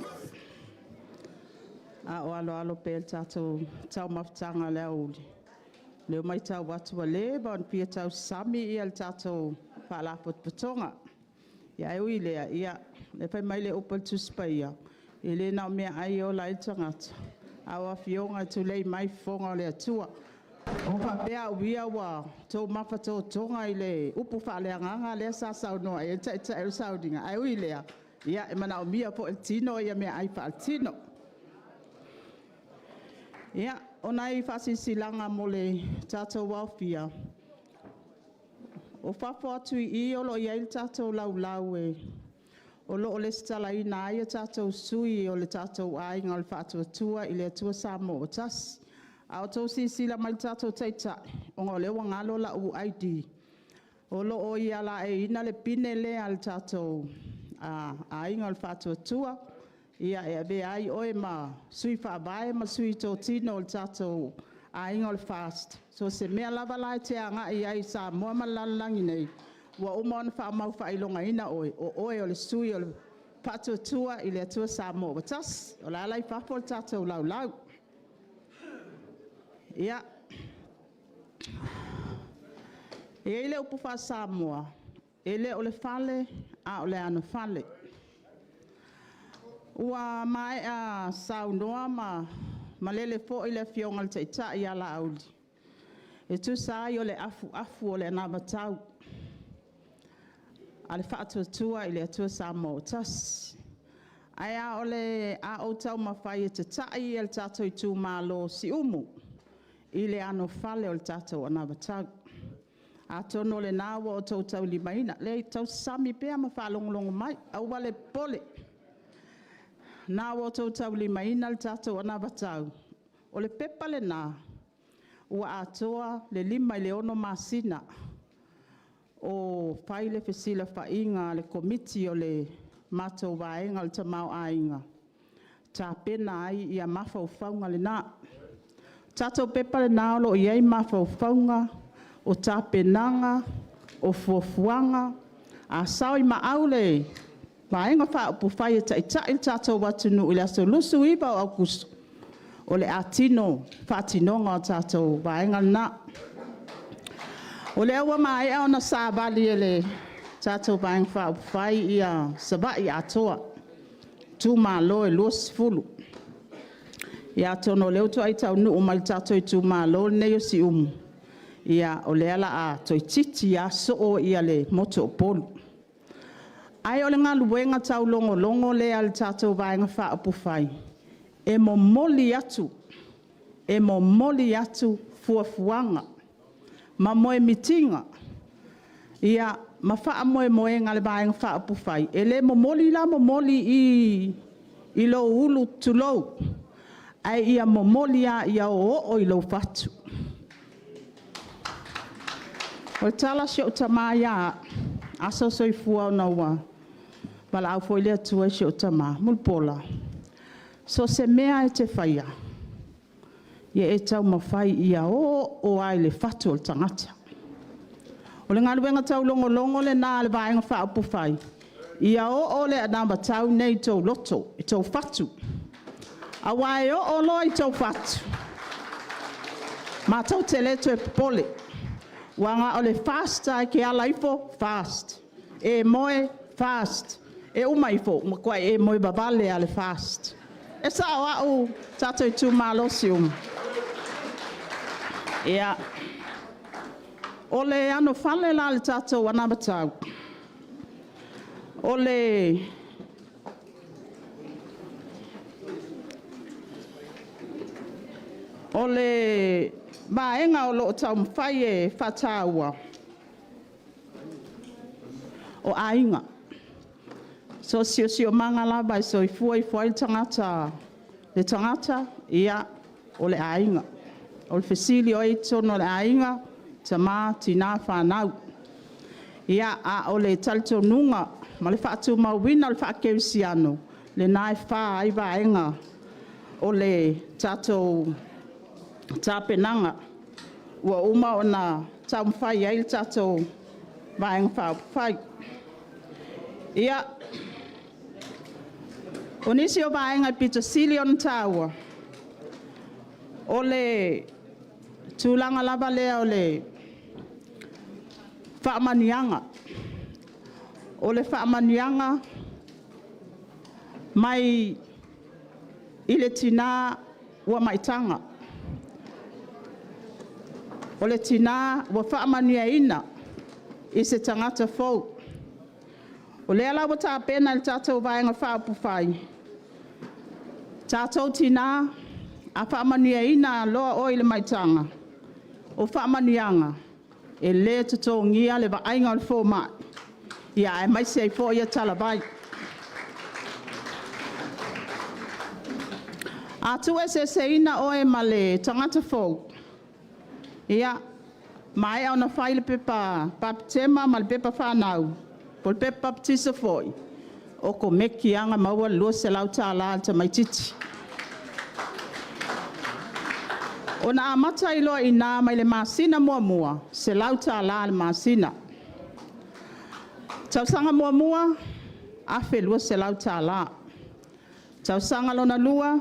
a o aloalo pea i le tatou taumafataga o le aoauli, o lea ua matau atu ua leva ona fia tausasami le tatou Faalapotopotoga. Ae ui i lea, o lea e fai mai le upu a le Tusi Paia, “E le na o meaai e ola ai le tagata, a o afioga e tulei mai fofoga o le Atua.” Ua faapea au ia ua outou mafatotoga i le upu faaleagaga lea sa saunoa i ai le Taitai o le sauniga, ae ui i lea, e manaomia foi e le tino meaai faaletino. Ia, o nai faasilasilaga mo le tatou aofia, o fafo atu i i o lo o i ai le tatou laulau o lo o resitalaina ai a tatou sui o le tatou Aiga o le Faatuatua i le Atua Samoa ua Tasi. A outou silasila mai i le tatou Taitai, ona o lea ua galo lau ID, o lo o ia laeiina le pine lea a le tatou Aiga o le Faatuatua, e avea ai oe ma sui faavae ma sui totino o le tatou Aiga o le FAST. So o se mea lava la e te agai ai i Samoa ma le lalolagi nei, ua uma ona faamaufaailogaina oe, o oe o le sui o le Faatuatua i le Atua Samoa ua Tasi. O la e la i fafo le tatou laulau. Ia, e i ai le upu faa-Samoa, e le o le fale a o le anofale. Ua maea saunoa ma malele foi le Afioga i le Taitai ia Laauli e tusa ai o le afuafu o le anavatau a le Faatuatua i le Atua Samoa ua Tasi. Ae a ou taumafai e tatai le tatou itumalo o Siumu i le anofale o le tatou anavatau. Atonu o lena ua outou taulimaina. Leai, tausasami pea ma faalogologo mai, aua le popole. O lena ua outou taulimaina le tatou anavatau. O le pepa lena ua atoa le 5 i le 6 masina o fai le fesilafaiga a le Komiti o le matou Vaega o le Tamaoaiga, tapena ai mafaufauga na. O le tatou pepa lena o lo o i ai mafaufauga, o tapenaga, o fuafuaga. A sao i maau le Vaega Faaupufai e Taitai le tatou atunuu i le aso 29 o Aokuso, o le a tino le faatinoga o tatou vaega na. O lea ua maea ona savali e le tatou Vaega Faaupufai Savaii atoa, itumalo e 20. Ia atonu o lea ua taunuu mai i le tatou itumalo lenei o Siumu, o lea o le a toeitiiti lava soo le motu o Upolu. Ae o le galuega taulogologo lea a le tatou Vaega Faaupufai, e momoli atu fuafuaga ma moemitiga ma faamoemoega a le Vaega Faaupufai. E le momoli la momoli i i lou ulu tulou, ae ia momoli lava ia oooo i lou fatu. O le tala a si ou tama ia au, aso o soifua ona ua valaau foi le Atua i si ou tama, “Mulipola, so o se mea lava e te faia, ia e taumafai ia oooo lava i le fatu o le tagata.” O le galuega taulogologo lena a le Vaega Faaupufai, ia oo le anavatau lenei i outou loto, i outou fatu. Aua e oo loa i tou fatu, matou te le toe popole. Aua na o le FAST lava e te ala ifo FAST, e moe, FAST, e uma ifo, ua matua e moe vavale lava i le FAST. E sao au le tatou itumalo o Siumu? Ia, o le anofale la a le tatou anavatau, o le vaega o lo o taumafai e faataua, o aiga. So o se siosiomaga lava e soifua ifo ai le tagata, ia, o le aiga. O le fesili o ai i totonu o le aiga? Tama, tina, fanau. Ia, a o le talitonuga ma le faatumauina o le faakerisiano, lena e fa ai vaega o le tatou tapenaga ua uma ona taumafai i ai le tatou Vaega Faaupufai. Ia, o nisi o vaega e pito sili ona taua, o le tulaga lava lea o le faamanuiaga. O le faamanuiaga mai i le tina ua maitaga. O le tina ua faamanuiaina i se tagata fou. O lea la ua tapena e le tatou Vaega Faaupufai, tatou tina, a faamanuiaina loa oe i le maitaga, o faamanuiaga, e le totogia le vaaiga a le fomai, aemaise ai foi talavai. A tuueseeseina oe ma le tagata fou, maea ona fai le pepa bapatema ma le pepa fanau, po o le pepa papatiso foi, okomeki lava ona maua le $200 a le tamaitiiti. Ona amata ai loa i ina mai le masina muamua, $100 i le masina. Tausaga muamua, $1,200. Tausaga lona lua,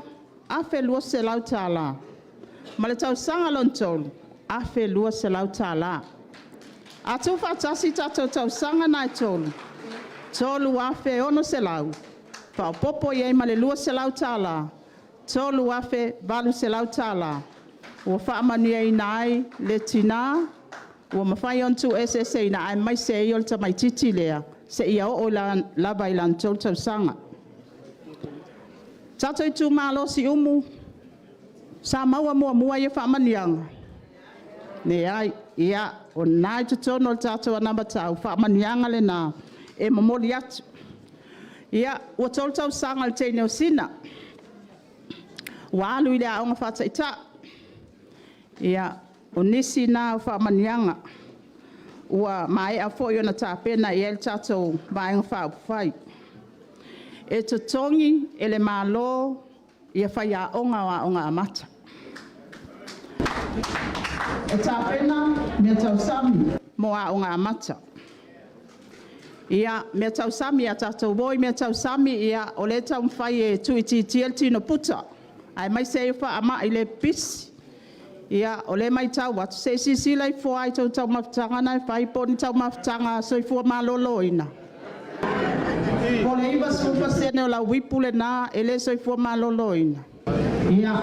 $1,200. Ma le tausaga lona tolu, $1,200. A tuufaatasi tatou tausaga na e 3, $3,600 faaopoopo i ai ma le $200, $3,800 ua faamanuiaina ai le tina ua mafai ona tuueseeseina aemaise ai o le tamaitiiti lea seia oo lava i lona 3 tausaga. Le tatou itumalo o Siumu, sa maua muamua ia faamanuiaga? Leai. Ia, o lena e i totonu o le tatou anavatau faamanuiaga lena e momoli atu. Ia, ua 3 tausaga o le teine o Sina, ua alu i le aoga faataitai. Ia, o nisi na o faamanuiaga ua maea foi ona tapena i ai le tatou Vaega Faaupufai. E totogi e le Malo ia faiaoga o Aoga Amata. E tapena meatausami mo Aoga Amata. Ia, meatausami a tatou o i meatausami o lea e taumafai e tuuitiitia le tino puta, aemaise ai o faamai le pipisi. Ia, o lea e matau atu, se i silasila ifo lava i tou taumafataga na e fai po o ni taumafataga soifua maloloina? Po o le 90% o lau ipu lena e le soifua maloloina? Ia,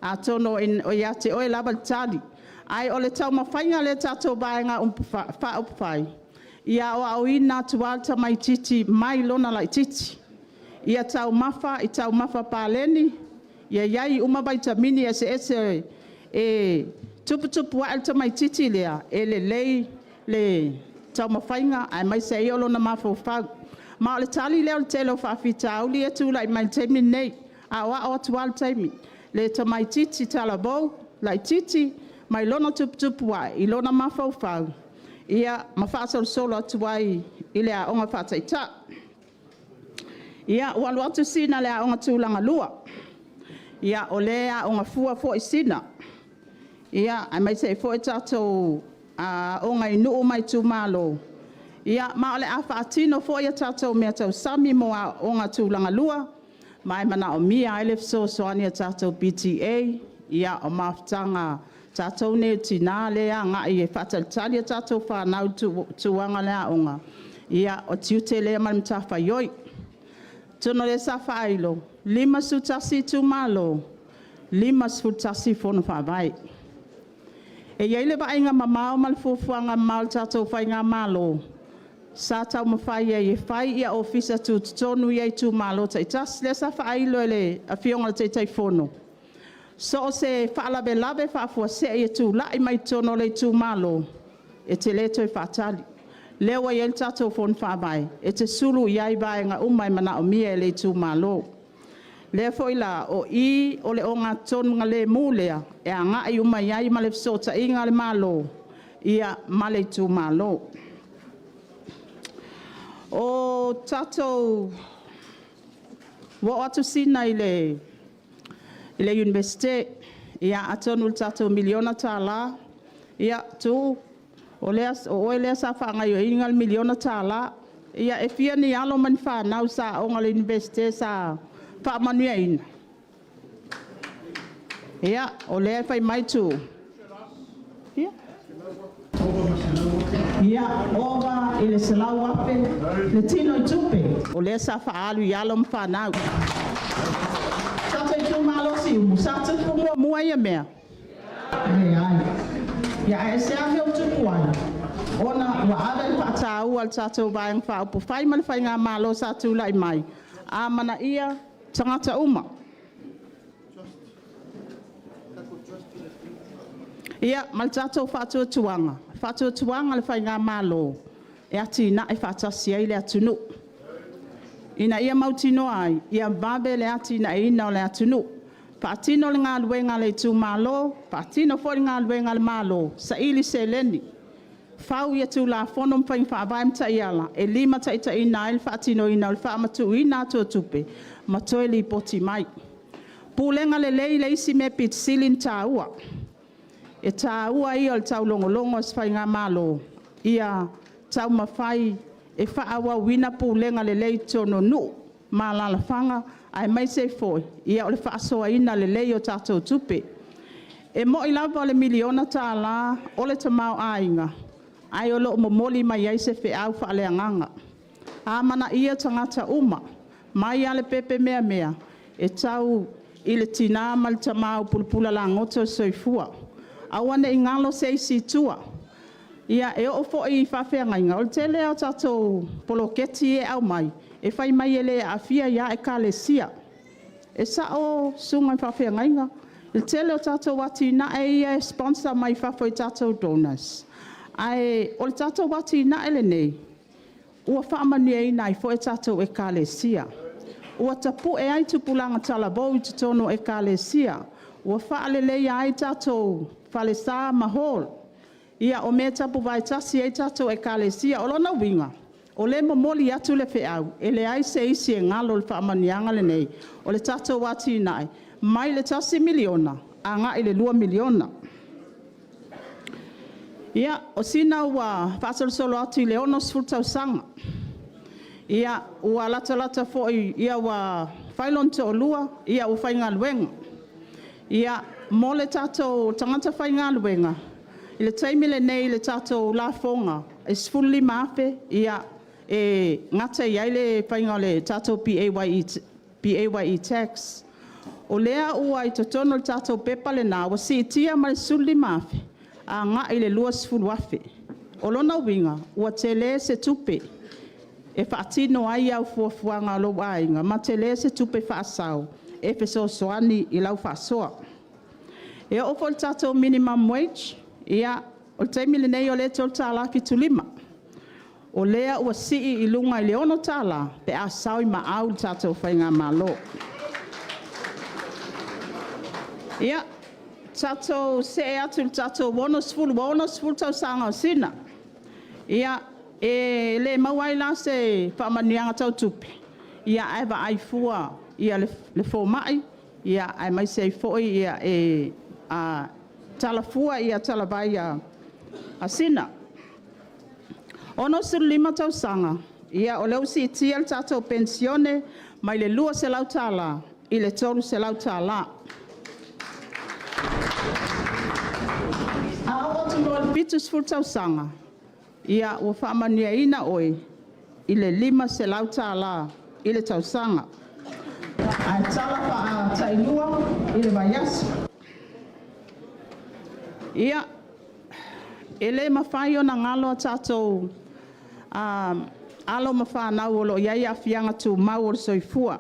atonu o ia te oe lava le tali. Ae o le taumafaiga lea a le tatou Vaega Faaupufai, ia aoaoina atu lava le tamaitiiti mai lona laitiiti, ia taumafa i taumafa paleni, ia i ai uma vaitamini eseese e tuputupu ae le tamaitiiti lea, e lelei le taumafaiga aemaise ai o lona mafaufau. Ma o le tali lea o le tele o faafitauli lea e tulai mai i le taimi lenei, e aoao atu lava le taimi, le tamaitiiti talavou laitiiti mai lona tuputupu ae i lona mafaufau ma faasolosolo atu ai i le aoga faataitai. Ia, ua alu atu Sina i le aoga tulaga lua, o lea e aoga fua foi Sina, aemaise ai foi le tatou aoga i nuu ma itumalo. Ma o le a faatino foi a tatou meatausami mo aoga tulaga lua, ma e manaomia ai le fesoasoani a tatou PTA. O mafutaga a tatou nei o tina lea e agai e faatalitali a tatou fanau i le tulaga o le aoga, ia o le tiute lea ma le matafaioi. Atonu o lea sa faailo, e 51 itumalo, 51 fono faavae. E i ai le vaaiga mamao ma le fuafuaga mamao a le tatou faigamalo, sa taumafai ai e fai Ofisa Tutotonu ia i itumalo taitasi. Lea sa faailo e le Afioga i le Taitaifono, so o se faalavelave faafuasei e tulai mai totonu o le itumalo, e te le toe faatali. O lea ua i ai le tatou Fono Faavae, e te sulu i ai vaega uma e manaomia e le itumalo. O lea foi la, o i o le ogatotonugalemu lea e agai uma i ai ma le fesootaiga a le Malo ma le itumalo. O tatou, ua oo atu Sina i le Iunivesite, ia atonu i le tatou $1miliona, ia Tuuu, o oe lea sa faagaoioiga le $1miliona. Ia e fia ni alo ma ni fanau sa aooga i le Iunivesite sa faamanuiaina? Ia, o lea e fai mai Tuuu, fia? Ia, ova i le $100,000 le tinoitupe o lea sa faaalu i alo ma fanau. Tatou itumalo o Siumu, sa tupu muamua ia mea? Leai. Ia ae aisea le mea ua tupu ai? Ona ua ave le faataua a le tatou Vaega Faaupufai ma le Faigamalo sa tulai mai, amanaia tagata uma. Ia ma le tatou faatuatuaga, Faatuatuaga le Faigamalo e atinae faatasi ai le atunuu, ina ia mautinoa ai ia vave le atinaeina o le atunuu. Faatino le galuega a le itumalo, faatino foi le galuega a le Malo, saili seleni, fau Tulafono ma faiga faavae ma taiala e limataitaiina ai le faatinoina o le faamatuuina atu o tupe ma toe lipoti mai. Pulega lelei le isi mea pito sili ona taua. E taua ia o le taulogologo a se faigamalo ia taumafai e faaauauina pulega lelei i totonu o nuu ma alalafaga aemaise ai foi o le faasoaina lelei o tatou tupe. E moni lava o le $1miliona o le tamaoaiga, ae o lo o momoli mai ai se feau faaleagaga. Amanaia tagata uma, mai lava i le pepe meamea e tau i le tina ma le tama ua pulapula lagoto le soifua. Aua ne i galo se isi i tua. Ia, e oo foi i faafeagaiga, o le tele lava o tatou poloketi ia e aumai, e fai mai e le aafia ai lava Ekalesia. E sao susuga i faafeagaiga, o le tele o tatou atinae ia e sponsor mai fafo i tatou donors, ae o le tatou atinae lenei, ua faamanuiaina ai foi tatou Ekalesia. Ua tapue ai tupulaga talavou i totonu o Ekalesia. Ua faaleleia ai tatou falesa ma hall. Ia o mea e tapuvae tasi ai tatou Ekalesia. O lona uiga, o lea e momoli atu le feau, e leai se isi e galo i le faamanuiaga lenei o le tatou atinae mai le $1 miliona agai i le $2 miliona. Ia, o sina ua faasolosolo atu i le 60 tausaga, ia ua latalata foi ua fai lona toalua, ua faigaluega. Ia, mo le tatou tagata faigaluega, i le taimi lenei i le tatou lafoga e $15,000 e gata i ai le faiga o le tatou PAYE Tax. O lea ua i totonu o le tatou pepa lena, ua siitia mai le $15,000 agai i le $20,000. O lona uiga, ua tele se tupe e faatino ai au fuafuaga a lou aiga, ma tele se tupe faasao e fesoasoani i lau faasoa. E oo foi i le tatou minimum wage, o le taimi lenei o lea e $3.75. O lea ua sii i luga i le $6 pe a sao i maau le tatou faigamalo. Ia, tatou see atu i le tatou 60, ua 60 tausaga o Sina. Ia, e le maua ai la se faamanuiaga tau tupe, ae vaai fua le fomai, aemaise ai foi e tala fua talavai a Sina. E 65 tausaga, o lea ua siitia le tatou penisione mai le $200 i le $300. A oo atu loa i le 70 tausaga, ua faamanuiaina oe i le $500 i le tausaga, ae tala faatailua i le vaiaso. Ia, e le mafai ona galo a tatou alo ma fanau o lo o i ai aafiaga tumau o le soifua.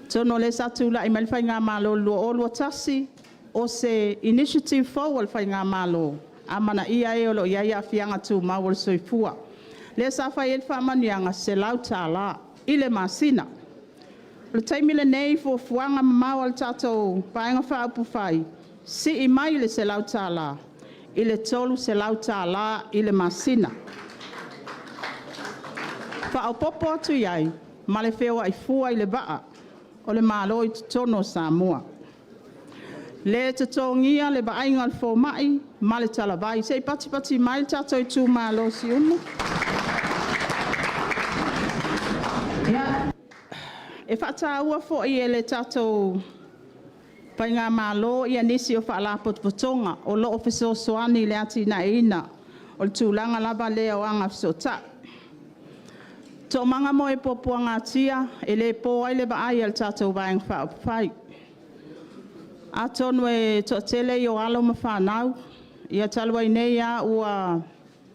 Atonu o lea sa tulai mai le Faigamalo i le 2021, o se initiative fou a le Faigamalo, amanaia e o lo o i ai aafiaga tumau o le soifua. Lea sa fai ai le faamanuiaga e $100 i le masina. O le taimi lenei i fuafuaga mamao a le tatou Vaega Faaupufai, sii mai le $100 i le $300 i le masina. Faaopoopo atu i ai ma le feoai fua i le vaa o le Malo i totonu o Samoa. Le totogia le vaaiga a le fomai ma le talavai. Se i patipati mai le tatou itumalo o Siumu. E faataua foi e le tatou Faigamalo nisi o Faalapotopotoga o lo o fesoasoani i le atinaeina o le tulaga lava lea o Agafesootai. Toomaga mo e Puapuagatia, e le po ai le vaai a le tatou Vaega Faaupufai. Atonu e toatele ia o alo ma fanau, talu ai nei lava ua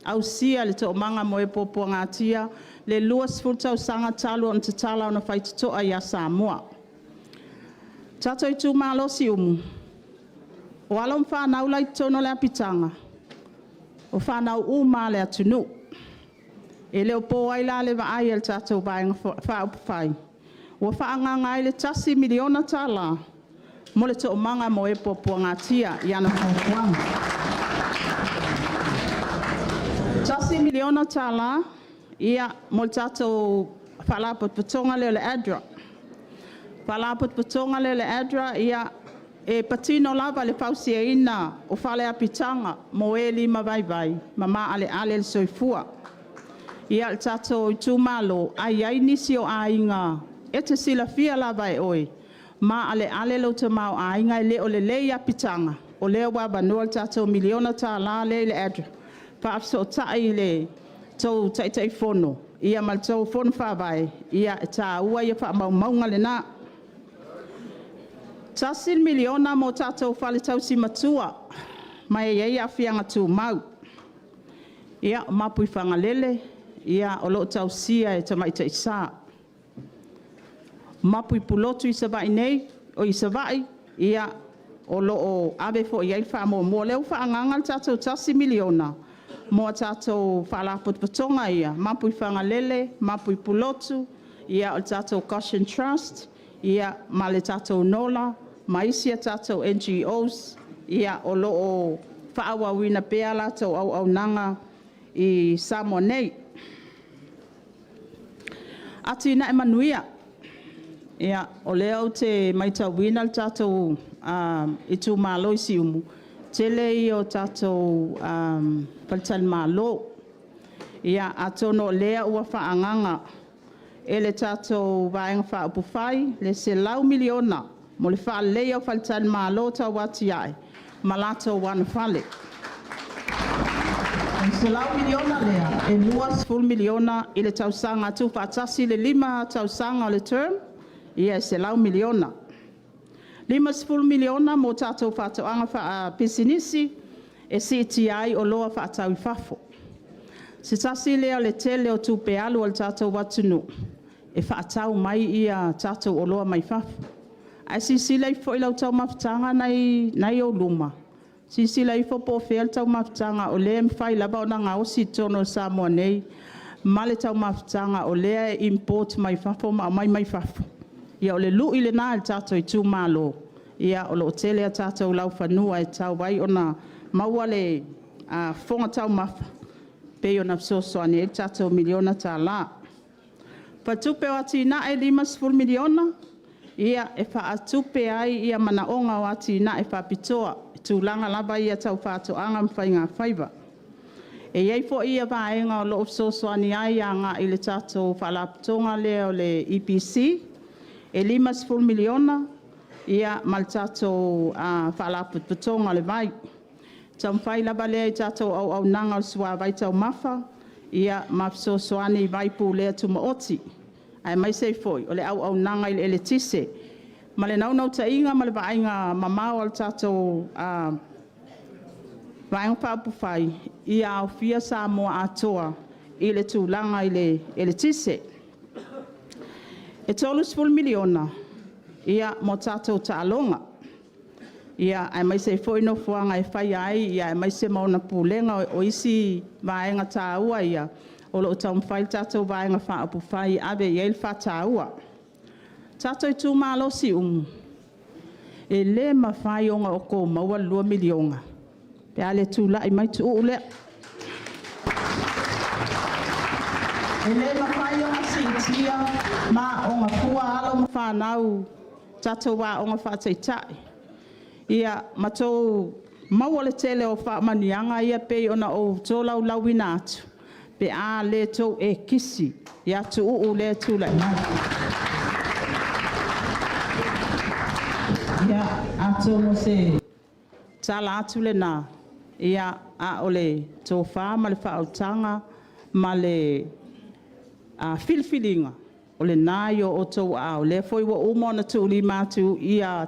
ausia e le Toomaga mo e Puapuagatia le 20 tausaga talu ona tatala ona faitotoa ia Samoa. Le tatou itumalo o Siumu, o alo ma fanau la e i totonu o le apitaga, o fanau uma lava a le atunuu. E le o po ai la le vaai a le tatou Vaega Faaupufai, ua faaagaga ai le $1 miliona mo le Toomaga mo e Puapuagatia i ana fuafuaga. E $1 miliona mo le tatou Faalapotopotoga lea o le ADRA. O le Faalapotopotoga lea o le ADRA, e patino lava i le fausiaina o fale apitaga mo e limavaivai ma maaleale le soifua. Le tatou itumalo, a i ai nisi o aiga e te silafia lava e oe, maaleale lou tamaoaiga e le o lelei apitaga, o lea ua avanoa le tatou $1 miliona lea i le ADRA, faafesootai i le tou Taitaifono ma le tou Fono Faavae, e taua ia faamaumauga lena. E $1 miliona mo tatou fale tausi matua, ma e i ai aafiaga tumau. O Mapuifagalele, o lo o tausia e tamaitai sa. O Mapuipulotu i Savaii, o lo o ave foi i ai le faamuamua. O lea ua faaagaga le tatou $1 miliona mo a tatou Faalapotopotoga ia, Mapuifagalele, Mapuipulotu, o le tatou Goshen Trust ma le tatou NOLA ma isi a tatou NGOs o lo o faaauauina pea a latou auaunaga i Samoa nei. Atinae Manuia. O lea ou te matauina le tatou itumalo i Siumu, o le tele ia o tatou faletalimalo. Ia, atonu o lea ua faaagaga e le tatou Vaega Faaupufai le $100 miliona mo le faaleleia o faletalimalo tauatiae ma latou anofale. O le $100 miliona lea, e $20 miliona i le tausaga, tuufaatasi le 5 tausaga o le term, ia e $100 miliona. E $50 miliona mo tatou faatoaga faapisinisi e siitia ai oloa faatau i fafo. O se tasi lea o le tele o tupe alu a le tatou atunuu e faatau mai tatou oloa mai fafo. Ae silasila ifo i lau taumafataga lena e i ou luma, silasila ifo po o fea le taumafataga o lea e mafai lava ona gaosi i totonu o Samoa nei ma le taumafataga o lea e import mai fafo ma aumai mai fafo. Ia o le lui lena i le tatou itumalo, o lo o tele a tatou laufanua e tatau ai ona maua le fofoga taumafa e pei ona fesoasoani ai le tatou $1 miliona. Faletupe o Atinae e $50 miliona e faatupe ai manaoga o atinae faapitoa i tulaga lava ia tau faatoaga ma faigafaiva. E i ai foi vaega o lo o fesoasoani ai agai i le tatou Faalapotopotoga lea o le EPC, e $50 miliona ma le tatou Faalapotopotoga o le Vai. E taumafai lava lea i tatou auaunaga o le suavai taumafa ma fesoasoani i vai pulea tumaoti, aemaise ai foi o le auaunaga i le eletise. Ma le naunautaiga ma le vaaiga mamao a le tatou Vaega Faaupufai, ia aofia Samoa atoa i le tulaga i le eletise. E $30 miliona mo tatou taaloga, aemaise ai foi nofoaga e faia ai aemaise ma ona pulega. O isi vaega taua ia o lo o taumafai le tatou Vaega Faaupufai e ave i ai le faataua. Le tatou itumalo o Siumu, e le mafai ona outou maua le $2 miliona pe a le tulai mai Tuuu lea. E le mafai ona siitia ma aooga fua alo ma fanau tatou aoga faataitai ma outou maua le tele o faamanuiaga ia pei ona ou tolaulauina atu pe a le tou ekisi ia Tuuu lea e tulai mai. Ia, atonu o se tala atu lena, a o le tofa ma le faautaga ma le filifiliga, o lena e i o outou aao. O lea foi ua uma ona tuulima atu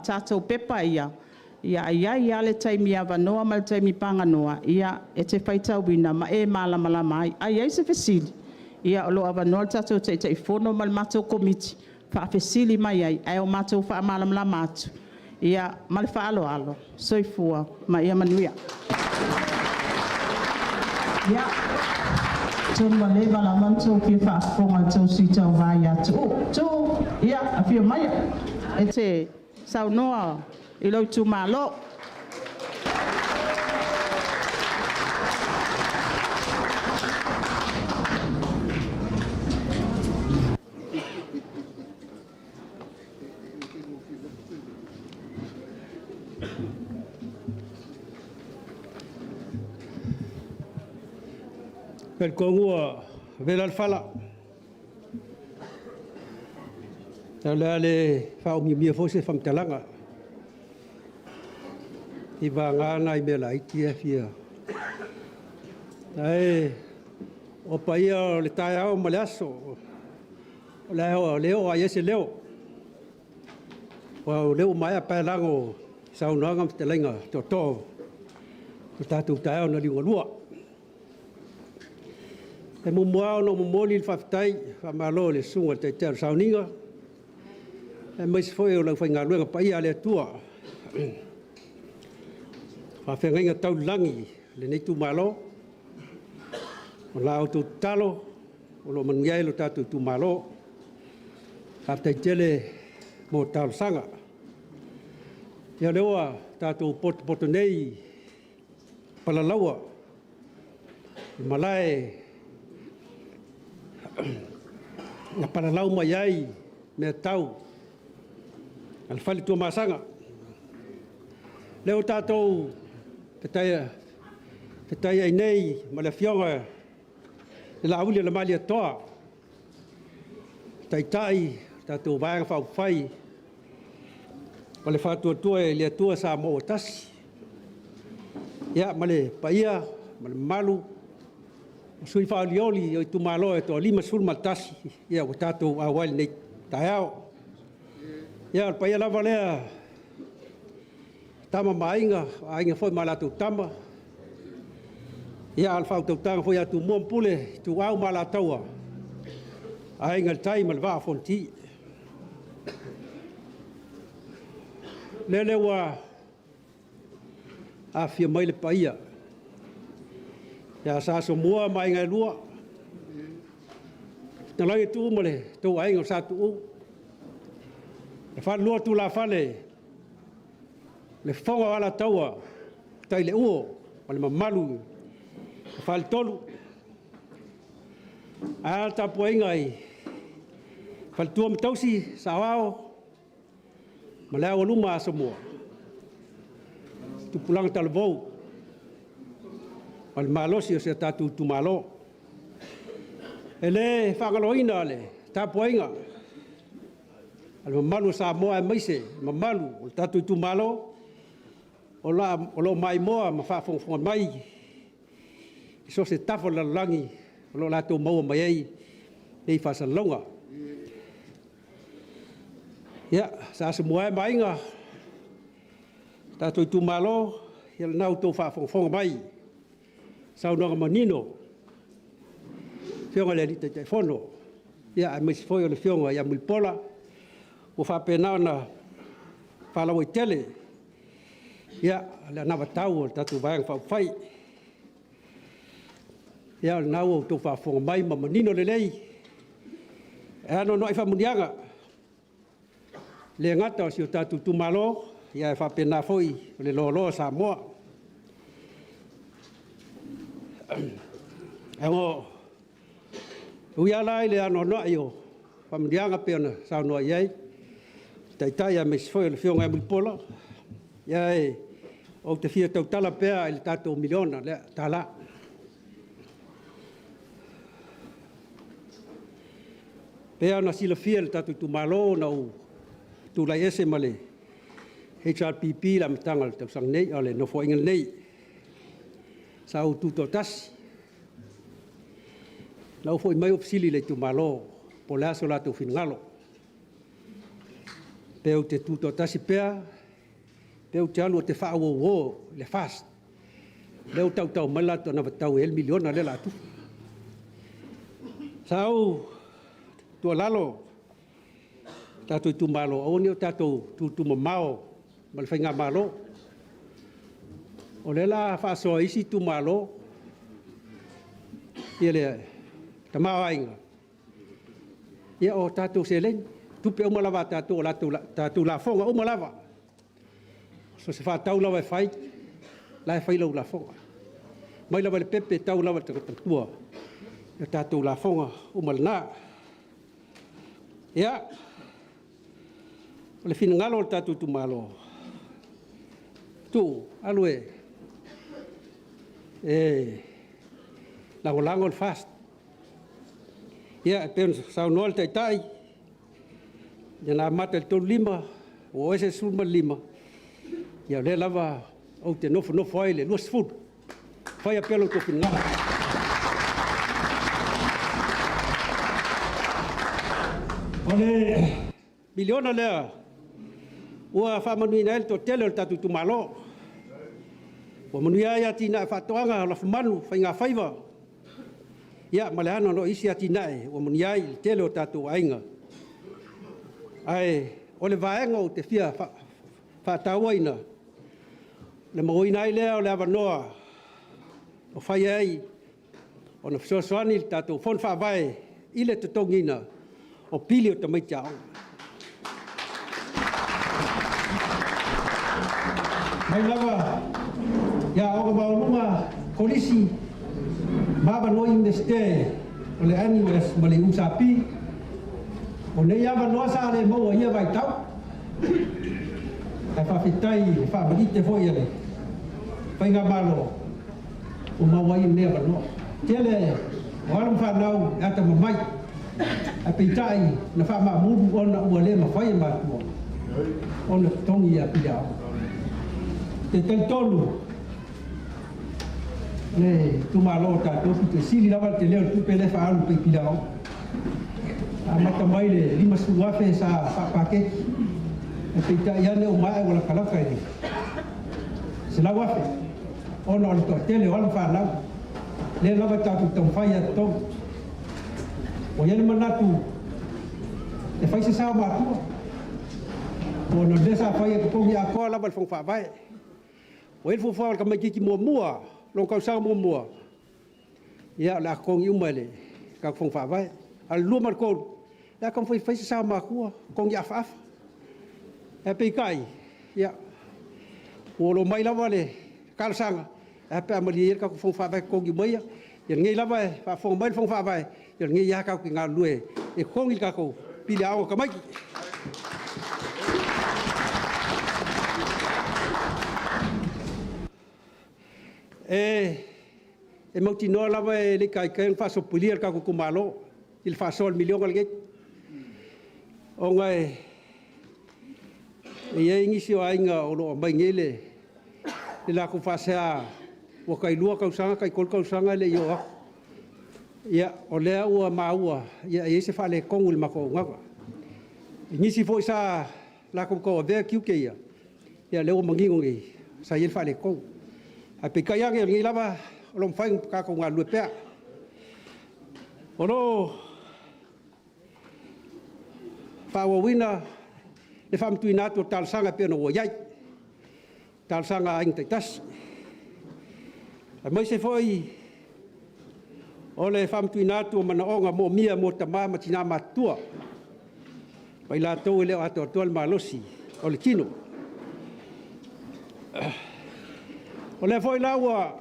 tatou pepa ia, ae i ai lava le taimi avanoa ma le taimi paganoa e te faitauina ma e malamalama ai. A i ai se fesili, o lo o avanoa le tatou Taitaifono ma le matou Komiti e faafesili mai ai, ae matou faamalamalama atu. Ma le faaaloalo. Soifua ma ia manuia. Ia, atonu ua leva lava ona outou fia faafofoga i le tou sui tauva ia Tuuu. Tuuu, ia afio maia e te saunoa i lou itumalo. E talitonu ua vela le fala, ae o le a le faaumiumia foi se faamatalaga, seiavagana nai mea laiti ia e fia… Ae o paia o le taeao ma le aso, o lea e oo lava i ai se leo, aua o lea ua maea paelago e saunoaga ma fetalaiga a tootoo o le tatou taeao na liugalua. E muamua lava ona ou momoli le faafetai faamalo i le Susuga i le Taitai o le Sauniga, aemaise foi o le aufaigaluega paia a le Atua, faafeagaiga tau i le lagi i lenei itumalo. O la outou tatalo o lo o manuia ai lo tatou itumalo. Faafetai tele mo talosaga. Ia o lea ua tatou potopoto nei i Palalaua, le malae na palalau mai ai mea tau a le fale Tuamasaga. O lea ua tatou fetaiai nei ma le Afioga i le Laauli ma le Malietoa, le Taitai o le tatou Vaega Faaupufai o le Faatuatua i le Atua Samoa ua Tasi, ia ma le paia ma le mamalu o sui usufono faolioli o itumalo e 51 ua tatou auai i lenei taeao. Ia o le paia lava lea o Tama ma Aiga, o Aiga foi ma latou Tama, a o le faautautaga foi ia Tumua ma Pule, Ituau ma Alataua, Aiga i le Tai ma le Vaa o Fonoti. Lele ua afifio mai le paia ia Sa Asomua ma Aiga e Lua, fetalai Tuuu ma lo outou Aiga o Sa Tuuu, le Falelua o Tulafale, le Fofoga o Alataua, Utaileuo ma le mamalu i le Faletolu. Ae a le tapuaiga i faletua ma tausi, saoao ma le aualuma a Asomua, tupulaga talavou ma le malosi o si o tatou itumalo. E le faagaloina le tapuaiga a le mamalu o Samoa aemaise le mamalu o le tatou itumalo o lo o maimoa ma faafogafoga mai i so o se tafa o le lalolagi o lo o latou maua mai ai nei faasalalauga. Ia, Sa Asomua e ma Aiga, le tatou itumalo, ia o lena ua outou faafogafoga mai i saunoaga manino a le Afioga i le Taitaifono, aemaise foi o le Afioga ia Mulipola ua faapena ona faalauaitele le anavatau a le tatou Vaega Faaupufai. Ia o lena ua outou faafofoga mai ma manino lelei, e anoanoai faamanuiaga, e le gata o si o tatou itumalo, ae faapena foi le loaloa o Samoa. Ui lava la i le anoanoai o faamanuiaga pei ona saunoa i ai le Taitai aemaise foi o le Afioga ia Mulipola, ae ou te fia tautala pea i le tatou $1 miliona lea. E pei lava ona silafia e le tatou itumalo na ou tulai ese ma le HRPP i le amataga o le tausaga nei, o le Nofoaiga lenei, sa ou tutoatasi. Na ou foi mai ou fesili i le itumalo po o le a so latou finagalo, pe ou te tutoatasi pea, pe ou te alu ou te faauouo i le FAST, lea ua tautau mai le latou anavatau e i ai le $1 miliona lea o le a tufa. Sa ou tuualalo i le tatou itumalo, aua ne i o tatou tutumamao ma le faigamalo. O lea o le a faasoa e isi itumalo le tamaoaiga, ia o tatou seleni, o tupe uma lava a tatou, o tatou lafoga uma lava. So o se faatau lava e fai, o la e fai lau lafoga, mai lava i le pepe e tau lava i le tagata matua, o tatou lafoga uma na. Ia, o le finagalo o le tatou itumalo, Tuuu, alu e lagolago le FAST. Ia, e pei ona saunoa le Taitai, ia na amata i le 35, ua oo ese le 15, ia o lea lava ou te nofonofo ai i le 20. Faia pea lo outou finagalo. O le miliona lea ua faamanuiaina ai le toatele o le tatou itumalo, ua manuia ai atinae o faatoaga, o lafumanu, faigafaiva, ia ma le anoanoai o isi atinae ua manuia ai le tele o tatou aiga. Ae o le vaega ou te fia faatauaina, o le mauaina ai lea o le avanoa e mafai ai ona fesoasoani le tatou Fono Faavae i le totogiina o pili o tamaiti aoga. Mai lava i aoga maualuga, kolisi ma avanoa Iunivesite o le NUS ma le USP, o nei avanoa sa le maua i ia vaitau. Ae faafetai i le faamaite foi a le Faigamalo ua maua ai nei avanoa. Tele o alo ma fanau e atamamai, ae peitai na faamaamulu ona ua le mafai e matua ona totogi pili aoga. Ou te talitonu le itumalo o tatou e pito i sili lava le tele o le tupe lea e faaalu i pili aoga. Na amata mai le $50,000 sa faapaketi, ae peitai ane ua maea ua latalata i le $100,000 ona o le toatele o alo ma fanau. O lea lava tatou te taumafai e totogi. Ua i ai le manatu e fai se sao o matua, ona o le mea sa fai e totogi atoa lava e le Fono Faavae. Ua i ai le fuafuaga o le tamaitiiti muamua, lona tausaga muamua, ia o le a totogi uma e le tatou Fono Faavae. A o le lua ma le tolu, o le a taumafai e fai se sao o matua, totogi afaafa. Ae peitai, ia, ua oo mai lava le talosaga, ae a pe a malie ia le tatou Fono Faavae e totogi uma ia. Ia o lenei lava e faafofoga mai le Fono Faavae, ia o lenei lava tatou te galulue e totogi tatou pili aoga o tamaiti. E mautinoa lava e le i taitai ona faasopolia le tatou itumalo i le faasoa i le $1 miliona lenei, ona e i ai nisi o aiga o lo o aumai nei le latou faasea ua tai 2 tausaga tai 3 tausaga e le i oo atu. Ia, o lea ua maua e i ai se faaletonu i le matou auaunaga. I nisi foi sa latou tauavea tiute ia, ia o lea ua manino nei, sa i ai le faaletonu. Ae peitai ane, o lenei lava o lo o mafai ona tatou galulue pea. O lo o faaauauina le faamatuuina atu o talosaga e pei ona ua i ai, talosaga a aiga taitasi, aemaise foi o le faamatuuina atu o manaoga moomia mo tama ma tina matutua ma i latou e le o atoatoa le malosi o le tino. O lea foi la ua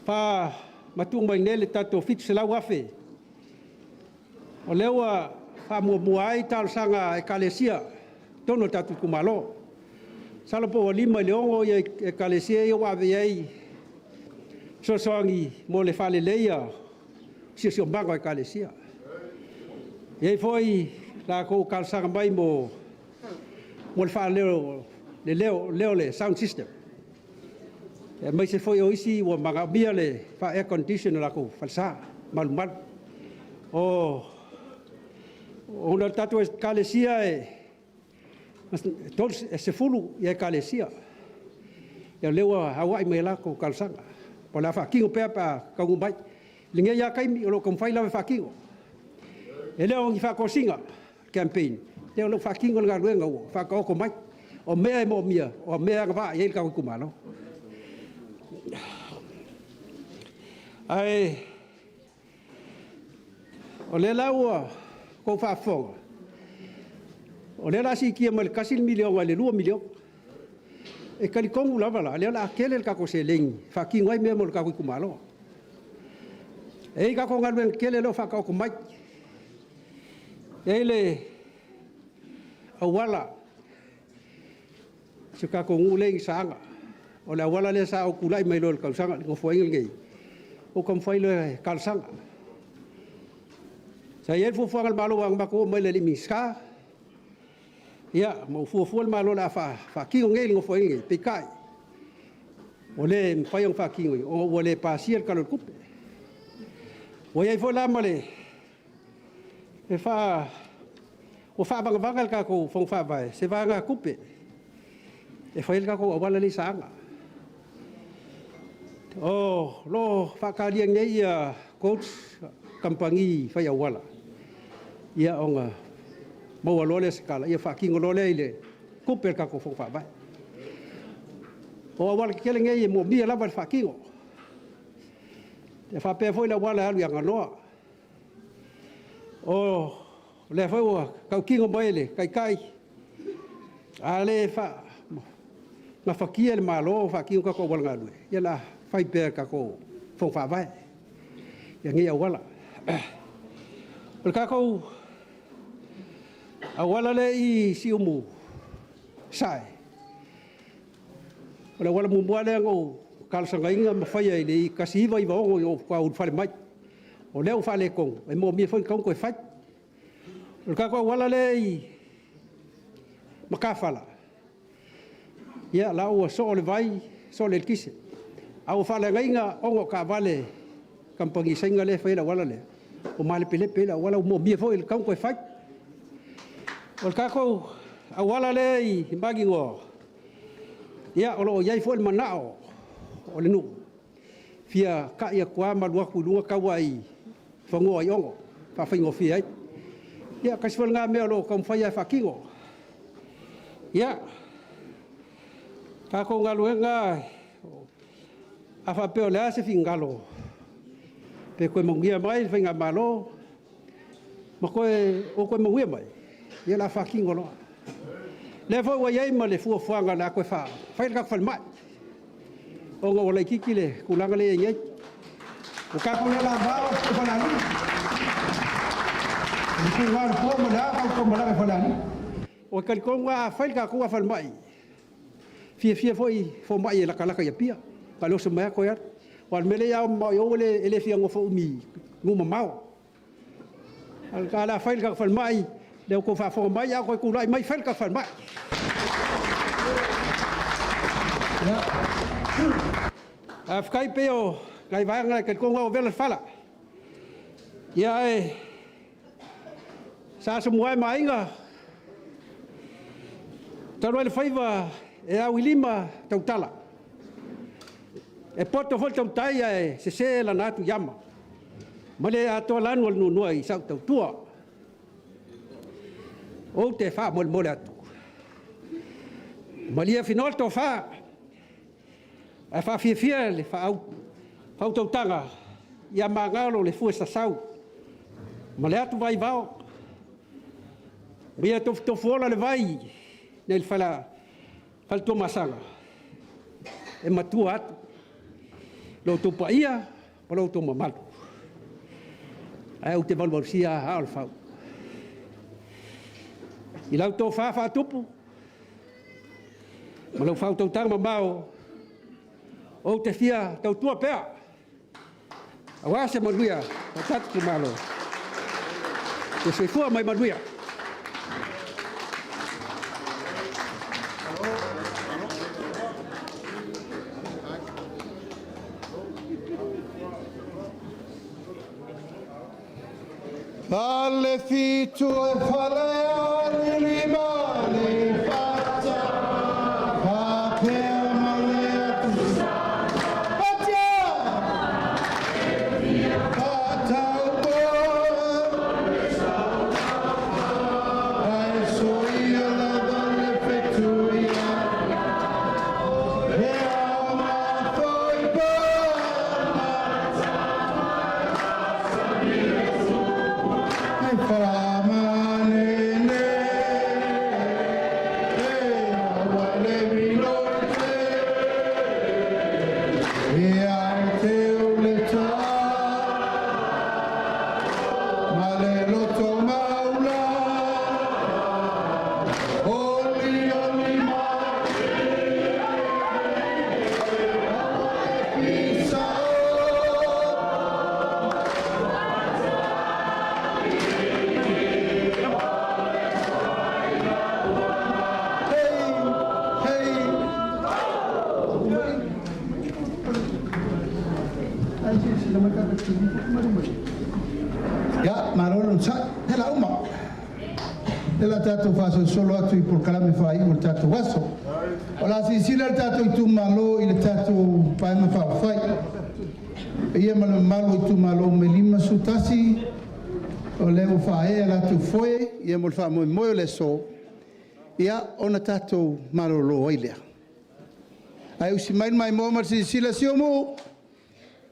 faamatuu mai nei le tatou $700,000. O lea ua faamuamua ai talosaga a Ekalesia i totonu o le tatou itumalo. Masalo po ua 5 i le 6 Ekalesia ia ua ave i ai fesoasoani mo le faaleleia o siosiomaga o Ekalesia. E i ai foi latou talosaga mai mo le faaleleia o le leo o le sound system, aemaise foi o isi ua manaomia le faa-air condition o latou falesa malumalu. Ona o le tatou Ekalesia e 10 Ekalesia, o lea ua auai mai a latou talosaga. O le a faatino pea pe a taunuu mai. I lenei lava taimi, o lo o taumafai lava e faatino. E le o ni faatosina campaign, o lo o faatino le galuega ua faataoto mai. O mea e manaomia, o mea e agavaa i ai le tatou itumalo. Ae o lea la ua outou faafofoga, o lea o le a siitia mai le $1 miliona i le $2 miliona. E talitonu lava la, o lea o le a tele le tatou seleni e faatino ai mea mo le tatou itumalo. E i ai tatou galuega tetele o lo o faataoto mai. E i ai le auala o si o tatou nuu lea i Saaga, o le auala lea sa ou tulai mai loa i le Nofoaiga lenei, ou taumafai loa e talosaga. Sa i ai le fuafuaga a le Malo aua na matou oo mai i le Minisita, ia ma ua fuafua le Malo o le a faatino nei i le Nofoaiga lenei, peitai, ua le mafai ona faatino ona ua le pasia le Tala o le Tupe. Ua i ai foi la ma le ua faavagavaga e le tatou Fono Faavae se vaegatupe e fai ai le tatou auala lea i Saaga. O lo o faatalia nei quotes a kamupani fai auala, ia ona maua loa lea o se tala, ia faatino loa lea i le tupe a le tatou Fono Faavae. O aualatetele nei e manaomia lava le faatino. E faapea foi le auala e alu i Aganoa. O lea foi ua tautino mai e le Taitai, a le gafatia e le Malo ona faatino tatou auala galue, ia o le a fai pea e le tatou Fono Faavae nei auala. O le tatou auala lea e i Siumu Sae, o le auala muamua lava lea na ou talosagaina ma faia i le 1996 ina ua faatoa ou ulufale mai. O lea ua faaletonu, e manaomia foi ona tatau ona toe fai. O le tatou auala lea i Matafala, ia o la ua soo le vai, soo le eletise, a ua faaleagaina ona o taavale a kamupani Saina lea e faia le auala lea, ua malepelepe ai le auala, ua manaomia foi, ua tatau ona toe fai. O le tatou auala lea i Maninoa, ia o lo o i ai foi le manao o le nuu e fia tai atu lava ma alu atu i luga tau lava i Fanua-a-Aiono e faafaigofie ai. Ia tasi foi lena mea o lo o taumafai lava e faatino. Ia, tatou galuega, a faapea o le a se finagalo pe toe manuia mai le faigamalo ma ou toe manuia mai, ia o le a faatino loa. O lea foi ua i ai ma le fuafuaga o le a toe fai le tatou falemai, ona ua laitiiti le tulaga lea e i ai nei. Ua tatou le lavao i Falealili, e tuga i le po ma le a tatou malaga i Falealili. Ou te talitonu lava a fai le tatou falemai, e fiafia foi fomai e latalata i Apia, na o le oso mai lava toe alu. Aua o le mea lea i ai a o mamao i o, e le fia nofo umi i nuu mamao. Ae o le a fai le tatou falemai, o lea ua outou faafofoga mai, a ou toe tulai mai, fai le tatou falemai. Faafetai. E pei o nai vaega na, e talitonu lava ua vela le fala. Ia ae sa Asomua e ma Aiga, talu ai le faiva e au i lima tautala, e poto foi le tautai ae sese lana atu i ama ma le atoa lanu o le nuanua i sau tautua. Ou te faamolemole atu, malie afenoa le tofa ae faafiafia le faautautaga ia magalo le fue sasau ma le atuvaivao ma ia tofutofuola le vai nai le fale Tuamasaga e matua atu lo outou paia ma lo outou mamalu. Ae ou te valuvalusia aa o le fau. I lau tofa faatupu ma lau faautautaga mamao, ou te fia tautua pea aua se manuia o le tatou itumalo. Ia soifua ma ia manuia. Fale fitu e fale ali lima le fata papea ma le atu Fatia! Fataupo Ae soia lava le fetuia E ao mafoi pana E whamanene E awa le miloi te E au te o le tā Ma le loto maula Oli oli mai Isa o Hey, hey. Ia, malo le onosai. He la uma. Le la tatou faasolosolo atu i polokalame faaiu o le tatou aso. O le a silasila le tatou itumalo i le tatou Vaega Faaupufai. Paia ma le mamalu o itumalo mai 51, o lea ua faaea latou foe ia mo le faamoemoe o le aso, ia ona tatou malolo ai lea. Ae usi mai le maimoa ma le silasila Siumu,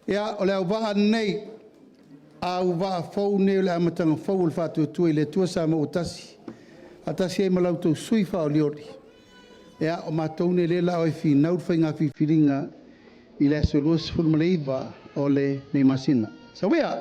ia o le auvaa lenei, auvaa fou lenei o le amataga fou o le Faatuatua i le Atua Samoa ua Tasi, faatasi ai ma la outou sui usufono faaolioli. Ia, o matou nei o lea o le a o e finau le faiga filifiliga i le aso 29 o lenei masina. Soia!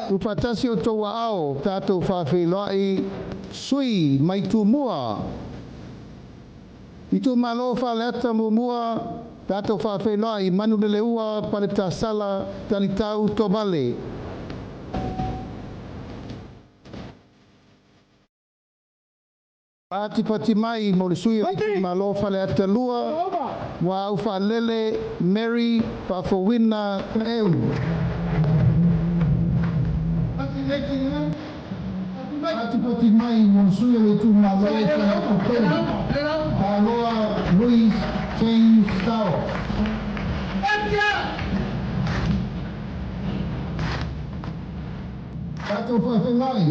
Tuufaatasi outou aao pe a outou faafeiloai sui mai Tumua. Itumalo Faleata 1 pe a outou faafeiloai Manuleleua Paletasala Talitau Tovale. Patipati mai mo le sui o le itumalo Faleata 2, Muaaufaalele Mary Faafouina Taeu. Patipati mai mo le sui o le itumalo Faleata 3, Taloa Louis James Tao. Tatou faafegai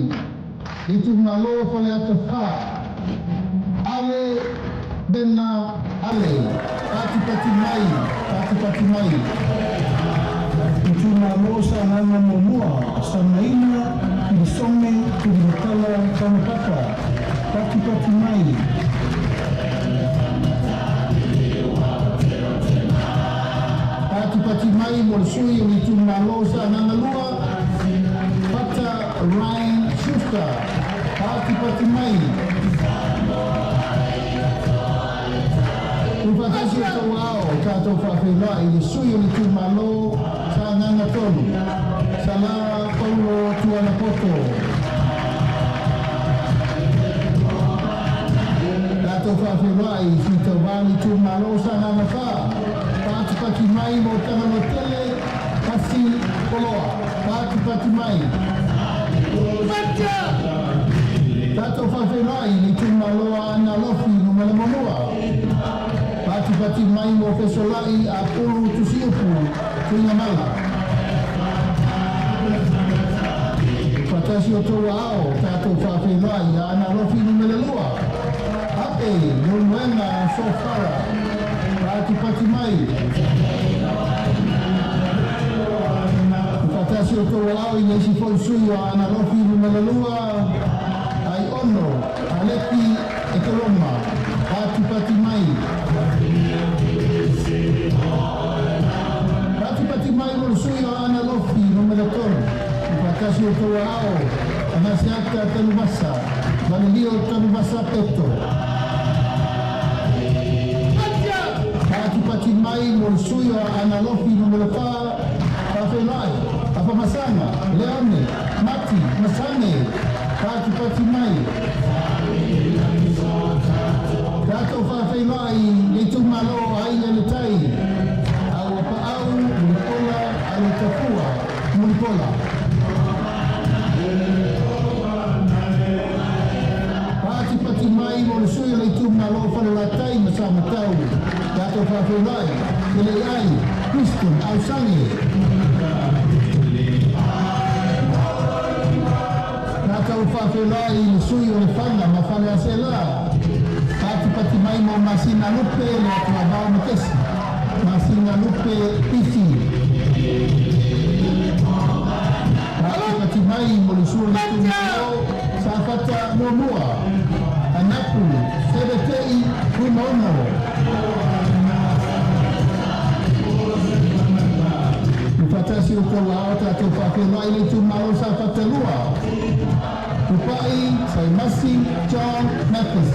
itumalo Faleata 4, Ale Bena Ale, patipati mai, patipati mai. Itumalo Sagaga 1, Samaina Kirisome Tulimatala Taumapapa, patipati mai. Patipati mai mo le sui o le itumalo Sagaga 2, Pata Ryan Schuster, patipati mai. Tuufaatasi o outou aao, tatou faafeiloai i le sui o le itumalo Sagaga 3, Sala Paulo Tuanapoto. Tatou faafeiloai i sui tauva o le itumalo Sagaga 4, patipati mai mo Tagaloatele Pasi Poloa, patipati mai. Tatou faafeiloai i le itumalo Aana Alofi 1, patipati mai mo Fesolai Apulu Tusiupu Tuigamala. Faatasi o outou aao, tatou faafeiloai i Aana Alofi 2, Ape Leuluaega Sofara, patipati mai. Fatasi o tou aao i le isi foi sui o Aana Alofi Nu.2, Aiono Aleki Ekeroma. Patipati mai. Patipati mai mo le sui o Aana Alofi Nu.3. Fatasi o tou aao, Agaseata Tanuvasa, Valelio Tanuvasa Peto. Patipati mai mo le sui o Aana Alofi Nu.4, Faafeiloai, Afamasaga, Leone, Mati, Masane. Patipati mai. Tatou faafeiloai le itumalo o Aiga i le Tai, Auapaau, Mulipola, Aloitafua, Mulipola. Patipati mai mo le sui o le itumalo o Falelatai ma Samatau. Tatou faafeiloai, Keleiai, Kristen Ausage. Tatou faafeiloai i le sui o Lefaga ma Faleaseela. Patipati mai mo Masina Lupe le Atuavao Makesi. Masina Lupe Pisi. Patipati mai mo le sui o le itumalo Safata Muamua. Anapu Sebetei Fuimaono. Fatasi o tou aao tatou faafeiloai le itumalo Safata 2. Tupai Saimasi John Mathis.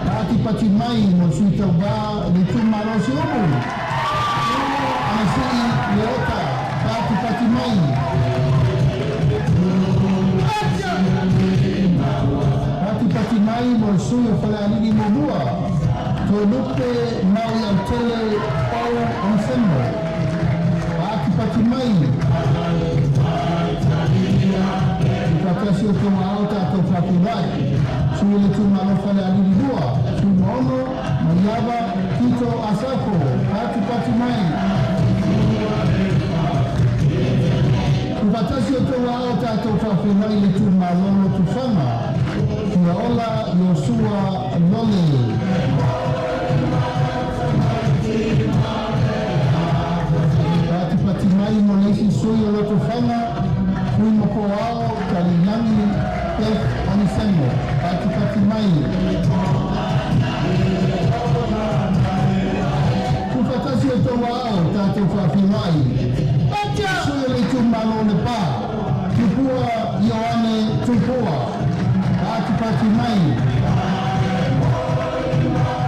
Patipati mai mo le sui tauvā le itumalo Siumu. Siumu Anasii Leota. Patipati mai. Patipati mai mo le sui o Falealili Muamua. Toelupe Maui Autele Pau Onesemo. Patipati mai. Fatasi o tou aao tatou faafeiloai. Sui o le itumalo Falealili 2, Fuimaono, Maiava, Tito Asafo. Patipati mai. Fatasi o tou aao tatou faafeiloai le itumalo Lotofaga. Fiaola Iosua Lole. Patipati mai mo le isi sui o Lotofaga, Fuimakoao Kalilagi Beth Onesemo. Patipati mai. Tufatasi o tou aao tatou faafeiloai. Sui o le itumalo o Lepa, Tupua Ioane Tupua. Patipati mai.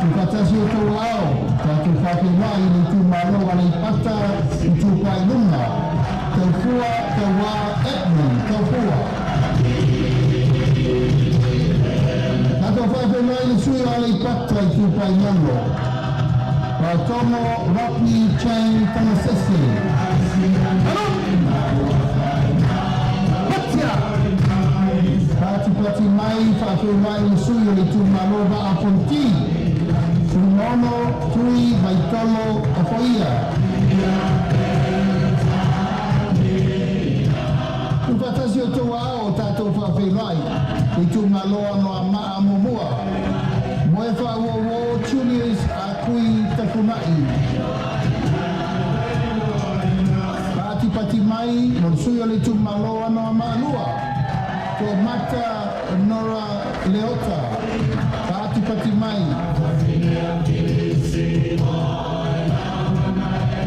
Tufatasi o tou aao tatou faafeiloai le itumalo o Aleipata Itupa i Luga. Taufua Tauā Edmund Taufua. Tatou faafeiloai le sui o Aleipata Itupa i Lalo. Faatogo Rodney Chang Tamasese. Patipati mai faafeiloai le sui o le itumalo Vaa Fonoti. Fuimaono Tui Vaitolo Ofoia. Tufatasi o tou aao tatou faafeiloai le itumalo Anoamaa Muamua. Moe Faauouo Julius Akui Tafunai. Patipati mai mo le sui o le itumalo Anoamaa 2. Toamata Nora Leota. Patipati mai.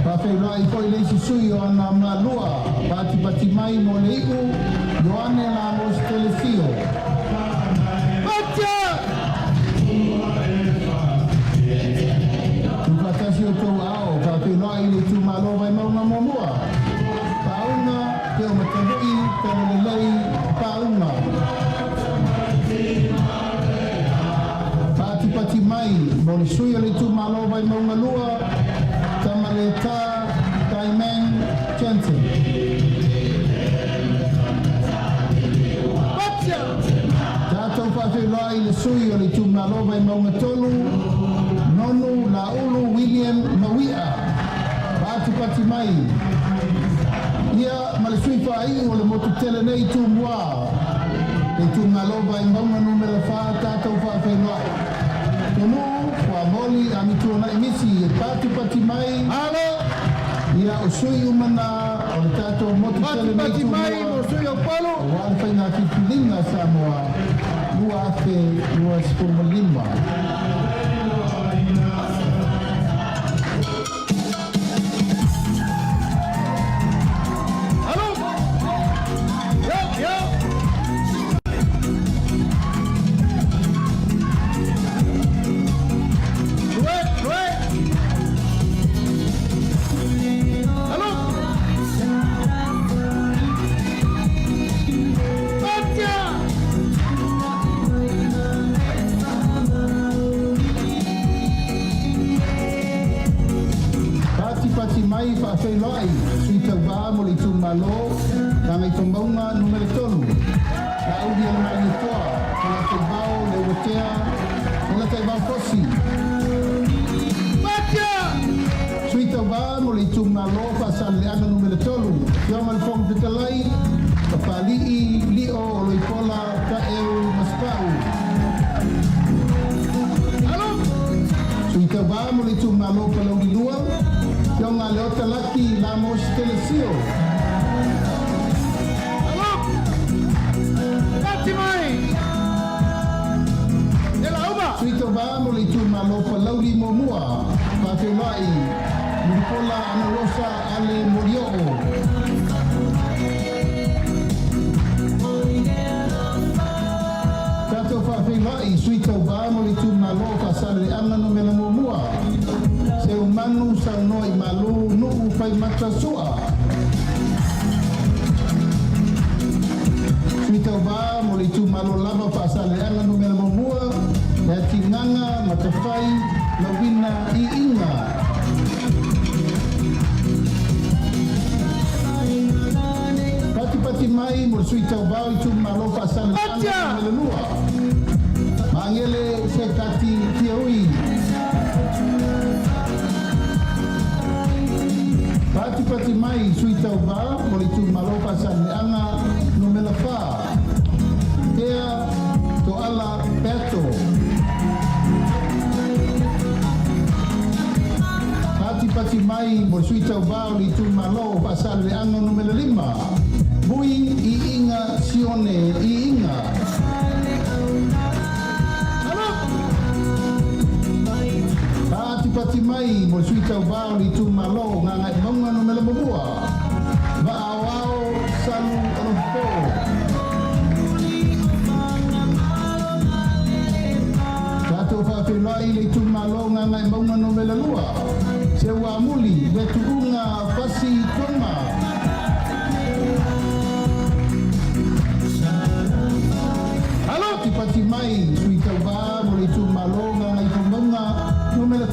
Faafeiloai foi le isi sui o Anoamaa 2. Patipati mai mo le iu Ioane Lagos Telesio. Tufatasi o tou aao faafeiloai le itumalo Vaimauga Muamua. Paauga Teomatalii Talalelei Paauga. Patipati mai mo le sui o le itumalo Vaimauga 2, Tamaleta Taimang Jensen. Tatou faafeiloai le sui o le itumalo Vaimauga 3, Nonu Laulu William Mauia. Patipati mai. Ia ma le sui faaiu o le motu tele nei Tumua. Le itumalo Vaimauga Nu.4 tatou faafeiloai. Tonu Fuamoli Amituanai Misi e patipati mai. Alo! Ia o sui umana o le tatou motu tele nei Pati mai Tumua mo sui o Palo. Aua le faiga filifiliga a Samoa 2025. Alo. Yo, yo. Lue, lue. Alo. Patia. Patipati mai faafeiloai sui tauvā mo le itumālō Gagaifomauga Numera 3, Laauli o le Malietoa, Polataivao Leuatea Polataivao Fosi. Patia. Sui tauvā mo le itumālō Faasaleleaga Numera 3, Afioga i le Fofoga Fetalai, Papali'i Lio Oloipola Taeu Masepau. Alo. Sui tauvā mo le itumālō Palauli 2, Afioga Leota Laki Lamos Telesio. Alo. Pati mai. E la uma. Sui tauvā mo le itumālō Palauli 1, Faafeiloai Mulipola Anarosa Ale Molioo. Tatou faafeiloai sui tauvā mo le itumālō Faasaleleaga Numera 1, Seumanu Saunoa i Malu Nuu Faimata Su'a. Sui tauvā mo le itumālō lava Faasaleleaga Numera 1, Leatigaga Matafai Lauina Iiga. Patipati mai mo le sui tauvā o itumālō Faasaleleaga Atia! Numera 2, Magele Sekati Fiaui. Patipati mai sui tauvā mo le itumālō Faasaleleaga Numera 4, Tea Toala Peato. Patipati mai mo le sui tauvā o le itumālō Faasaleleaga Numera 5, Vui Iiga Sione Iiga. Alo. Patipati mai mo le sui tauvā o le itumālō Gagaemauga Numera 1, Vaaoao Salu Olopo. Tatou faafeiloai le itumālō Gagaemauga Numera 2, Seuamuli le Tuuga Fasi Toma. Alo. Patipati mai sui tauvā mo le itumālō Gagaifomauga Numera 1,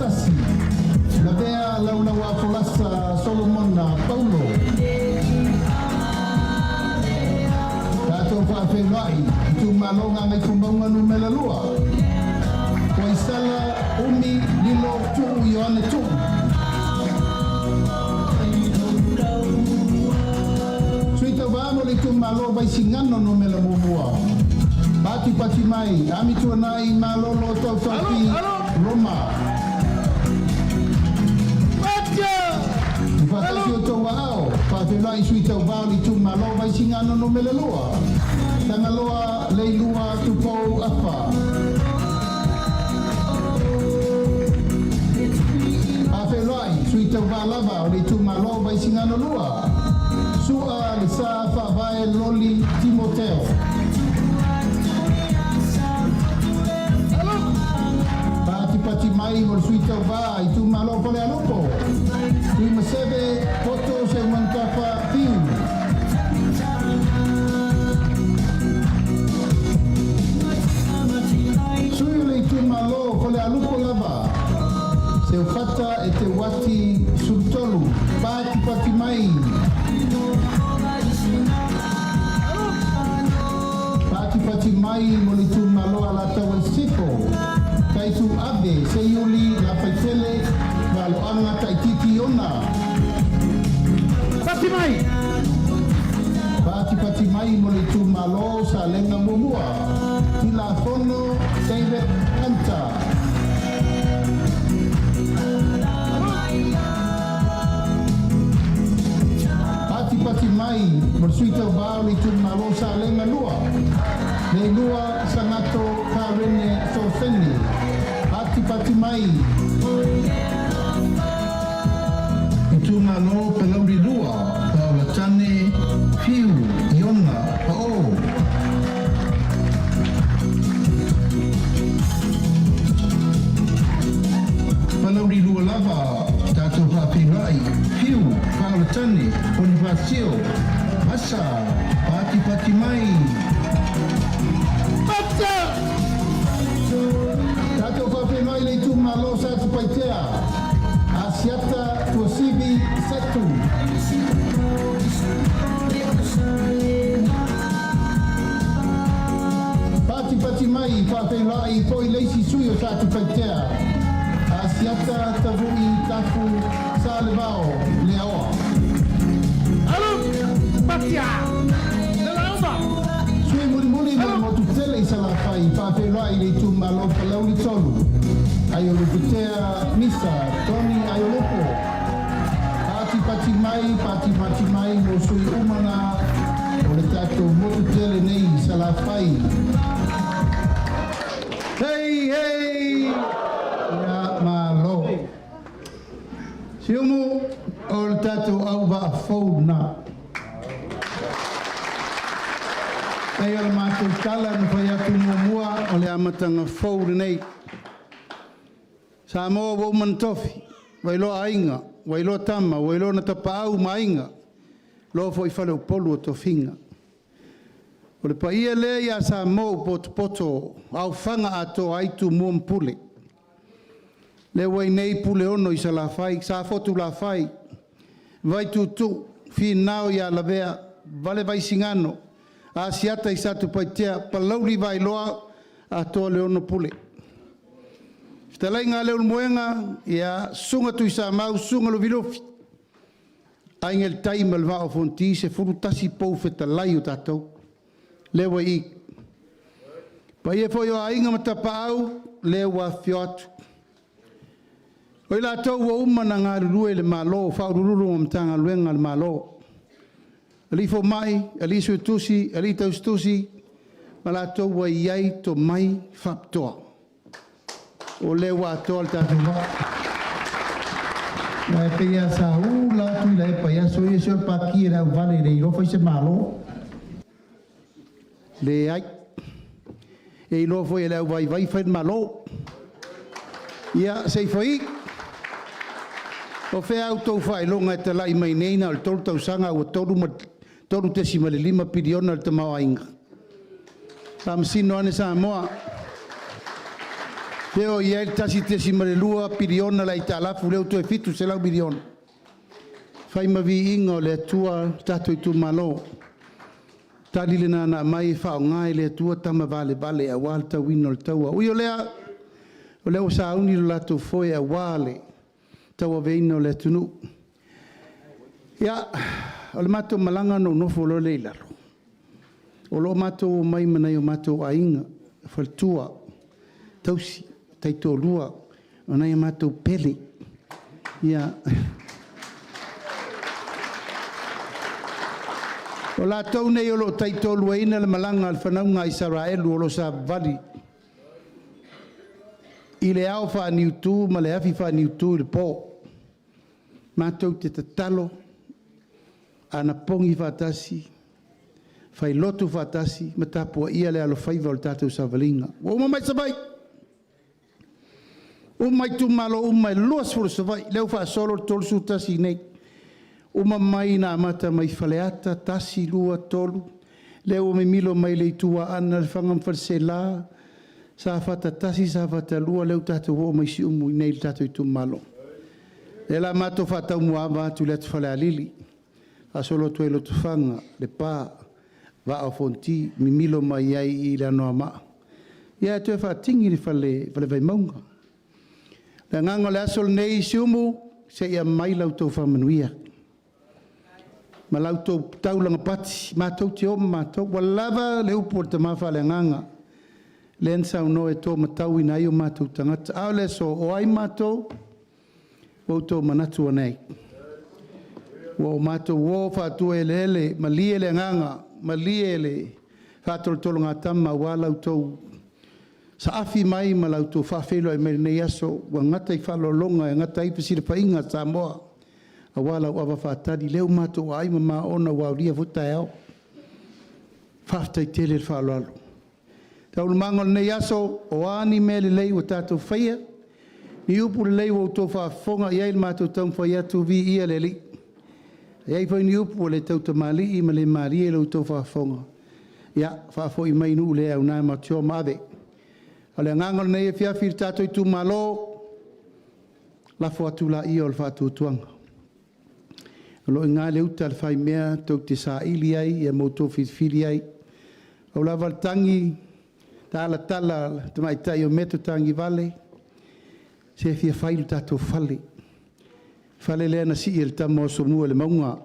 Lavea Laulauā Folasa Solomona Paulo. Tatou faafeiloai itumālō Gagaifomauga Numera 2, Koaisala Umi Lilo Tuu Ioane Tuu. Sui tauvā mo le itumālō Vaisigano Numera 1, Patipati mai Amituanai Malolo Tautafi Alo, alo. Roma. Patia. I faatasi o tou aao, faafeiloai sui tauvā o le itumālō Vaisigano Numera 2, Tagaloa Leilua Tupou Afa. Faafeiloai sui tauvā lava o le itumālō Vaisigano 2, Su'a Le Sa Faavae Loli Timoteo. Alo. Patipati mai mo le sui tauvā itumālō Falealupo, Tuimaseve Poto Seumanutafa Fiu. Sui o le itumālō Falealupo lava, Seufata Eteuati Sulutolu. Patipati mai. Patipati mai mo le itumālō Alataua Sisifo, Taitu Ave Seiuli Lafaitele Valoaga Taititi Ona. Pati mai. Patipati mai mo le itumālō Salega 1, Tilafono David Hunter. le itumalo Salega 2. Leilua Sagato Karene Soseni. Patipati mai. Itumalo Palauli 2, Paola Tane, Fiu, Iona, Pa'o. Palauli 2 lava, tatou faafeiloai, Fiu, Paola Tane, Ponifasio, Asa, Patipati mai. Tatou faafeiloai le itumalo Satupaitea, Asiata Tuasivi Setu. Patipati mai faafeiloai foi le isi sui o Satupaitea, Asiata Tavu'i Tafu Salevao Leaoa. Sui mulimuli mo le motu tele i Salafai, faafeiloai le itumalo Palauli 3, Aiolupetea Misa Tony Aiolupo. Patipati mai, patipati mai mo sui uma na o le tatou motu tele nei i Salafai. Hei, hei! Ia malo. Siumu o le tatou auvaafou na. Pei o le matou tala na fai atu muamua o le amataga fou lenei. Samoa ua uma ona tofi, ua iloa aiga, ua iloa tama, ua iloa na tapaau ma aiga, loa foi faleupolu o tofiga. O le paia lea ia Samoa ua potopoto aofaga atoa ai Tumua ma Pule. Lea ua i nei Puleono i Salafai, Safotulafai, Vaituutuu, Finao ia Lavea, Valevaisigano, Asiata i Satupaitea, Palauli Vailoa, atoa le ono pule. Fetalaiga a Leulumoega, ia Susuga Tuisamau, Susuga Lufilufi, Aiga i le Tai ma le Vaa o Fonoti, 11 pou fetalai o tatou. Lea ua i i. Paia foi o aiga ma tapaau, lea ua afifio atu. O i latou ua uma ona galulue i le Malo, Faauluuluga o Matagaluega a le Malo, alii fomai, alii suetusi, alii tausitusi, ma latou ua i ai tomai faapitoa. O lea ua atoa le tatou vaa. Ma e pei a sa ula atu i la epa i aso ia se o le paki e le auvale le iloa fai se malo. Leai. E iloa foi e le auvaivai fai le malo. Ia, se i fai. O fea au tou faailoga e talai mai nei na o le 3 tausaga ua 3.5 piliona le tamaoaiga. Faamasino ane Samoa. Pe o i ai le 1.2 piliona le aitalafu lea ua toe 700 miliona. Fai ma viiga o le Atua le tatou itumalo. Tali le nana mai e faaaoga e le Atua tama valevale aua le tauina o le taua. Ui o lea, o lea ua sauni lo latou foe aua le tauaveina o le atunuu. Ia, o le matou malaga na ou nofo loa lea i lalo. O lo o matou omai ma nai o matou aiga, faletua, tausi, taitoalua, o nai a matou pele. Ia. O latou nei o lo o taitoaluaina le malaga a le fanauga a Isaraelu o lo o savavali i le ao faaniutu ma le afi faaniutu i le po. Matou te tatalo, anapogi faatasi, failotu faatasi, ma tapuaia le alofaiva o le tatou savaliga. Ua uma mai Savaii, uma itumalo uma e 20 Savaii, lea ua faasolo le 31 nei. Uma mai na amata mai Faleata, 1, 2, 3, lea ua mimilo mai le itu Aana, Lefaga ma Faleaseela, Safata 1, Safata 2, lea ua tatou oo mai Siumu i nei le tatou itumalo. Lea la matou faataumuaava atu i le atu Falealili, faasolo atu ai Lotofaga, Lepa, Vaa o Fonoti, mimilo mai ai i le Anoamaa. Ia toe faatigi le fale Vaimauga. Le agaga o le aso lenei Siumu, seia mai lau tou faamanuia. Ma lau tou taulaga pati, matou te o ma matou. Ua lava le upu a le tama faaleagaga. Lea na saunoa e to matauina ai o matou tagata. A o le aso, o ai matou, ua outou manatu ane ai. Ua o matou o faatua eleele, malie le agaga, malie le faatolotologatama aua la outou saafi mai ma la outou faafeiloai mai i lenei aso ua gata i faaaloaloga e gata ai fesilafaiga a Samoa aua lau ava faatali lea ua matou aai ma maona ua aulia foi taeao. Faafetai tele le faaaloalo. Taualumaga o lenei aso, o a ni mea lelei ua tatou faia, ni upu lelei ua outou faafofoga i ai i le matou taumafai atu, viia le Alii. A i ai foi ni upu ua le tautamalii ma le malie i lo outou faafofoga, ia faafoi mai i nuu le auna matou te o ma ave. O le agaga o lenei afiafi i le tatou itumalo, lafo atu laia o le faatuatuaga. O lo o i ina le uta a le faimea tou te saili ai ma outou filifili ai. Pau lava le tagi talatala a le tamaitai o Meto Tagivale, se e fia fai lo tatou fale, fale lea na sii e le tama o Asomua i le mauga,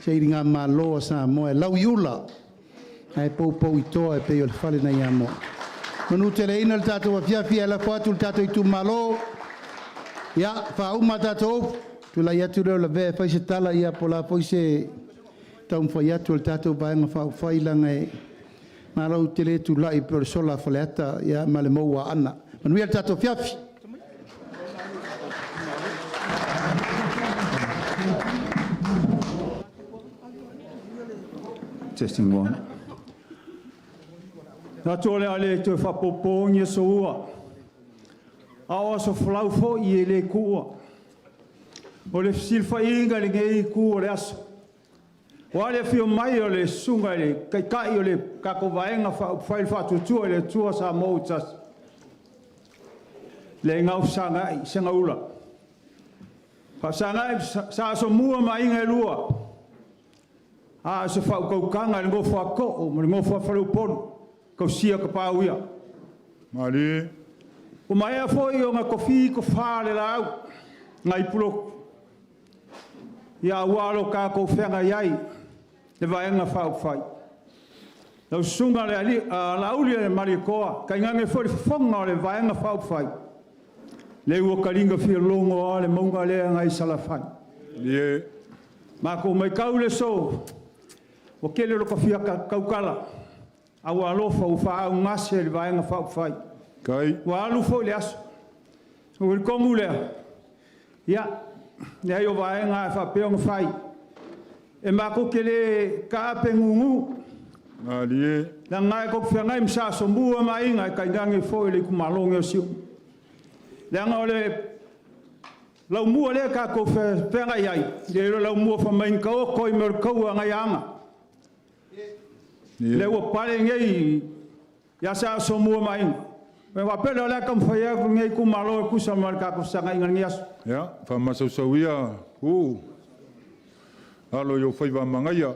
sailigamalo a Samoa e lau i ula ae poupou i toa e pei o le fale nai Amoa. Manuteleina le tatou afiafi ae lafo atu i le tatou itumalo. Ia, faauma a tatou upu, tulai atu lea o Lavea e fai se tala po o le a foi se taumafai atu a le tatou Vaega Faaupufai, leaga e malo ou te le tulai pei o le sola a Faleata ma le mou a Aana. Manuia le tatou afiafi. Testing one. Manatu o le a le toe faaopoopoina ni aso ua, a o aso folau foi e le tuua. O le fesilafaiga i lenei itu o le aso, aua le afio mai o le susuga i le Taitai o le tatou Vaega Faaupufai o le Faatuatua i le Atua Samoa ua Tasi, le Gaufesagai Segaula, Faafesagai Sa Asomua ma Aiga e Lua, a o se faautautaga i le nofo a Too ma le nofo a Faleupolu e tausia tapaau ia. Malie. Ua maea foi ona tofi tofa le laau nai Pulotu, aua lo tatou feagai ai le Vaega Faaupufai. Lau Susuga Laaulialemalietoa, tainane foi le fofoga o le Vaega Faaupufai, lea ua taliga fialogo lava le mauga lea nai Salafai. Malie. Matou matau i le aso, ua tele lo ta fia tautala, a ua alofa ua faaaugase e le Vaega Faaupufai. Tai. Ua alu foi le aso. Ou te talitonu lea, ia, leai o vaega lava e faapea ona fai, e matou te le taape gugu, Malie. leaga e tou te feagai ma Sa Asomua ma Aiga, tainane foi le itumalo lenei o Siumu. Leaga o le laumua lea tatou te feagai ai, e le o le laumua fai mai na taoto ai mea o le taua nai Aana. Lea ua pale nei ia Sa Asomua ma Aiga. Ona faapea lea o le a taumafai atu lenei itumalo e tusa ma le tatou feagaiga i lenei aso. Ia, faamasausau ia, uu, alo i ou faiva magaia.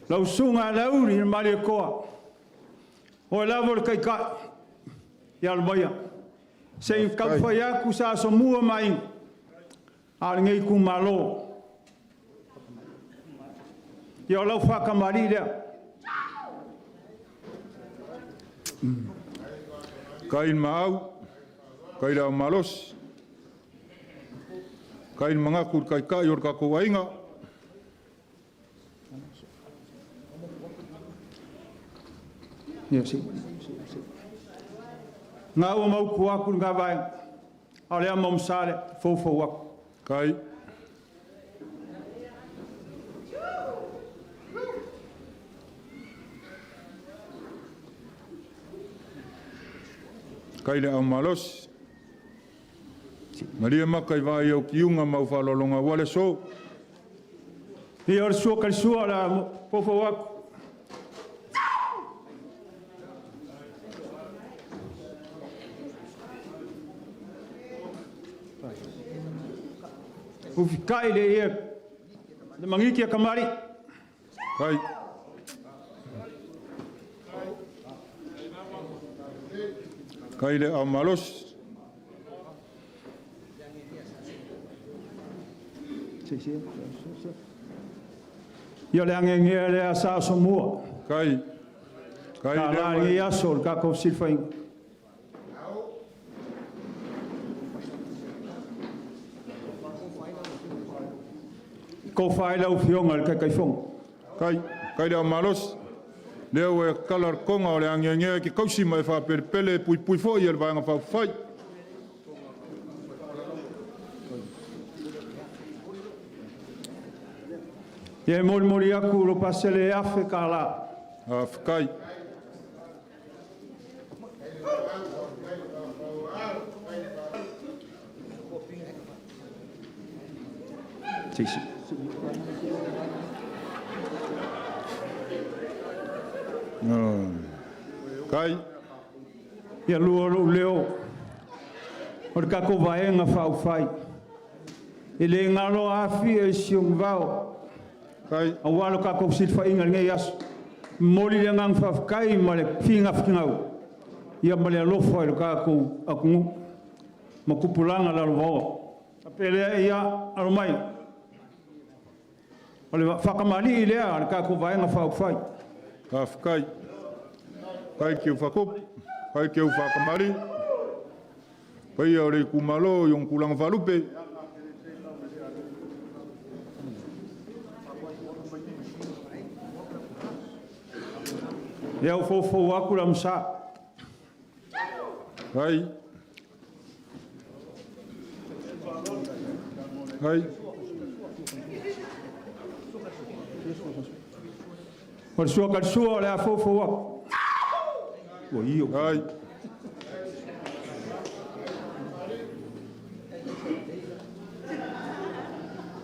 Lau Susuga Laauli ma Malietoa, o oe lava o le Taitai ia alo maia, se i taumafai atu Sa Asomua ma Aiga, a o lenei itumalo. Ia o lau faatamalii lea. Tai i le maau, tai le ao malosi, tai le manatu i le taitai o le tatou aiga. Ia, na ua mautu atu lena vaega, a o le amo sa le foufou atu. Tai. Tai le ao malosi. Malie maka i vai au kiunga mau whalolonga wale so. Ia o le sua kalisua o le a foufou atu. Ufikai le ia le mangiki a kamari. Tai. Tai le ao malosi. Ia o le agegea lea sa Asomua. Tai. Tai Na la le lenei aso o le tatou fesilafaiga. Tofa ai lau Afioga i le Taitaifono. Kai, kai le malosi. Lea ua e kala le koga o le agiagea ke kausi ma e faapelepele e puipui foi e le Vaega Faaupufai. Ia e molimoli aku lo pasele e afe ka la. Faafetai. Sisi. Kai. Ia lua lou leo o le tatou Vaega Faaupufai. E le galo afi e si vao. Kai. Aua lo tatou silafaiga i lenei aso. Momoli le agaga faafetai ma le figafiginau ia ma le alofa i le tatou atunuu ma tupulaga lalovaoa. Faapea lea ia alo mai. O le faakamalii lea a le tatou Vaega Faaupufai. Faafetai. Kai ke ufakupu, kai ke ufakamali. Paia o le itumalo i ona tulaga faalupe. Lea ua foufou aku le amsa. Kai. Kai. O le sua ka le sua o le a foufou aku. Ua io. Kai.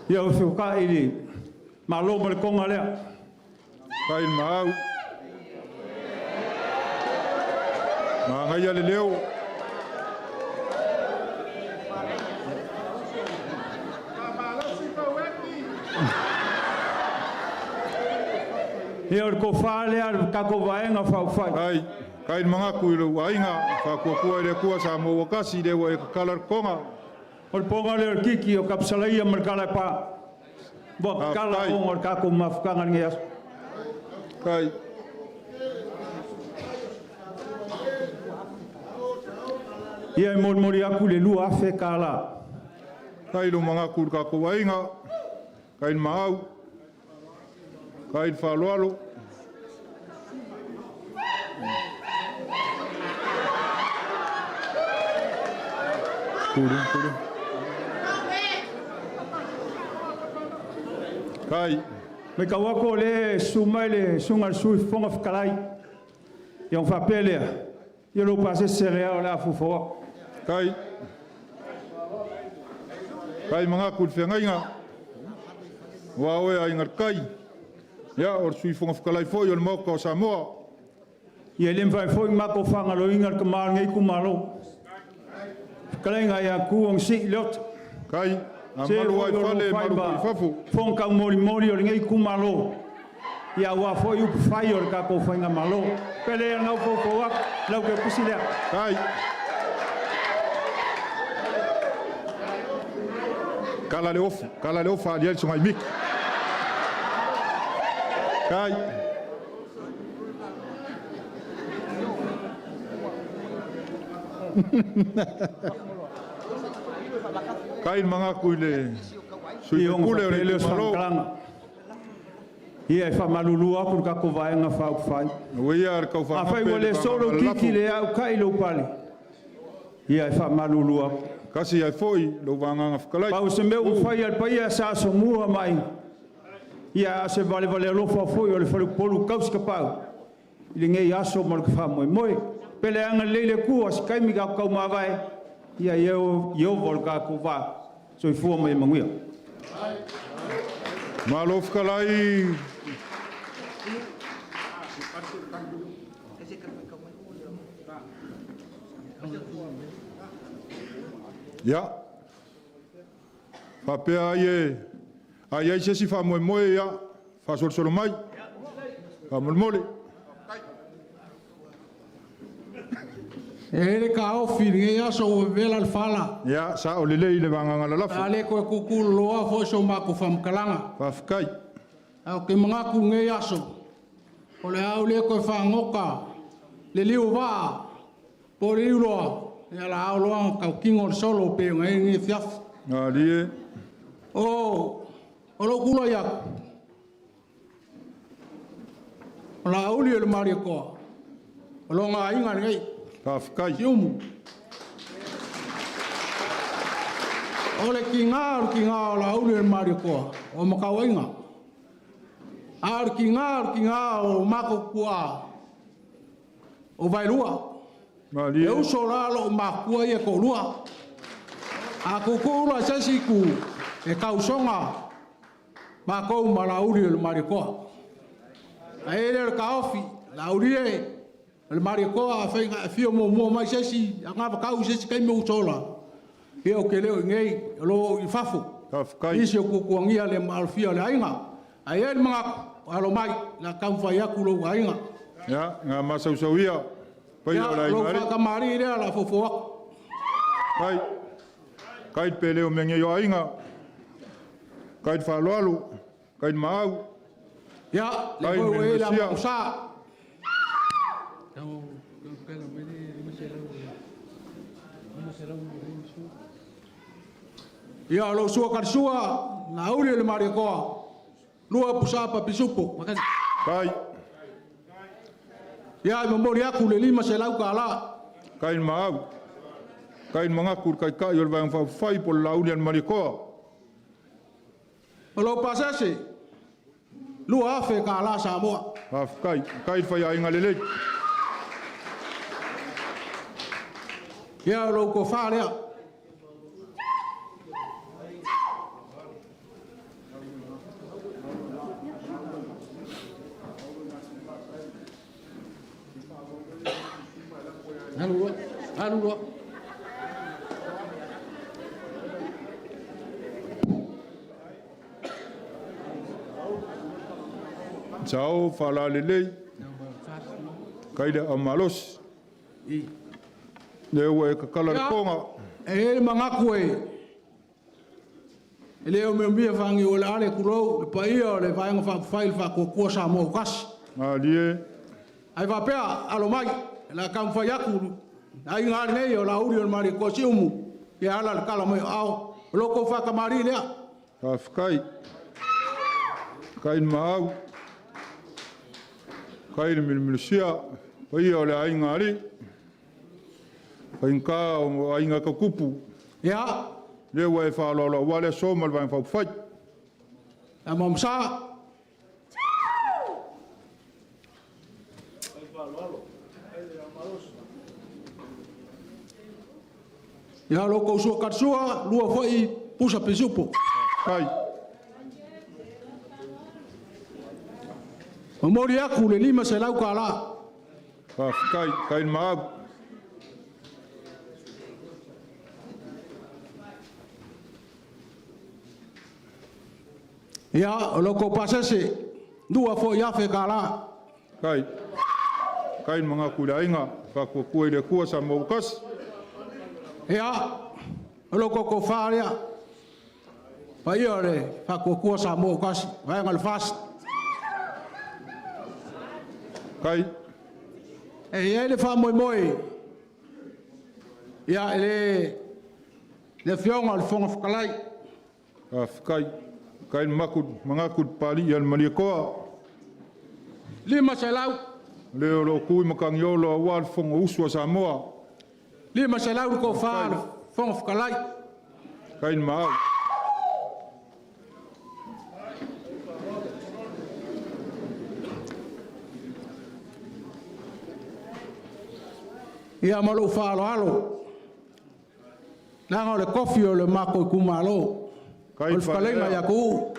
Ia ua feokai le malo ma le konga lea. Kai le maau. Magaia le leo. Ia o le kofa lea le tatou Vaega Faaupufai. Kai, kai le magaku i lou aiga, faakuakua i le Atua sa maua kasi le ua e kakala le koga. O le poga lea o le kiki o Kapsalaia ma le Kalaepa. Ua kakala Faafetai. ona o le tatou mafutaga i lenei aso. Kai. Ia e molimoli aku le 2,000 kālā. Kai lo magaku i le tatou aiga, kai le maau, kai le faaaloalo. Kuru, kuru. Kai. Me kau aku o le susu mai le susuga le Sui Fofoga Fetalai. Ia ona faapea lea, ia lou pasese lea o le a foufou aku. Kai. Kai magaku i le feagaiga. Ua oe aiga le kai. Ia, o le Sui Fofoga Fetalai foi o le Maota o Samoa. Ia e le mafai foi matou faagaloina le tama o lenei itumalo. Fetalaiga ia Tuagasii Leota. Kai. A Se malu ai foi o fale, lo malu fai foi ma fafo. fofoga taumolimoli o lenei itumalo. Ia aua foi upu fai o le tatou faigamalo. Pele ia nau foufou aku, lau ke pusi lea. Kai. Kala le ofu, kala le ofa ali ali songai miki. Kai. Kai le magaku i le sui Ia ona usufono o le faapea lea o se itumalo. faamatalaga. Ia e faamalulu aku le tatou Vaega Faaupufai. Ua ia le Afai kaufaagape ua le le solo kiki le au kai lou pale. Ia e faamalulu aku. Kasi ai foi lou vagaga fetalai. Pau se mea ua fai a le paia sa asomua mai. Ia a se valevale alofa foi o le faleupolu kausi ka pau. I lenei aso ma le faamoemoe. Pele aga lelei le Atua se taimi tatou taumavae. Ia Ieova o le tatou va. Soifua ma ia manuia. Malo fetalai. Ia. Faapea ai e ai ai se isi faamoemoe ia faasolosolo mai. Faamolemole. E le ka ofi lenei aso ua vevela le fala. Ia, sa o lelei le vagaga lalafo. A le koe kukulu loa foi so makou faamatalaga. Faafetai. Ae ou te manatu lenei aso, o le a ou le toe faagoka le liu vaa po o le liu loa, ia la ao loa ona tautino le solo pei ona i ai lenei afiafi. Alie. O O lou tulai atu, o Laauli o le Malietoa, o lona aiga lenei. Faafetai. Siumu. O le tiga o le tiga o Laauli o le Malietoa, o Matauaiga. A o le tiga o le tiga o matou tuaa, o Vaelua. Malie. E uso la loo matua ia toalua. A tuutuu la i se isi itu, e tausoga matou ma Laauli o le Malietoa. Ae i ai lea o le taofi, Laauli e, o le Malietoa afai na e afio muamua mai se isi anavatau i se isi taimi ou sola, ia ou te le o i inei, o lo o ou i fafo. Faafetai. Nisi o tuatuagia le maalofia o le aiga. Ae i ai le manatu, alo mai, o le a taumafai atu lou aiga. Ia, na masausau ia. Paia Ia, o le lou aiga alii. faatamalii lea o le a foufou atu. Kai. Kai le pele o mea nei o aiga. Kai le faaaloalo. Kai le maau. Ia, le Kai le foi ua i ai le melumesia. amausa. Ia, o lou sua kalasua, Laauli o le Malietoa, lua pusapa pisupo. Kai. Ia, e momoli atu le $500. Kai le maau. Kai le magaku le taitai o le Vaega Faaupufai po o le Laauli a le Malietoa. O lou pasese, $2,000 Samoa. Faafetai. Kai le faiaiga lelei. Ia, o lou tofa lea. Alu loa, alu loa. Sao faalalelei. Kai le aumalosi. Lea ua e tatala le Ia, toga. e i ai le manatu e le omeomia fagiu o le ale tulou le paia o le Vaega Faaupufai le Faatuatua Samoa ua Tasi. Malie. Ae faapea, alo mai, o le a taumafai atu aiga lenei o Laauli o le Malietoa Siumu, ia ala le tala mai o aao. O lo outou faatamalii lea. Faafetai. Kai le maau. Kai le milumilusia. Paia o le aiga alii. Faigata o aiga tautupu. Ia. Lea ua e faaaloalo aua le aso ma le Vaega Faaupufai. Amamsa. Ia, lo outou sua kalasua, lua foi pusa pisupo. Kai. Momoli atu le $500. Faafetai. Kai le maau. Ia, o lo outou pasese, lua foi afe tala. Kai. Kai le magaku i le aiga. Faatuatua i le Atua Samoa ua tasi. Ia, o lo outou tofa lea. Paia o le Faatuatua Samoa ua tasi, vaega o le FAST. Kai. E i ai le faamoemoe, ia, e le le afioga o le Fofoga Fetalai. Faafetai. Kai le maku, magaku le papalii a le Malietoa. 500. Le o lo tu i Matagiolo aua le Fonousu a Samoa. 500 le tofa le Fofoga Fetalai. Kai le maau. Ia, ma lou faaaloalo. Leaga o le kofi o le matou itumalo. Kai O le fetalaiga falea. ia tuu.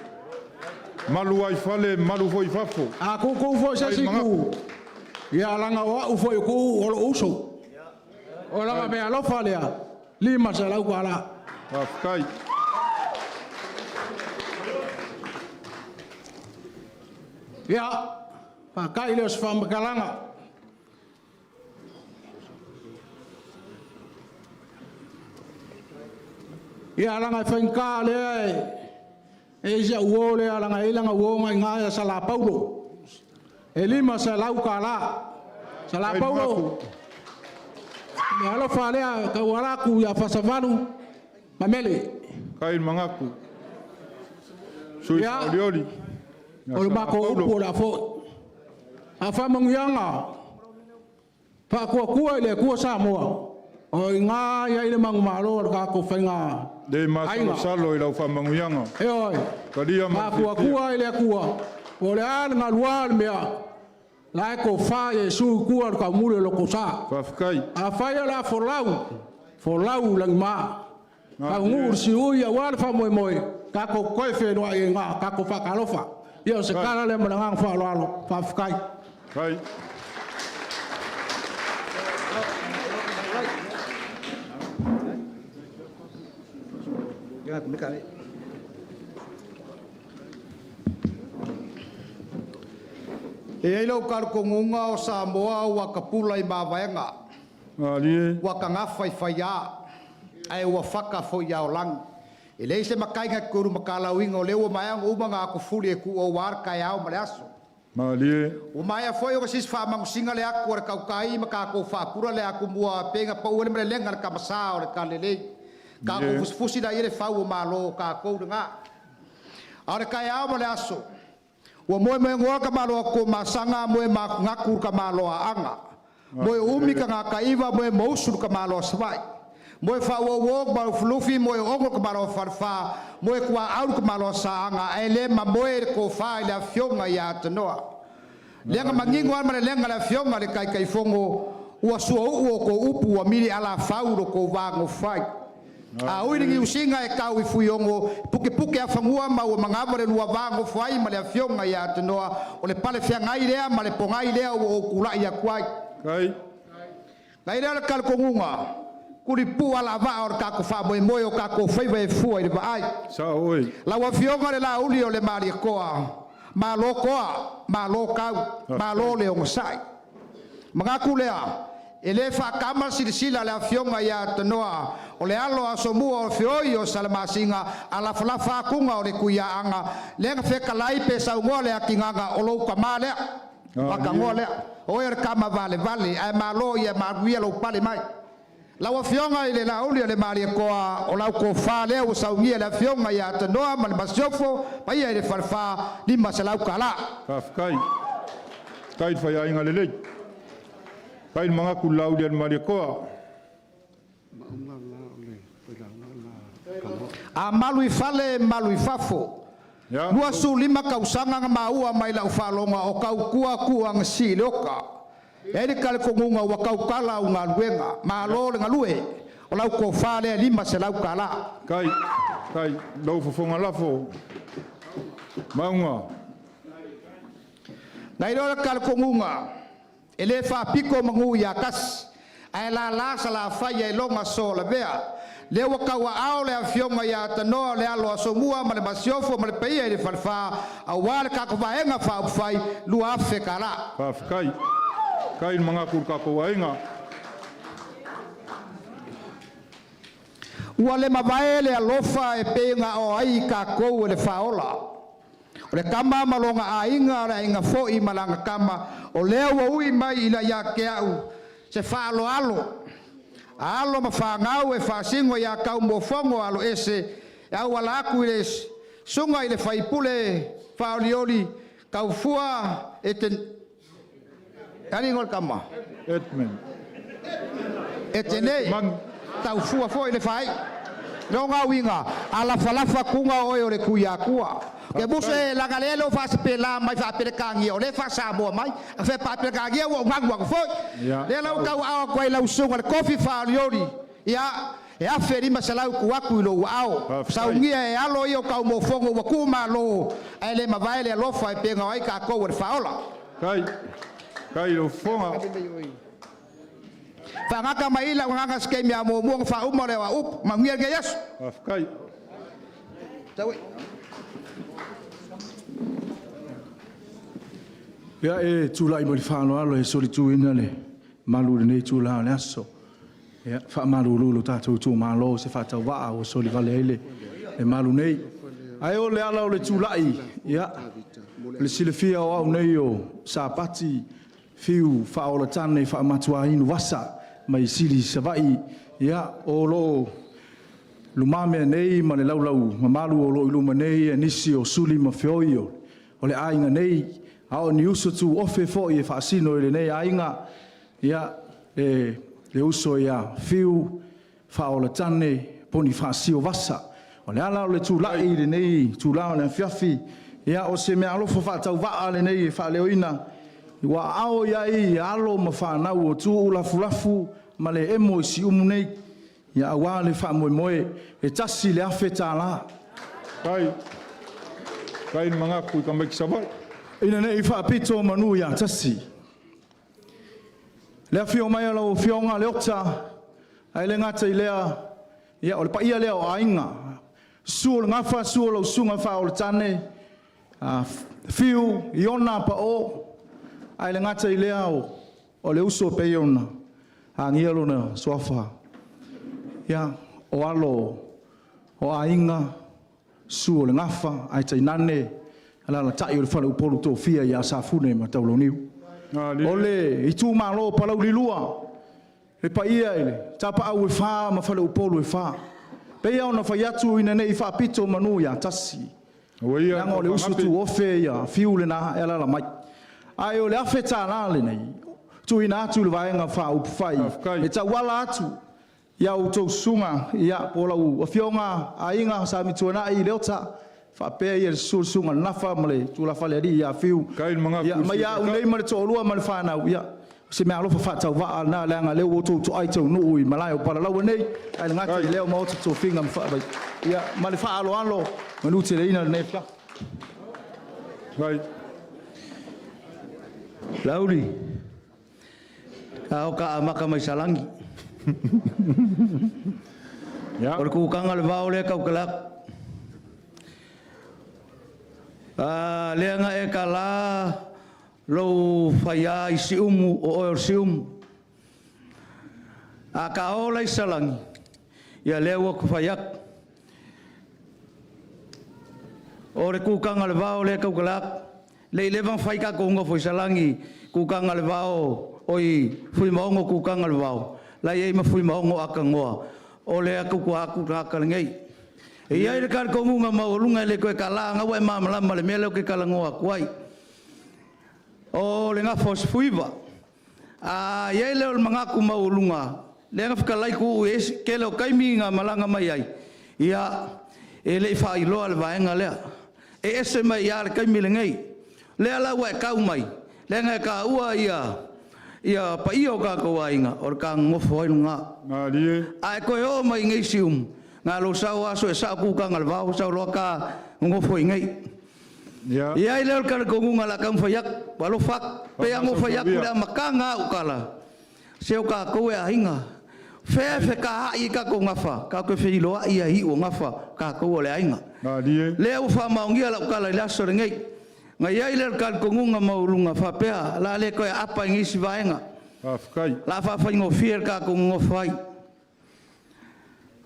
Malu ai fale, malu foi i fafo. A tuutuu foi se Kai isi magaku. itu, ia laga o au foi o kuu o lou uso. O laga mea alofa lea, $500. Faafetai. Ia, faakai lea o se faamatalaga. Ia, laga e faigata lea e i si au uo lea, laga e i lana uo na i ina ia Salapaulo. E $500. Salapaulo, mea alofa lea tauala atu ia Fasavalu ma Mele. Kai le magaku. Sui Ia, faaolioli. O le matou upu o le a foi. A faamanuiaga, faatuatua i le Atua Samoa, o i ina e i ai le manumalo o le tatou faiga Le aiga. masalosalo i lau faamanuiaga. Ioe. Talia ma le fiafia. Faatuatua i le Atua, po o le a le galua o le mea, la e tofa Iesu i tua o le taumuli o le lotosa. Faafetai. Afai o le a folau, folau i lagima. Taunuu i le siui aua le faamoemoe, tatou toe feiloai ai i ina, tatou faatalofa. Ia o se tala lea ma le agaga faaaloalo. Faafetai. Faafetai. E i ai lou talitonuga o Samoa ua tapula i mavaega, Malie. ua tagafa i faiā, ae ua fata foi i aolagi. E leai se matai na te toe lumatalauina o lea ua maea ona uma ona atofuli e tuua aua le taeao ma le aso. Malie. Ua maea foi ona sisi faamanusina le atu a le tautai ma tatou faapula le atumua pei na pau ai le malelega a le tamasa o le talalelei. Tatou fusifusi laia le fau o malo o tatou lena. A o le taeao ma le aso, ua moemoenoa le tamaloa Tuamasaga moe matunatu le tamaloa Aana, moe uumi tagataiva moe mousu le tamaloa Savaii, moe faauouo le Malufilufi moe oogo le tamaloa Falefa, moe tuaau le tamaloa Saaga, ae le mamoe le tofa i le Afioga ia Tanoa. Lea na manino lava le malelega a le Afioga i le Taitaifono, ua suauu outou upu ua mili alafau lo outou va nofo ai. A ui le niusiga e tau i fuiono, e pukepuke afanua ma ua manava le lua va nofo ai ma le Afioga ia Tanoa, o le palefeagai lea ma le pogai lea ua ou tulai atu ai. Kai. Na i lea o le talitonuga, kulipua alavaa o le tatou faamoemoe o tatou faiva e fua i le vaai. Sao oi. Lau Afioga le Laauli o le Malietoa, malo toa, malo tau, malo le onosai. Manatu lea, e le faatama le silasila a le Afioga ia Tanoa, o le alo o Asomua o feoi o Salamasina, a lafalafa atuga o le Tuiaana, lea na fetalai pe saunoa le atigaga o lou tama lea, pakanoa lea. O oe o le tama valevale, ae malo ia manuia lou pale mai. Lau Afioga i le Laauli o le Malietoa, o lau tofa lea ua saunia e le Afioga ia Tanoa ma le Masiofo, paia i le Falefa, $500. Faafetai. Tai le faiaiga lelei. Tai le magaku le Laauli a le Malietoa. A malu i fale, malu i fafo. 25 tausaga na maua mai lau faaloga o tautua tuuagasi i le oka. E ai le talitonuga ua tautala au galuega. Malo le galue. O lau tofa lea $500. Kai, kai, lau fofoga lafo. Mauga. Na iloa le talitonuga, e le faapito manu ia tasi, ae lala salafai ai loga so lavea. Lea ua tauaao le Afioga ia Tanoa o le alo a Somua ma le Masiofo ma le paia i le Falefa, aua le tatou Vaega Faaupufai $2,000. Faafetai. Kai le magaku le tatou aiga. Ua le mavae le alofa e pei ona o ai i tatou e le faaola. O le tama ma lona aiga, o le aiga foi ma lana tama, o lea ua ui mai ina ia te au se faaaloalo, a alo ma fanau e faasino ia Taumofogo alo ese, e auala atu i le susuga i le faipule faaolioli Taufua e te ali le tama. Edmund. E te nei, taufua foi le fai. Longa uiga, a lafalafa kuga oe o le Tuiatua. Ke musu e laga le lo faasepela mai faapelekangia, o le faasamoa mai. A fe faapelekangia ua ugagu aku foi. Lea lau tau ao atu ai lau susuga le kofi faaolioli. Ia, e 1500 ku atu i lou ao. Saunia e alo ia o kaumofogo ua tuumalo, ae le mavae le alofa e pega o ai tatou o le faaola. Kai, kai lau fofoga. Faagata mai lau agaga se taimi a muamua ona faauma o le auaupu. Manuia lenei aso. Faafetai. Tau e. Ia e tulai mo le faaaloalo e solituina le malu i lenei itula o le aso. Ia, faamalulu lo tatou itumalo se faatauvaa ua solivale ai le malu nei. Ae o le ala o le tulai, ia, o le silafia o au nei o Sapati Fiu faaolatane faamatuainu vasa mai Sili Savaii, ia, o loo Lumamea nei ma le laulau mamalu o lo o i luma nei nisi o suli ma feoi o le aiga nei, a o ni uso tuofe foi e faasino i lenei aiga, ia, le uso ia Fiu Faaolatane Ponifasio Vasa. O le ala o le tulai i lenei itula o le afiafi, ia, o se meaalofa faatauvaa lenei e faaleoina ua aao i ai alo ma fanau o Tuuulafulafu ma le emo i Siumu nei, ia aua le faamoemoe e $1,000. Faafetai le magafu i tamaiti Savaii. Ina ne i faapito manu ia tasi, le afio mai o lau Afioga Leota, ae le gata i lea, ia, o le paia lea o Aiga, susu o le Gafa, susu o lau Susuga Faaolatane, Fiu, Iona Pao, ae le gata i lea o le uso e pei ona agia lona suafa, ia, o alo o Aiga, susu o le Gafa, ae tainane alaalatai o le faleupolu tofia ia Safune ma Taulauniu. O le itumalo o Palauli 2, le paia i Tapaau e fa ma faleupolu e fa. E pei ona fai atu ina ne i faapito manu ia tasi, leaga o le uso tuofe ia Fiu lena e alaala mai. Ae o le $1,000 lenei, tuuina atu i le Vaega Faaupufai e tauala atu ia outou susuga, po o lau Afioga Aiga Sa Amituanai Leota, faapea le susu o le Susuga i le Nafa ma le tulafalealii ia Fiu, mai ia au nei ma le toalua ma le fanau, ia, o se meaalofa faatauvaa lena, leaga o lea ua outou toai taunuu i malae o Palalaua nei, ae le gata i lea o maota tofiga ma ia, ma le faaaloalo, manuteleina lenei afiafi. Laauli, a o ka amata mai Salani. O le kukaga o le vao lea tautala atu. Lea na e tala lou faiā i Siumu, o oe o le Siumu. A ta o la i Salani, ia lea ua ta fai atu. O le kukaga o le vao lea e tautala atu. Le i leva ona fai tatou nofo i Salani, kukaga o le vao, oi Fuimaono kukaga o le vao, la e i ai ma Fuimaono Akanoa, o le atu tua atu le tagata lenei. E i ai le talitonuga maualuga e le toe tala na ua e malamalama i le mea lea ou te talanoa atu ai. O le gafa o Sefuiva. A i ai lea o le manatu maualuga, lea na fetalai Tuuu i le tele o taimi na malaga mai ai, ia, e le i faailoa le vaega lea. E ese mai ia le taimi lenei. Lea la ua e tau mai, lea na e taua ia paia o tatou aiga, o le ta nonofo ai lena. A e toe oo mai i nei Siumu, na lou sau lava sue sao kutaga o le vao, sau loa ta nonofo i inei. E i ai lea o le talitonuga o le a taumafai atu, ua alofa atu. Pei lava ona ou fai atu i le amataga o au tala, se o tatou e aiga. Fea e fetaai ai tatou gafa, tatou te feiloai lava i iu o gafa, o tatou o le aiga. Lea ua faamaonia lau tala i le aso lenei. Na i ai lea o le talitonuga maualuga faapea, o le a le toe aapa i nisi vaega. O le a faafaigofie le tatou nonofo ai.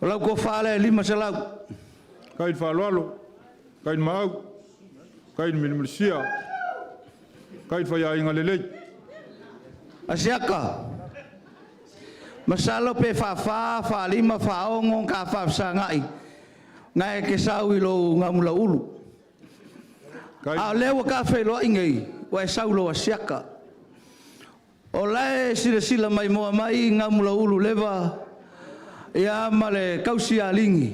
O lau tofa lea e 500. Faafetai le faaaloalo, faafetai le maau, faafetai le milimilisia, faafetai le faiaiga lelei. Asiata, masalo pe faafa, faalima, faaono ona ta faafesagai, na e te sau i lou gamulaulu. A o lea ua ta feiloai nei, ua e sau i lou asiata. O la e silasila maimoa mai Gamulaulu leva ia ma le tausi Aligi,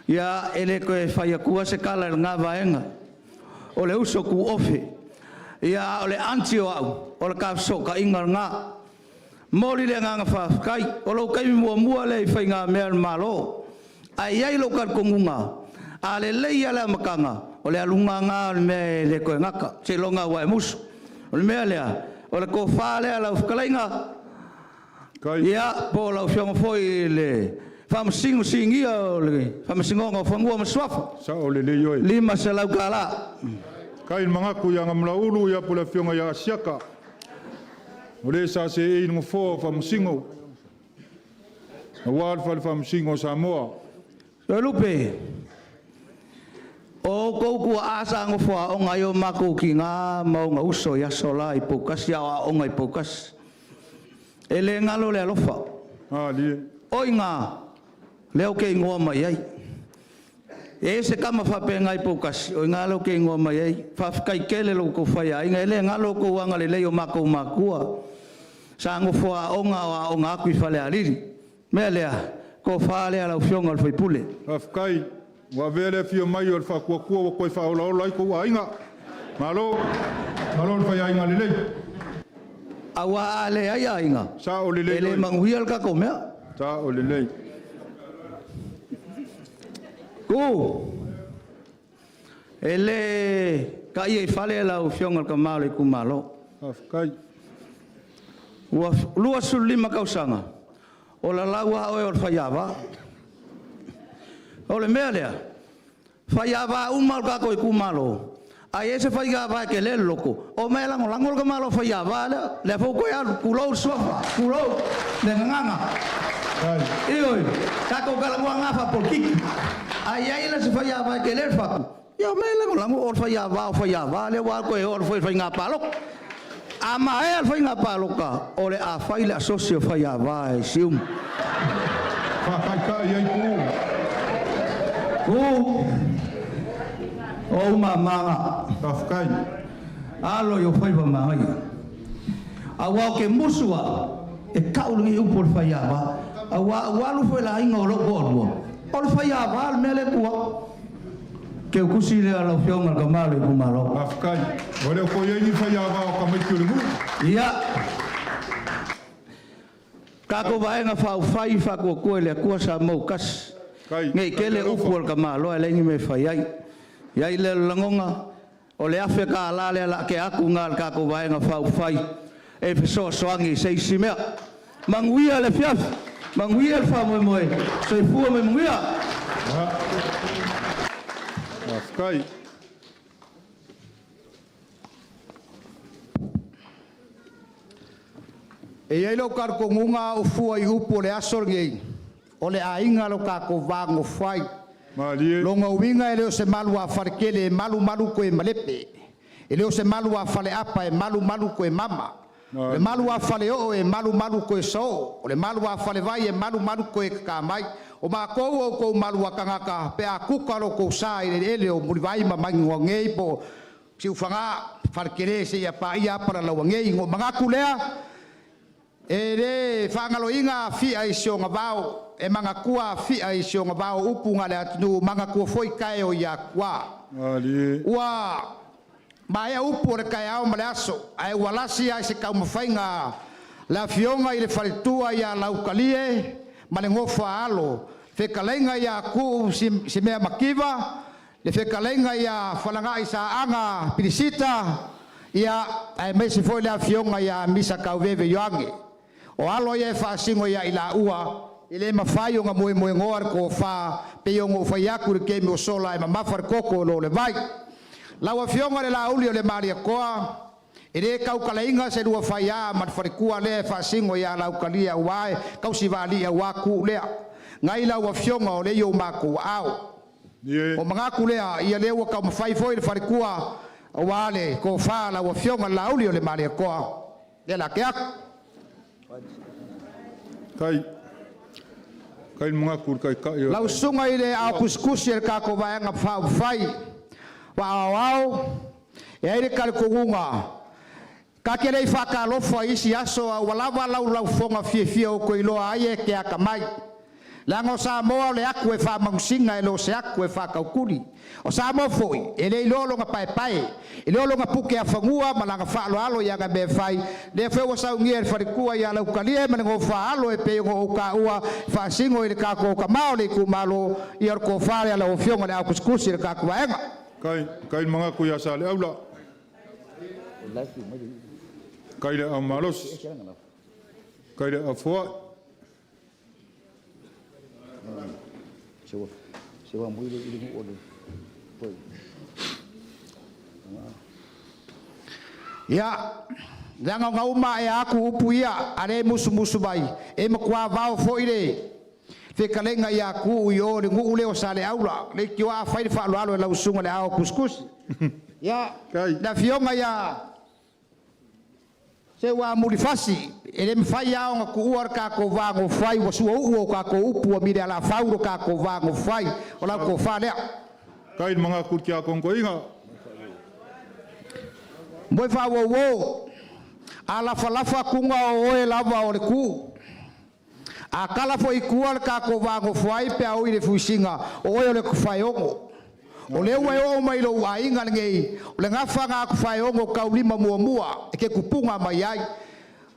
ia e le toe fai atua se tala i lena vaega. O le uso tuofe, ia a o le aunty o au, o le ta fesootaiga lena. Momoli le agaga faafetai, o lou taimi muamua lea i faigamea a le Malo. Ae i ai lou talitonuga, a lelei lava le amataga, o le aluga lena o le mea e le toe gata, seiloga lava ua e musu. O le mea lea, o le tofa lea lau fetalaiga, ia po o lau Afioga foi i le Faamasino Sinia o le Faamasinoga o Fanua ma Suafa, Sao lelei oe. $500. Faafetai le magatu ia Gamulaulu ia po o le Afioga ia Asiata, o le sa seei i le nofoa o Faamasino, aua le Fale Faamasino o Samoa. Toelupe, o outou tuaa sa nofo aoga ai o matou tina ma ona uso i aso la i Poutasi, a o aooga i Poutasi. E le galo le alofa. Oi ina Lea ou te igoa mai ai. E i ai se tama faapena i Poutasi, o i ina lea ou te igoa mai ai. Faafetai tele i lo outou faiaiga, e le galo lo outou agalelei o matou matua. Sa nofo aoga o aooga atu i Falealili. O le mea lea, tofa lea lau Afioga i le sui usufono. Faafetai, ua avea le afio mai o le Faatuatua ua toe faaolaola ai tou aiga. Malo, malo le faiaiga lelei. Aua a leai aiga, Sao lelei e le oe. manuia le tatou mea. Sao lelei. Tu, e le taia i fale lau Afioga i le tama o le itumalo. Faafetai. Ua 25 tausaga o lalau lava oe o le faiava. O le mea lea, faiava uma o le tatou itumalo, a i ai se faiava e tele le loto, omai e lagolago le tamaloa faiava lea. Lea foi ua toe alu, tulou le suafa, tulou le gagana. Ioe, tatou talanoa na faapolokiki. A i ai la se faiava e tele le fatu, ia omai e lagolago o le faiava o faiava lea ua toe oo atu foi i le faiga palota. A maea le faiga palota, o le a fai le asosi o faiava e Siumu. Faataitai ai puu. Tu, o umamaga. Faafetai. Alo i o faiva magaia. Aua o ke musu a, e kau lenei upu o le faiava. Aua ua alu foi le aiga o lou toalua, o le faiava le mea lea e tu au. Ke ukusi lea lau Afioga i le tama o le itumalo. Faafetai. Ua le o toe i ai ni faiava o tamaiti o le nuu. Ia, tatou vaega faaufai faatuatua i le Atua Samoa ua tasi. Kai, Nei kai tele le upu alofa. o le tamaloa e leai ni mea e fai ai. Ia i le lagona, o le $1,000 lea la ke atu ngā le tatou vaega faaufai e fesoasoani i se isi mea. Manuia le afiafi, manuia le faamoemoe, soifua ma ia manuia. Faafetai. E i ai lou talitonuga a ou fua i upu o le aso lenei, o le aiga lo tatou vagonofai. Malie. Lona uiga e le o se malu a faletele e malumalu toe malepe. E le o se malu a faleapa e malumalu toe mama. O le malu a faleoo e malumalu toe saoo. O le malu a falevai e malumalu toe tatamai. O matou o outou malu a tagata pe a kuka lo tou sa i le eleele o Mulivai ma Magigoagei po o Siufaga faletele seia paia Apalalaua-nei. Ona ou manatu lea, e le faagaloina Afia i si ona vao, e manatua Afia i si ona vao upu na le atunuu, manatua foi tae o Iatua. Malie. Ua maea upu o le taeao ma le aso, ae ua lasi lava i se taumafaiga le afioga i le faletua ia Lautalie ma le nofo a alo, fetalaiga ia Tuu Simeamakiva, le fetalaiga ia Falagaisaaga Pilisita, ia aemaise foi le afioga ia Misa Tauveve Ioane. O alo ia e faasino ia i laua, e le mafai ona moemoenoa le tofa, pei ona ou fai atu i le taimi ua sola e mamafa le toto o lo le vai. Lau Afioga i le Laauli o le Malietoa, e le tautalaina se lua faiā ma le faletua lea e faasino ia Lautalia aua e tausivaali'i aua Tuuu lea. Nai lau Afioga o lea i o matou aao. O manatu lea, ia lea ua taumafai foi le faletua aua le tofa a lau Afioga i le Laauli o le Malietoa. Lea la ke atu. Kai. Kai le manatu i le taitai o Lau susuga i le ao tusitusi e le tatou Vaega Faaupufai Faaoao, e ai le talitonuga, ta te le i faatalofa i isi aso a ua lava lau laufofoga fiafia ua toe iloa ai e te atamai. Leaga o Samoa o le atu e faamanusina e le o se atu e faatautuli. O Samoa foi, e le iloa lona paepae, e le o lona puke afanua ma lana faaaloalo i ana mea e fai, lea foi ua saunia e le faletua ia Lautalie ma le nofo-a alo e pei ona ou taua e faasino i le tatou tama o le itumalo, ia o le tofa lea a lau Afioga i le au tusitusi a le tatou vaega. Kai, kai le manatu ia Saleaula. Kai le aao malosi. Kai le aao foai. Ia, leaga ona uma ae aku upu ia, a le musumusu mai, e matua vao foi le fetalaiga ia Tuuu i o i le nuu lea o Saleaula, le leitioa a fai le faaaloalo e lau susuga i le ao tusitusi. Ia, Kai. le afioga ia Se ua mulifasi, e le mafai lava ona tuua le tatou va gofai, ua suauu o tatou upu ua mile alafau lo tatou va gofai, o lau tofa lea. Kai mga kutia kongo inga. Moe faauauō, a lafalafa kuga o oe lava o le ku. A kala foi kua le tatou va gofai pe a oi le fuisiga o oe o le kufaeogo. O le ua e oo mai lou aiga lenei, o le gafaga a kufaeogo taulima muamua, e ke kupuga mai ai.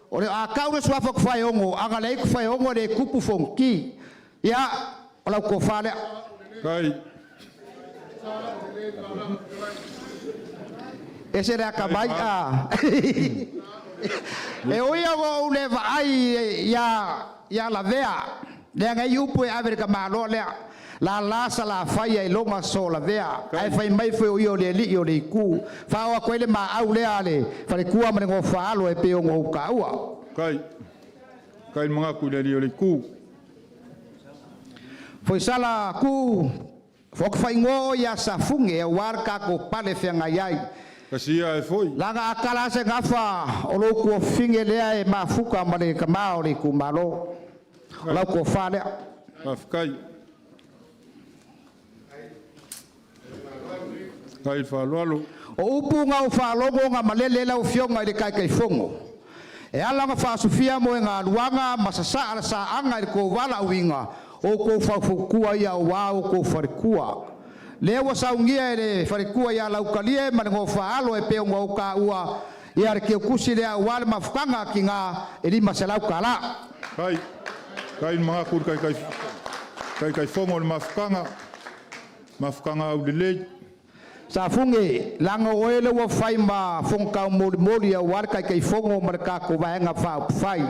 O le a kau le suafa kufaeogo, aga leai kufaeogo le kupu fonoti. Ia, o lau tofa lea. Kai. Ese le akamai a. E ui o ou le vaai ia lavea, lea ngai upu e ave le kamalo lea. La la sa la fai ai longa so lavea. Ai fai mai foi o ia o le alii o le iku. Fao a koe le maau lea le falekua ma le ngofa alo e pe o ngou kaua. Kai. Kai mga kulia li o le ku. Foi sala ku Foka whaingo ia sa funge e war ka ko pale whenga iai. Kasia e foi. Langa akala se ngafa o lo ku finge lea e mafuka ma le kamao le ku malo. O lau ko wha lea. Whawhikai. Kai whaaloalo. O upu ngā o whaalogo ngā malele lau fionga i le kaikai fongo. E ala ngā whaasufia mo e ngā luanga ma sa ala sa anga i le kōwala uinga o kou faufukua ia o wā o kou wharekua. Lea ua saungia e le wharekua ia laukalie ma le ngofa alo e peo ngā uka ua ia le keukusi lea ua le mafukanga ki ngā e 500 kala. Kai, kai mga kuri kai kai kai kai fongo le mafukanga, mafukanga au lelei. Sa funge, langa oe le ua whai ma whongkau moli moli a ware kai kai fongo ma le kako vaenga wha whai.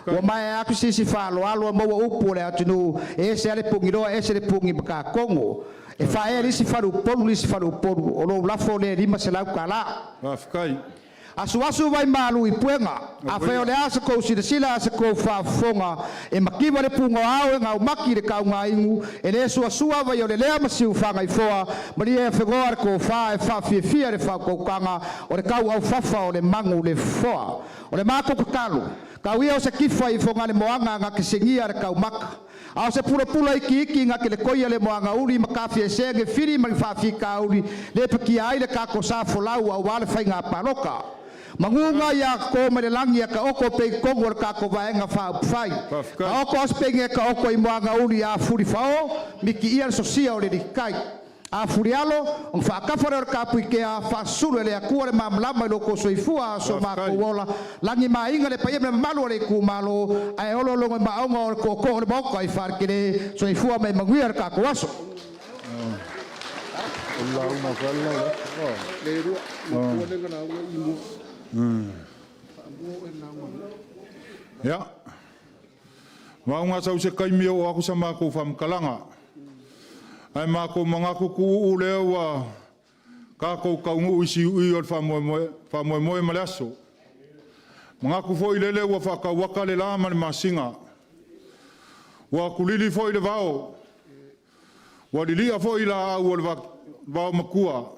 Ua mai aku sisi wha alo maua upu le atunu e se ale pungi roa, e se le pungi maka kongo. E wha e lisi wharu polu, lisi wharu polu, o lo lafo le 500 kala. Whawhikai. Asu asu vai malu i puenga, a whai o le asa kou sila sila asa kou whaafonga, e makiwa le punga au e ngau maki le kau ngā ingu, e le sua sua vai o le lea masiu whanga i foa, maria e whengoa le kou wha e whaafia le whakaukanga, o le kau au whawha o le mangu le foa. O le mākou kakalu, kau ia o se kifa i whonga le moanga ngā kesengia le kau maka. A o se pula pula iki iki ngā ke le koia le moanga uri ma ka fie senge whiri ma le whaafika uri, le pakia ai le kako sa folau au wale whai ngā paloka. Mangunga ia ko me le langi ia ka oko pe kongo le kako vaenga wha upwhai. Ka oko aspenge ka oko i moanga uri a furi whao, miki ia le sosia o le rikai. A furi alo, ong whaakawhare o le kapu i kea, whaasulu e le akua le mamlama i loko soifua a so mako ola. Langi mainga le paia me malu o le ku malo, ae olo longo i maonga o le koko o le moka i wharekere, soifua me manguia le kako aso. Le rua, mo tua le ngā ua i mua. Ia. Maunga sau se kaimi o aku sa mākou whamkalanga. Ai mākou mangaku ku uu lea ua kākou kaungu isi ui o le whamoemoe ma le aso. Mangaku foi lele ua whakauaka le la ma le masinga. Ua kulili foi le vao. Ua lilia foi la au o le vao makua.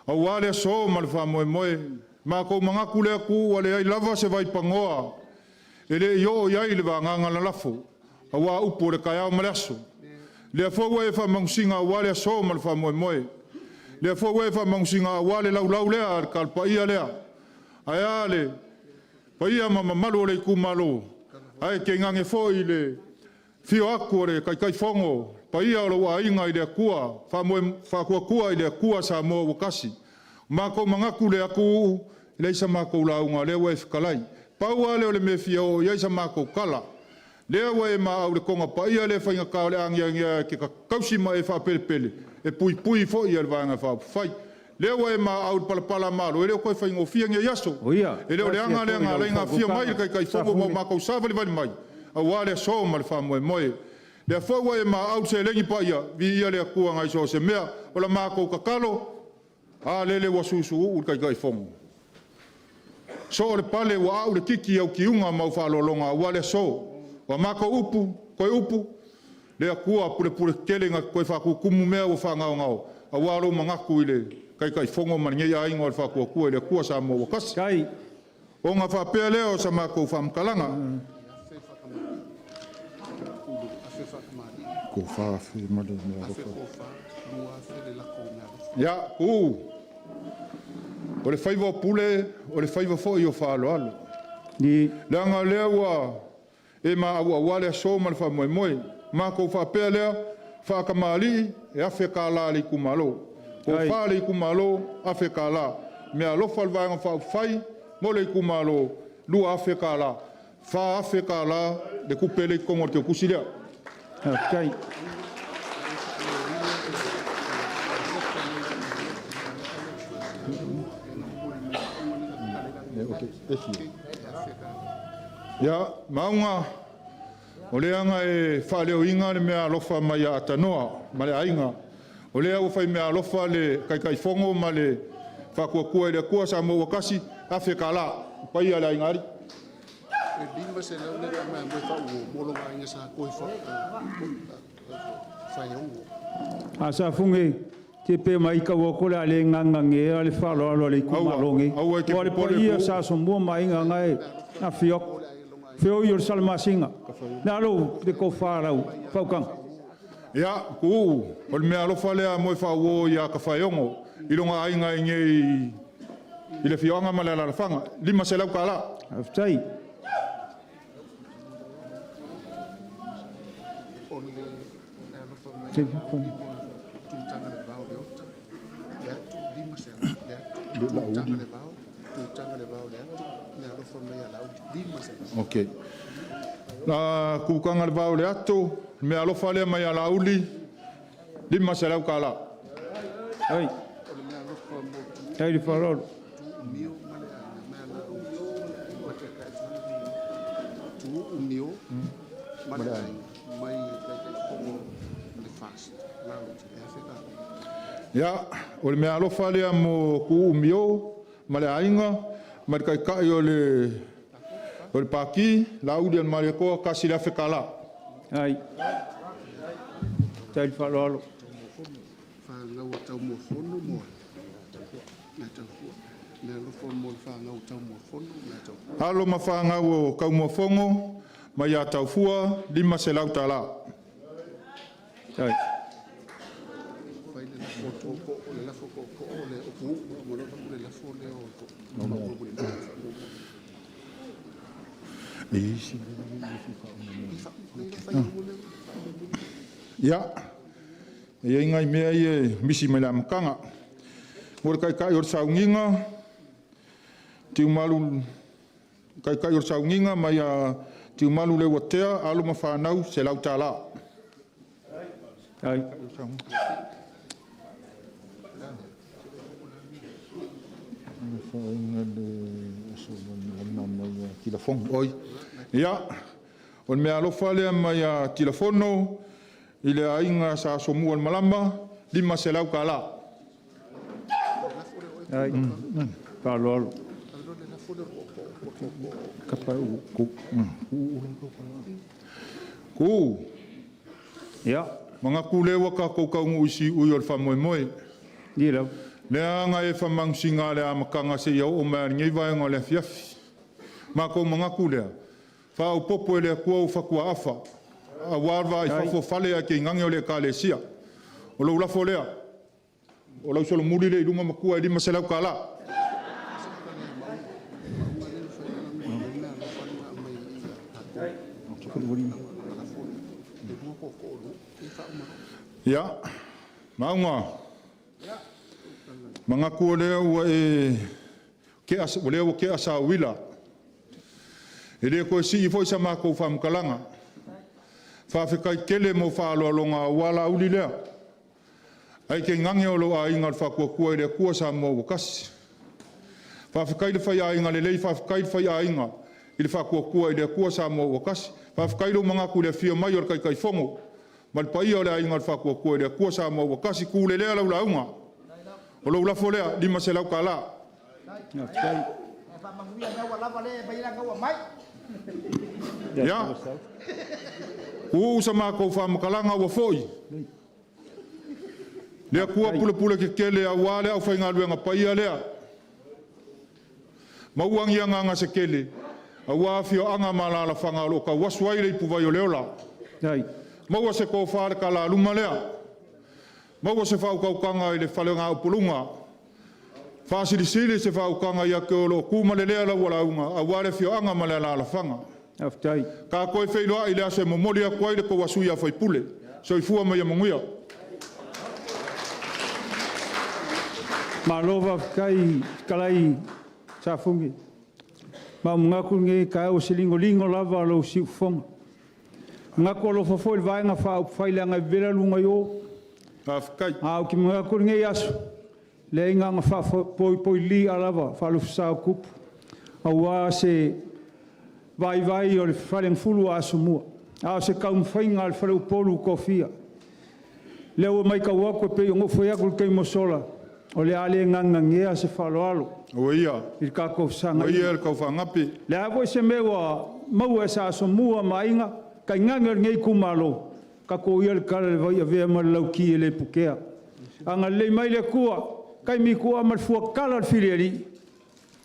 Au a le aso ma le whamoemoe. Mākou mangaku lea ku ua le ai lava se vai pangoa. E le i o iai le vānganga la lafo. Au a upu o le kaiao ma le aso. Lea fo ua e whamangusinga ua le aso ma le whamoemoe. Lea fo ua e whamangusinga ua le laulau lea, le kalpaia lea. Ai a le paia ma mamalu o le ikumalo. Ai ke ngange fo i le fio aku o le kaikai fongo. Paia o le ainga i le akua, whakuakua i le akua sa moa wakasi. Mākou mangaku le aku uu, le isa mākou launga, lea ua e whakalai. Paua le o le mea fia o, ia isa mākou kala. Lea ua e maa au le konga paia le whainga kao le angia angia ke ka kausi ma e whapelepele. E pui pui fo i le vaenga whaapawhai. Lea ua e maa au le palapala malo, e leo koe whaingo fia ngia iaso. E leo le anga le anga le ngā fia mai le kai kai fongo mau mākou sāwali vali mai. Au a le so ma le whamoe moe. Lea fo ua e maa au se lengi paia, vi ia le akua ngai so se mea, o la mākou kakalo, a lele ua susu uu le kai kai fongo. So o le pale ua au le kiki au kiunga mau whaalolonga ua le so. Ua mākou upu, koe upu, le akua pule pule kele ngā koe whakukumu mea ua whangao ngao. A ua alo mangaku i le kai kai fongo ma ngei ainga o le whakuakua i le akua sa mua wakasi. Kai. Ona faapea lea o sa matou faamatalaga. Ia, ku. O le faiva o pule, o le faiva foi o faaaloalo. Leaga o lea ua e maauaaua le aso ma le faamoemoe. Matou faapea lea, faatamalii e $1,000 a le itumalo. Tofa a le itumalo, $1,000. Meaalofa a le Vaega Faaupufai mo le itumalo, $2,000. $4,000 le tupe lea i totonu o le teutusi lea. Faafetai. Ia, Maauga, o lea na e faaleoina le meaalofa mai ia Atanoa ma le aiga. O lea ua fai meaalofa le Taitaifono ma le Faatuatua i le Atua Samoa ua tasi, $1,000. Paia le aiga alii. A Safune, te pe mai kau o le ale nganga nge le faaaloalo a le itumalo nei. Aua e te Ua le popole paia ku. sa asomua ma aiga ngai na fiok. Feo i o le salamasina. Na lou te kofa lau faukanga. Ia, ku, o le meaalofa lea mo e faauo ia Tafaeogo, i longa aiga i nei i le fioanga ma le alalafaga, $500. Faafetai. Ok. La kukanga le vao le ato, meaalofa lea mai a Lauli, $500. Ai. Tai le faaaloalo. Ia, o le meaalofa lea mo kuu mio ma le aiga, ma le kaikai o le paki, Lauli o le Malietoa, $1,000. Ai. Tai le faaaloalo. Alo ma whāngau o Kaumuafongo, mai a Taufua, $500. Tai. Ia, e iai ngai mea ia e misi mai le amataga. Mo le kaikai o le sauniga, Tiumalu, kaikai o le sauniga mai a Tiumalu le Uatea, alo ma whānau, $100. Ai. Oi. Ia, o le meaalofa lea mai a Tilafono, i le aiga sa asomua le malama, $500. Ai. Faaaloalo. Kapa u ku. Ku. Ia. Manga ku lewa ka kou kaungu isi ui o le whamoemoe. Ni lau. Le anga e whamangusinga le amakanga se ia o mea ngei vaenga o le afiafi. Ma kou mangaku lea. Wha au popo e le kua u whakua afa. A warwa i whafo fale a ke ngange o le kalesia. O lau lafo lea. O lau solo muri le i lunga makua e $500. Ia, maunga. Mangaku o lea ua e ke as, o lea ua ke asa wila. E le koe sii foi sa mākou whamkalanga. Whawhekai kele mo whaaloalonga o wala uli lea. Ai ke ngange o lo a inga le whakuakua i le akua sa mua wakasi. Whawhekai le whai a inga le lei, whawhekai le whai a inga i le whakuakua i le akua sa mua wakasi. Whawhekai lo mangaku le fia mai o le kaikai fongo. Ma le paia o le ainga o le whakuakua i le akua sa mua wakasi. Kule lea lau launga. O lau lafo lea, $500. Ia, uu sa mākou whamakalanga ua foi. Lea kua pule pule ke kele a wā lea au whainga luenga paia lea. Maua ni agaga se tele, auā afioaga ma alaalafaga o loo tauasu ai le ipuvai o le ola. Maua se tofa le talaluma lea. Maua se faautautaga i le falegaupuluga. Faasilisili se faautaga ia te o loo tu ma le lea lau lauga auā le afioaga ma le alaalafaga. Faafetai. Tatou feiloai i le aso e momoli atu ai le tou sui usufono. Soifua ma ia manuia. Malo faafetai fetalai Safune. Ma ou manatu lenei taeao ua se ligoligo lava lou siufofoga. Manatu alofa foi i le Vaega Faaupufai leaga e vevela luga i o. Faafetai. Ae ou te manatu i lenei aso, leai na ona faapoipoilili'a lava faalufasa o tupu, aua se vaivai o le faleagafulu o Asomua, a o se taumafaiga a le faleupolu toafia. O lea ua matau atu e pei ona ou fai atu i le taimi ua sola, o le a le nagenagea se faaaloalo i le tatou Ua ia fesagai. le taufaagape. O le a foi se mea ua maua e Sa Asomua ma Aiga, tainane o lenei itumalo, tatou uia le tala i le vai avea ma le lauti e le putea. Agalelei mai le Atua, taimi tuua ma le fuatala o le filialii,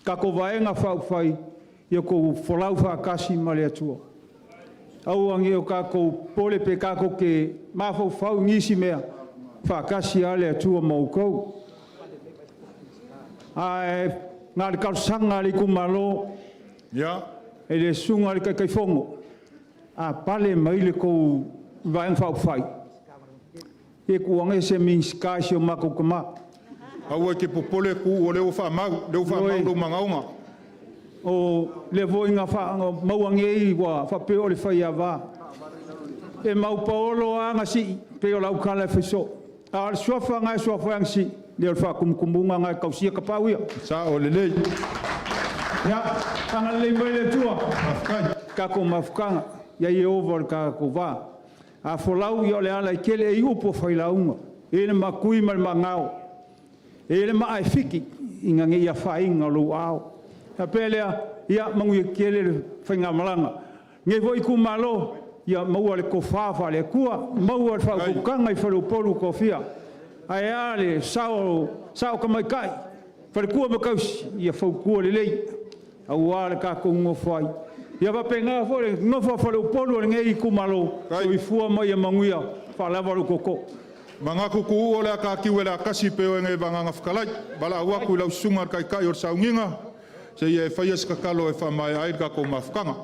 tatou Vaega Faaupufai, ia outou folau faatasi ma le Atua. Aua ne i o tatou popole pe tatou te mafaufau i nisi mea, e faatasi lava le Atua ma outou. Ae na o le talosaga a le itumalo i le susuga i le Taitaifono, a pale mai le tou Vaega Faaupufai, se tuu ane se Minisita i si o matou tama. Aua e te popole Tuuu o lea ua faamau, o lea ua faamau lou manaoga. O lea foi na maua nei ua faapea o le faiava. E maupaolo lava Gasii, pei o lau tala e fai soo. A o le suafa lena e suafa ai Gasii, ia o le faatumutumuga lena e tausia tapaau ia. Sao lelei. Ia, agalelei mai le Atua. Tatou mafutaga, ia Ieova i le tatou va. A folau, ia o le ala e tele ai upu a failauga. E i ai le maakui ma le maagao, e i ai le maa e fiki ina ne i afaina lou aao. Ona faapea lea, ia manuia tele le faigamalaga. Lenei foi itumalo, ia maua le tofa faale-Atua, maua le faautautaga i faleupolu tofia. Ae a le sao o tamaitai, faletua ma tausi, ia fautua lelei aua le tatou nonofo ai. Ia faapena foi le nofo a faleupolu a lenei itumalo, soifua ma ia manuia, faalava lou tootoo. Manatu Tuuu o le a ta tiu e le atasi pe o e vagaga fetalai. Valaau atu i lau susuga i le Taitai o le Sauniga se i e faia se tatalo e faamaea ai le tatou mafutaga.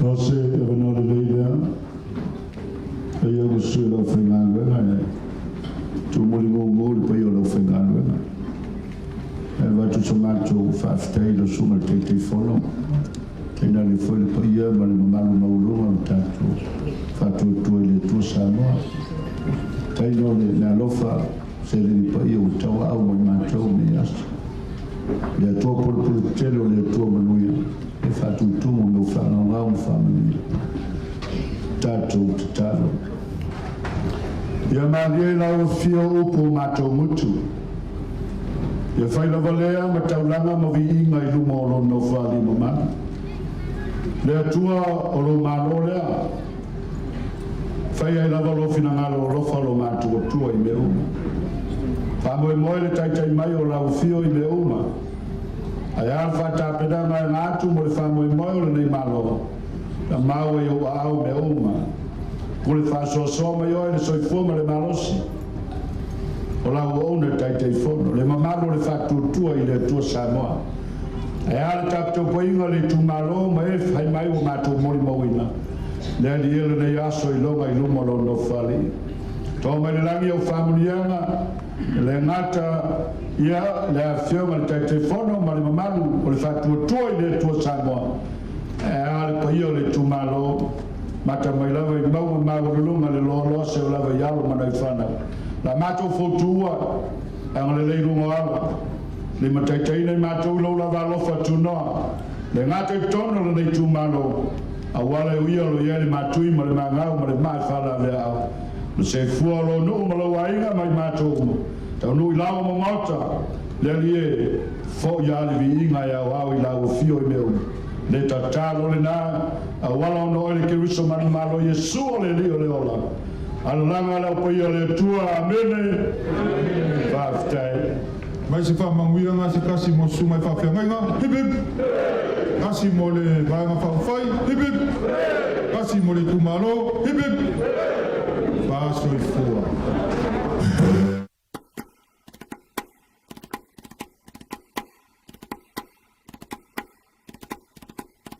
O se avanoa lelei lea, e ia usu i le aufaigaluega e tumuli gugu le paia o le aufaigaluega. E avatu so matou faafetai i lau Susuga i le Taitaifono, tainane foi le paia ma le mamalu maualuga o le tatou Faatuatua i le Atua Samoa. Taino le alofa seleni paia ua tauaau mo i matou i lenei aso. Le Atua pulepule tetele o le Atua manuia e faatutumu me faagaogao ma faamanuia. Tatou tatalo. Ia malie lau afio upu o matou gutu. Ia fai lava lea ma taulaga ma viiga i luma o lou nofoalii mamalu. Le Atua o lou Malo lea, fai ai lava lou finagalo alofa lo matuatua i mea uma. Faamoemoe le taitai mai o lau afio i mea uma. Ae a le faatapenaga e aga atu mo le faamoemoe o lenei Malo, na maua i ou aao mea uma. Pule faasoasoa mai oe le soifua ma le malosi o lau auauna le Taitaifono, le mamalu o le Faatuatua i le Atua Samoa. Ae a le tapuaiga a le itumalo ma e fai mai ua matou molimauina, le Alii e lenei aso i loga i luma o lou Nofoalii. Toa mai le lagi au faamanuiaga, le gata ia le afioga i le Taitaifono ma le mamalu o le Faatuatua i le Atua Samoa, ae a le paia o le itumalo, mata mai lava i mauga maualuluga le loaloa seia oo lava i alo ma nai fanau. La matou fautua, agalelei luga o ala, limataitaiina i matou i lou lava alofa tunoa, le gata i totonu o lenei itumalo, auala e uia o lo o i ai le matui ma le magau ma le maa e faalaveaao. Le seifua o lou nuu ma lou aiga ma i matou uma, taunuu i laoa ma maota, le Alii e, foi lava le viiga e aoao i lau afio i mea uma. Le tatalo lena, auala ona oe le Keriso manumalo Iesu o le Alii o le ola. Alalaga le au paia o le Atua, amene. Faafetai. Mai se faamanuiaga se tasi mo susuga i faafeagaiga. Hip hip. Tasi mo le Vaega Faaupufai. Hip hip. Tasi mo le itumalo. Hip hip. Faasoifua.